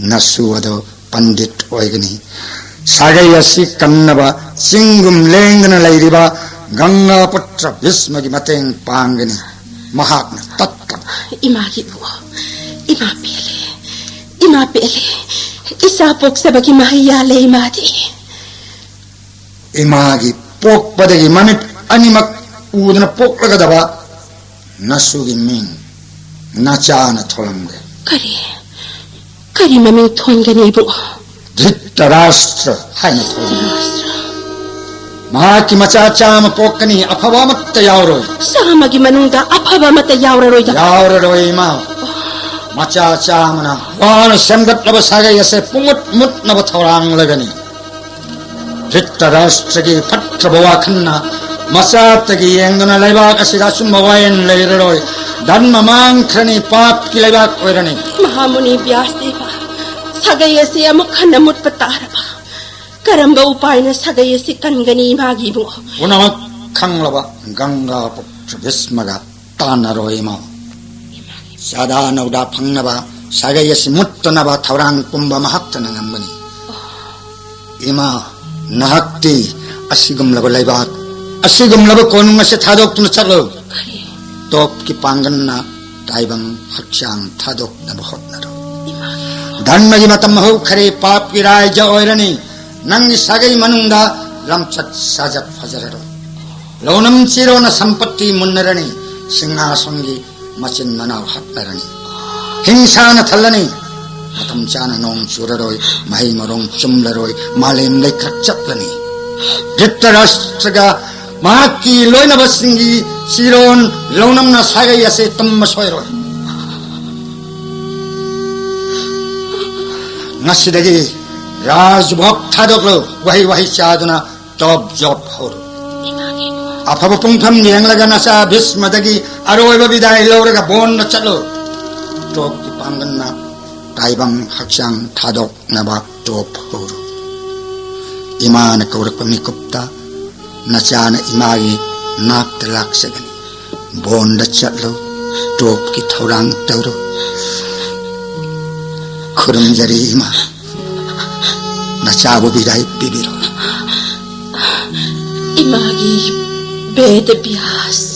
ꯅꯁꯨ ꯑꯗꯨ ꯄꯟꯗꯤꯠ ꯑꯣꯏꯒꯅꯤ꯫ ꯁꯥꯒꯩ ꯑꯁꯤ ꯀꯟꯅꯕ ꯆꯤꯡꯒꯨꯝ ꯂꯦꯡꯗꯅ ꯂꯩꯔꯤꯕ ꯒꯪꯒꯥ ꯄꯨꯇ꯭ꯔ ꯚꯤꯁꯃꯒꯤ ꯃꯇꯦꯡ ꯄꯥꯡꯒꯅꯤ꯫ ꯃꯍꯥꯛꯅ ꯇꯠꯇꯕ ꯏꯃꯥꯒꯤ ꯏꯕꯨꯡꯉꯣ, ꯏꯃꯥ ꯄꯦꯜꯂꯦ, ꯏꯃꯥ ꯄꯦꯜꯂꯦ꯫ ꯏꯆꯥ ꯄꯣꯛꯆꯕꯒꯤ ꯃꯍꯩ ꯌꯥꯜꯂꯦ ꯏꯃꯥꯗꯤ꯫ ꯏꯃꯥꯒꯤ ꯄꯣꯛꯄꯗꯒꯤ ꯃꯃꯤꯠ ꯑꯅꯤꯃꯛ ꯎꯗꯅ ꯄꯣꯛꯂꯒꯗꯕ ꯅꯁꯨꯒꯤ ꯃꯤꯡ ꯅꯆꯥꯅ ꯊꯣꯜꯂꯝꯒꯦ꯫ ꯀꯔꯤ? ꯀꯔꯤ ꯃꯃꯤꯡ ꯊꯣꯟꯒꯅꯤ ꯏꯕꯨꯡꯉꯣ? ꯙ꯭ꯔꯤꯇꯔꯥꯁꯇ꯭ꯔ ꯍꯥꯏꯅ ꯊꯣꯟꯒꯅꯤ꯫ ꯙ꯭ꯔꯤꯇꯔꯥꯁꯇ꯭ꯔ꯫ ꯃꯍꯥꯛꯀꯤ ꯃꯆꯥ ꯆꯥꯝꯃ ꯄꯣꯛꯀꯅꯤ, ꯑꯐꯕ ꯑꯃꯠꯇ ꯌꯥꯎꯔꯣꯏ꯫ ꯆꯥꯝꯃꯒꯤ ꯃꯅꯨꯡꯗ ꯑꯐꯕ ꯑꯃꯠꯇ ꯌꯥꯎꯔꯔꯣꯏꯗ꯫ ꯌꯥꯎꯔꯔꯣꯏ ꯏꯃꯥ꯫ ꯃꯆꯥ ꯆꯥꯝꯃꯅ ꯋꯥꯅ ꯁꯦꯝꯒꯠꯂꯕ ꯁꯥꯒꯩ ꯑꯁꯦ ꯄꯨꯡꯃꯨꯠ ꯃꯨꯠꯅꯕ ꯊꯧꯔꯥꯡ ꯂꯩꯒꯅꯤ꯫ ꯙ꯭ꯔꯤꯇꯔꯥꯁꯇ꯭ꯔꯒꯤ ꯐꯠꯇ꯭ꯔꯕ ꯋꯥꯈꯜꯅ ꯃꯆꯥꯇꯒꯤ ꯌꯦꯡꯗꯨꯅ ꯂꯩꯕꯥꯛ ꯑꯁꯤꯗ ꯑꯆꯨꯝꯕ ꯋꯥꯌꯦꯜ ꯂꯩꯔꯔꯣꯏ꯫ ꯙꯔꯃ ꯃꯥꯡꯈ꯭ꯔꯅꯤ, ꯄꯥꯞꯀꯤ ꯂꯩꯕꯥꯛ ꯑꯣꯏꯔꯅꯤ꯫ ꯃꯍꯥꯃꯨꯅꯤ ꯕ꯭ꯌꯥꯁꯗꯦꯕ, ꯁꯥꯒꯩ ꯑꯁꯤ ꯑꯃꯨꯛ ꯍꯟꯅ ꯃꯨꯠꯄ ꯇꯥꯔꯕ? ꯀꯔꯝꯕ ꯎꯄꯥꯏꯅ ꯁꯥꯒꯩ ꯑꯁꯤ ꯀꯟꯒꯅꯤ ꯏꯃꯥꯒꯤ ꯏꯕꯨꯡꯉꯣ? ꯄꯨꯝꯅꯃꯛ ꯈꯪꯂꯕ ꯒꯪꯒꯥ ꯄꯨꯇ꯭ꯔ ꯚꯤꯁꯃꯒ ꯇꯥꯟꯅꯔꯣ ꯏꯃꯥ꯫ ꯆꯥꯗꯥ ꯅꯧꯗꯥ ꯐꯪꯅꯕ, ꯁꯥꯒꯩ ꯑꯁꯤ ꯃꯨꯠꯇꯅꯕ ꯊꯧꯔꯥꯡ ꯄꯨꯝꯕ ꯃꯍꯥꯛꯇꯅ ꯉꯝꯒꯅꯤ꯫ ꯏꯃꯥ, ꯅꯍꯥꯛꯇꯤ ꯑꯁꯤꯒꯨꯝꯂꯕ ꯂꯩꯕꯥꯛ, ꯑꯁꯤꯒꯨꯝꯂꯕ ꯀꯣꯅꯨꯡ ꯑꯁꯤ ꯊꯥꯗꯣꯛꯇꯨꯅ ꯆꯠꯂꯨ꯫ ꯀꯔꯤ? ꯇꯣꯞꯀꯤ ꯄꯥꯡꯒꯜꯅ ꯇꯥꯏꯕꯪ ꯍꯛꯆꯥꯡ ꯊꯥꯗꯣꯛꯅꯕ ꯍꯣꯠꯅꯔꯨ꯫ ꯏꯃꯥ꯫ ꯙꯔꯃꯒꯤ ꯃꯇꯝ ꯍꯧꯈ꯭ꯔꯦ, ꯄꯥꯞꯀꯤ ꯔꯥꯏꯖ ꯑꯣꯏꯔꯅꯤ꯫ ꯅꯪꯒꯤ ꯁꯥꯒꯩ ꯃꯅꯨꯡꯗ ꯂꯝꯆꯠ ꯁꯥꯖꯠ ꯐꯖꯔꯔꯣꯏ꯫ ꯂꯧꯅꯝ ꯆꯤꯔꯣꯅ ꯁꯝꯄꯠꯇꯤ ꯃꯨꯟꯅꯔꯅꯤ꯫ ꯁꯤꯡꯍꯥꯁꯟꯒꯤ ꯃꯆꯤꯟ ꯃꯅꯥꯎ ꯍꯠꯅꯔꯅꯤ꯫ ꯍꯤꯡꯁꯥꯅ ꯊꯜꯂꯅꯤ꯫ ꯃꯇꯝ ꯆꯥꯅ ꯅꯣꯡ ꯆꯨꯔꯔꯣꯏ, ꯃꯍꯩ ꯃꯔꯣꯡ ꯆꯨꯝꯂꯔꯣꯏ, ꯃꯥꯂꯦꯝ ꯂꯩꯀ꯭ꯔꯛ ꯆꯠꯂꯅꯤ꯫ ꯙ꯭ꯔꯤꯇꯔꯥꯁꯇ꯭ꯔꯒ ꯃꯍꯥꯛꯀꯤ ꯂꯣꯏꯅꯕꯁꯤꯡꯒꯤ ꯆꯤꯔꯣꯟ ꯂꯧꯅꯝꯅ ꯁꯥꯒꯩ ꯑꯁꯤ ꯇꯨꯝꯕ ꯁꯣꯏꯔꯣꯏ꯫ ꯉꯁꯤꯗꯒꯤ ꯔꯥꯖꯚꯣꯛ ꯊꯥꯗꯣꯛꯂꯨ, ꯋꯥꯍꯩ ꯋꯥꯍꯩ ꯆꯥꯗꯨꯅ ꯇꯣꯞ ꯖꯣꯞ ꯍꯧꯔꯨ꯫ ꯑꯐꯕ ꯄꯨꯡꯐꯝ ꯌꯦꯡꯂꯒ ꯅꯆꯥ ꯚꯤꯁꯃꯗꯒꯤ ꯑꯔꯣꯏꯕ ꯕꯤꯗꯥꯏ ꯂꯧꯔꯒ ꯕꯣꯟꯗ ꯆꯠꯂꯨ꯫ ꯇꯣꯞꯀꯤ ꯄꯥꯡꯒꯜꯅ ꯇꯥꯏꯕꯪ ꯍꯛꯆꯥꯡ ꯊꯥꯗꯣꯛꯅꯕ ꯇꯣꯞ ꯍꯧꯔꯨ꯫ ꯏꯃꯥꯅ ꯀꯧꯔꯛꯄ ꯃꯤꯀꯨꯞꯇ ꯅꯆꯥꯅ ꯏꯃꯥꯒꯤ ꯅꯥꯛꯇ ꯂꯥꯛꯆꯒꯅꯤ꯫ ꯕꯣꯟꯗ ꯆꯠꯂꯨ, ꯇꯣꯞꯀꯤ ꯊꯧꯔꯥꯡ ꯇꯧꯔꯨ꯫ ꯈꯨꯔꯨꯝꯖꯔꯤ ꯏꯃꯥ꯫ ꯑꯆꯥꯕ ꯕꯤꯗꯥꯏ ꯄꯤꯕꯤꯔꯣ꯫ ꯏꯃꯥꯒꯤ ꯕꯦꯗ ꯑꯚ꯭ꯌꯥꯁ꯫